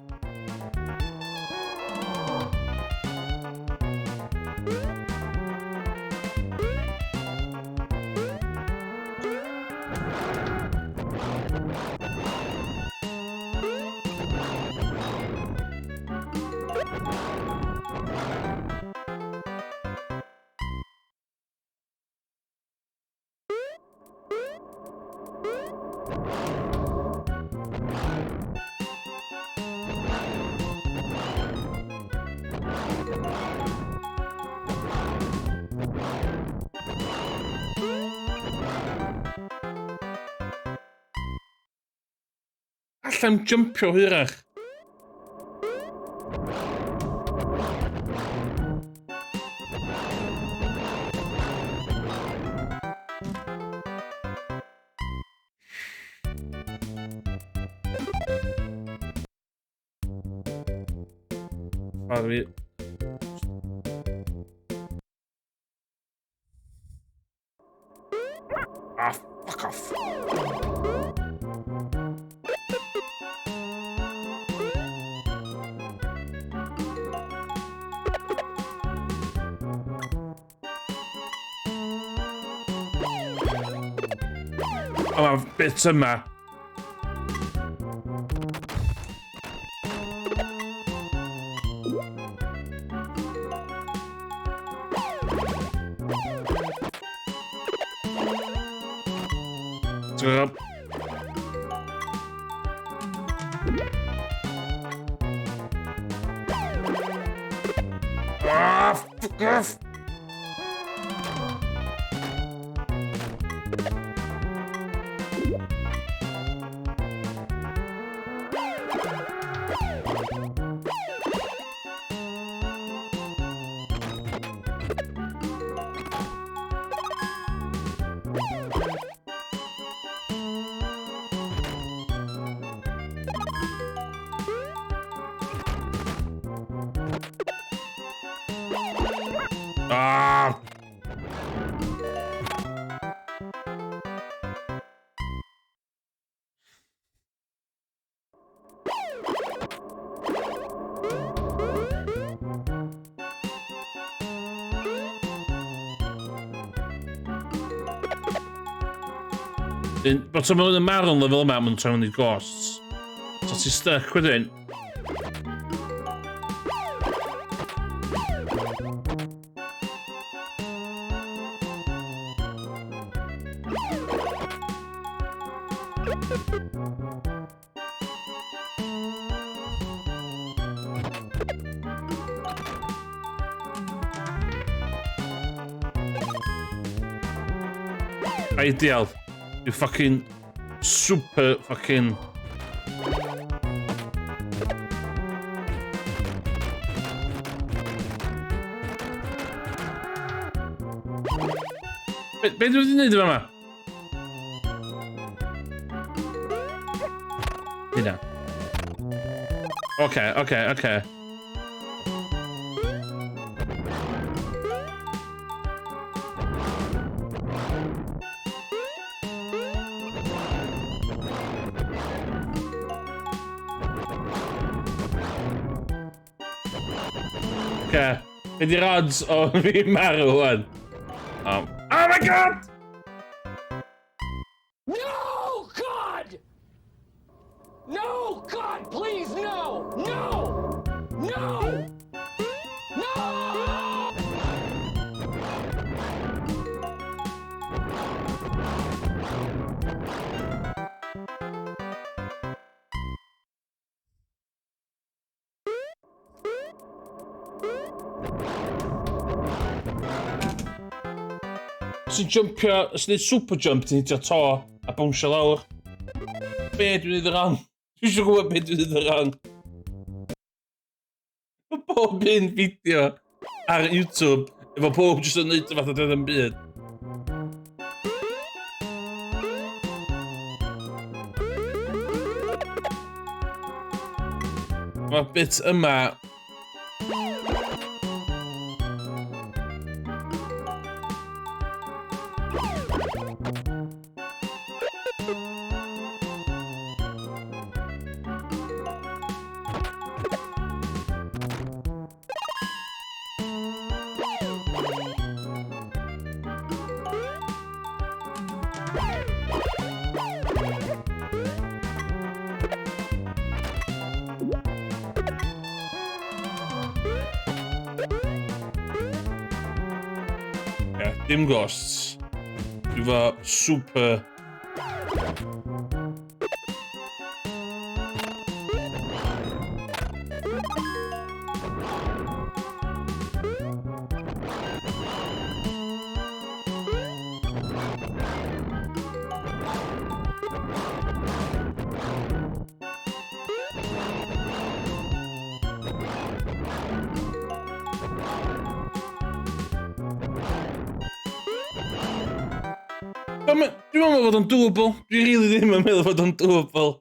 Speaker 1: Allai'm jympio hwyrach. Ffordd fi. Ah, fuck off. O, mae'r bit yma. Ti'n gwybod? Ah, fuck off! Ah! Bod ti'n mynd yn marw'n lefel yma, mae'n troi mewn i ghosts. So ti'n stuck wedyn. Ideal. You fucking super fucking. Be dwi wedi gwneud efo yma? Hynna. Oce. Oce. Be di'r odds o fi marw wan? Oh my God!
Speaker 2: No, God! No, God, please, no! No! No! No!
Speaker 1: Os ti'n jumpio, os ti'n neud super jump, ti'n hitio to a bownsio lawr. Be dwi'n neud yn wrong? Dwi eisiau gwybod be dwi'n neud yn wrong. Mae pob un fideo ar YouTube efo pob jyst yn neud y fath o ddim byd. Mae'r bit yma. Yeah, dim ghosts. Dwi fo super. Dwi'n meddwl fod o'n doable. Dwi'n really ddim yn meddwl fod o'n doable.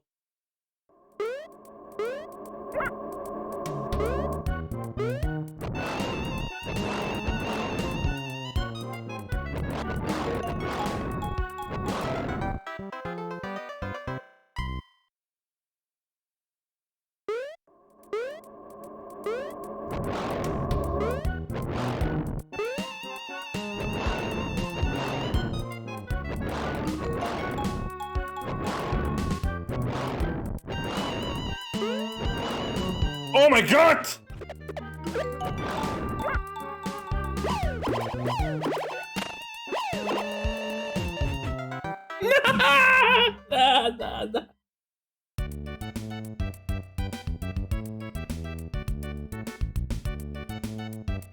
Speaker 1: Oh my God! Na! Na, na, na.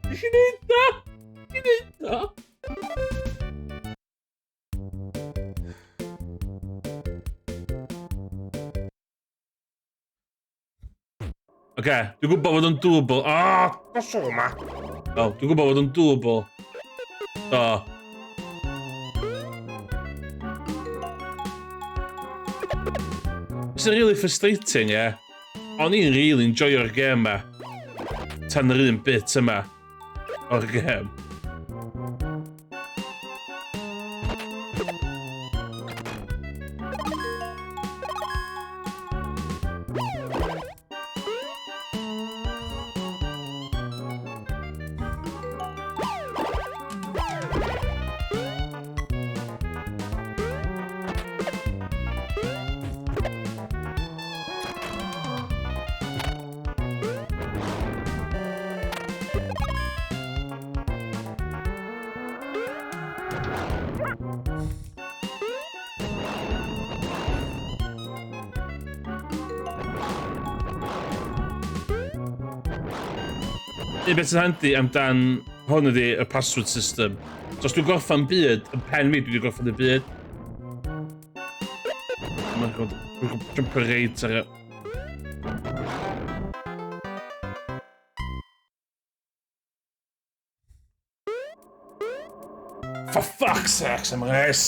Speaker 1: Nes i neud o! Nes i neud o! Oce, dwi'n gwybod fod o'n doable. Ah, dos o ma! O, dwi'n gwybod fod o'n doable. O. It's really frustrating, ie. Yeah. O'n i'n really enjoyo'r gêm ma. Tan yr un bit yma o'r gêm. Un beth sy'n handi amdan hwn ydi y password system. So os dwi'n gorffan byd, yn pen fi dwi wedi gorffan y byd. Mae'n gwybod jumper reit ar y... For fuck's sake, Emrys!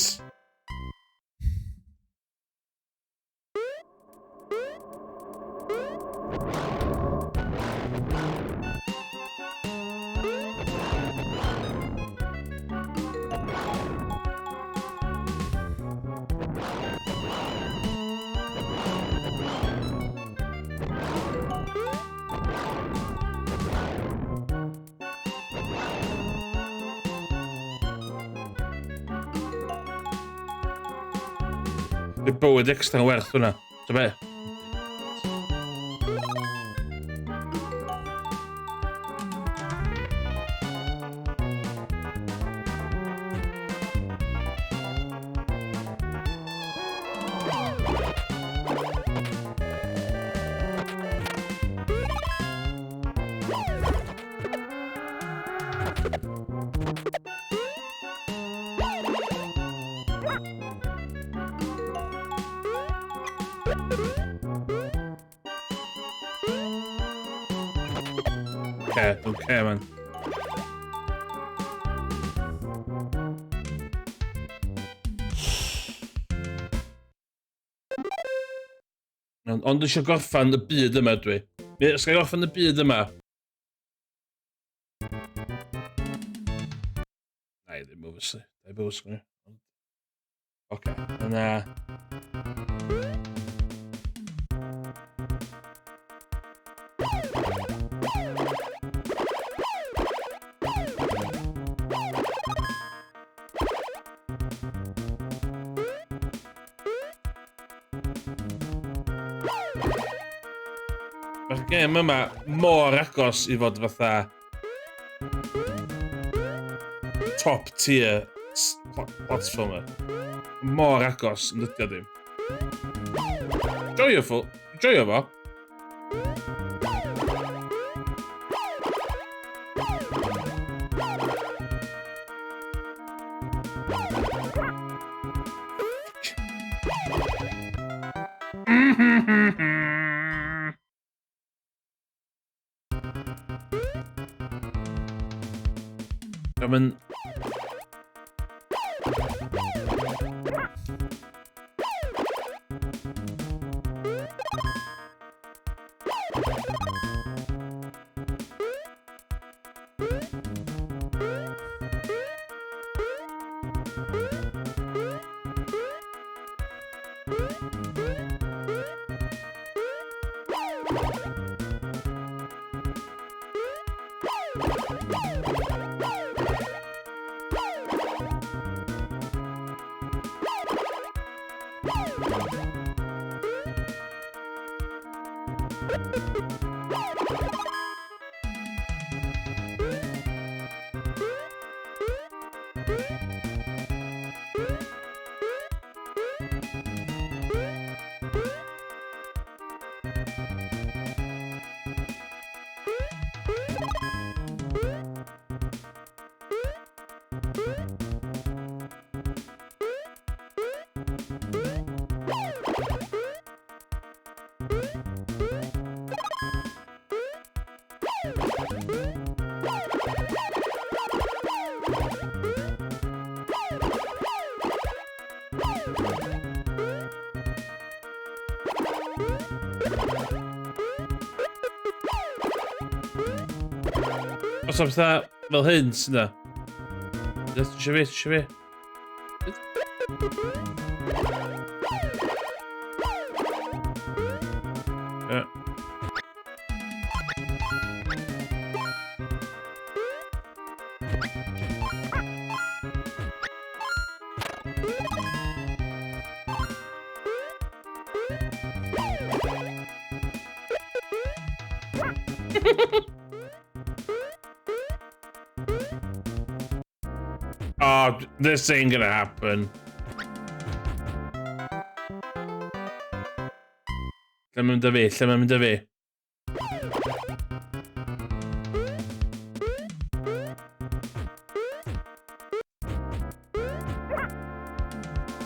Speaker 1: Bydd bywyd extra yn werth hwnna. Ta be? Care, don't care, man. Ond eisiau gorffan y byd yma dwi. Mi os ga i orffan y byd yma. Na i ddim, obviously. Na i obviously. Oce, yna. Mae'r gêm yma mor agos i fod fatha top tier platformer. Mor agos, yn dydy o ddim. Joio fo. Joio fo. Mae'n... Os am fatha fel hyn sy'n da. Eisiau fi, eisiau fi. Yeah. Oh, this ain't gonna happen. Lle mae'n mynd â fi? Lle mae'n mynd â fi?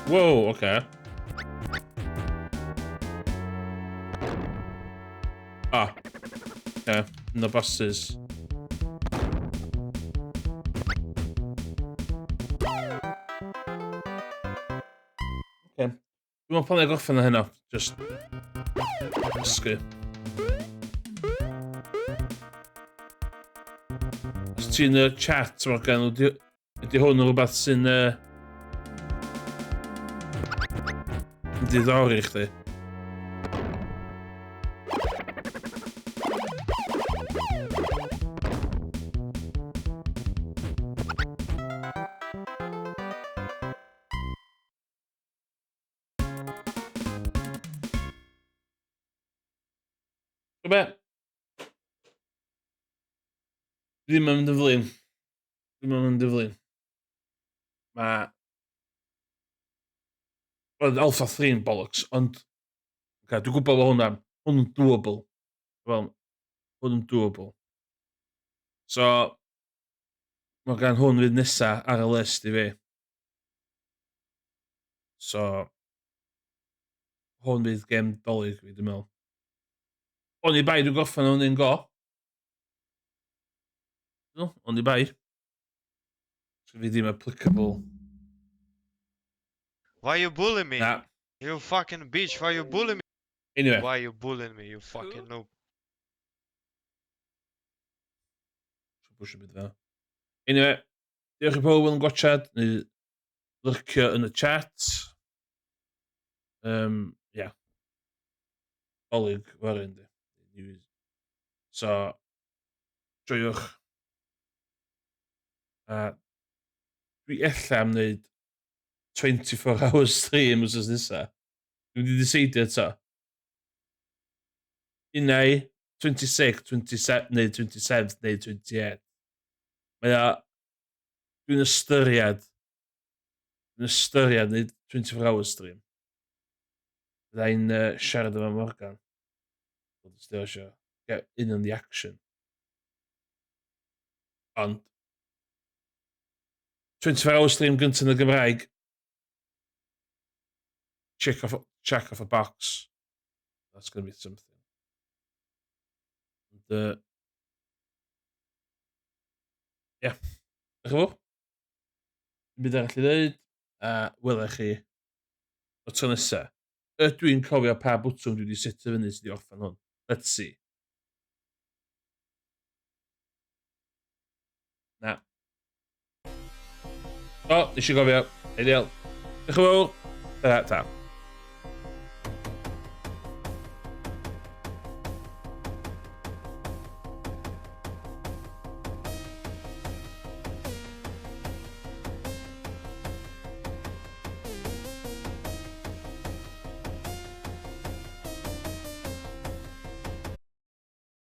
Speaker 1: Whoa, okay. Ah. Okay, no bosses. Okay. Dwi'n meddwl pan gorffen o hynna, just dysgu. Os ti'n y chat, Morgan, ydy, ydy hwn yn rhywbeth sy'n diddori chdi? Be? Ddim yn mynd yn flin. Ddim yn mynd yn flin. Mae... Wel, Alpha 3 yn bollocks, ond... Okay, dwi'n gwybod bod hwnna... Hwn yn doable. Wel, hwn yn doable. So, mae gan hwn fydd nesa ar y list i fi. So, hwn fydd gem Dolig fi, dwi'n meddwl. Oni bai dwi'n gorffen hwn un go. No, oni bai. So fi ddim applicable.
Speaker 8: Why you bully me?
Speaker 1: Na.
Speaker 8: You fucking bitch, why you bully me?
Speaker 1: Anyway.
Speaker 8: Why you bullying me, you fucking noob?
Speaker 1: Pwysio byd fel. Anyway, diolch i pobl yn gwachad, neu lyrcio yn y chat. Yeah. Dolig fory, yndi. So, joiwch. A dwi ella am wneud 24 hour stream wsos nesa. Dwi'n wedi decidio eto. Unai 26, 27, neu 27, neu 28. Mae o... Dwi'n ystyried wneud 24 hour stream. Byddai'n siarad efo Morgan. Bod os eisiau get in on the action. Ond 24 hour stream gyntaf yn y Gymraeg. Check off a box. That's going to be something. And, yeah. Diolch yn fawr. Dim byd arall i ddweud. A wela chi y tro nesa. Ydw i'n cofio pa bwtwm dwi wedi setio fyny sydd wedi orffen hwn? Let's see. Na. O, nes i gofio. Ideal. Diolch yn fawr. Ta, ta.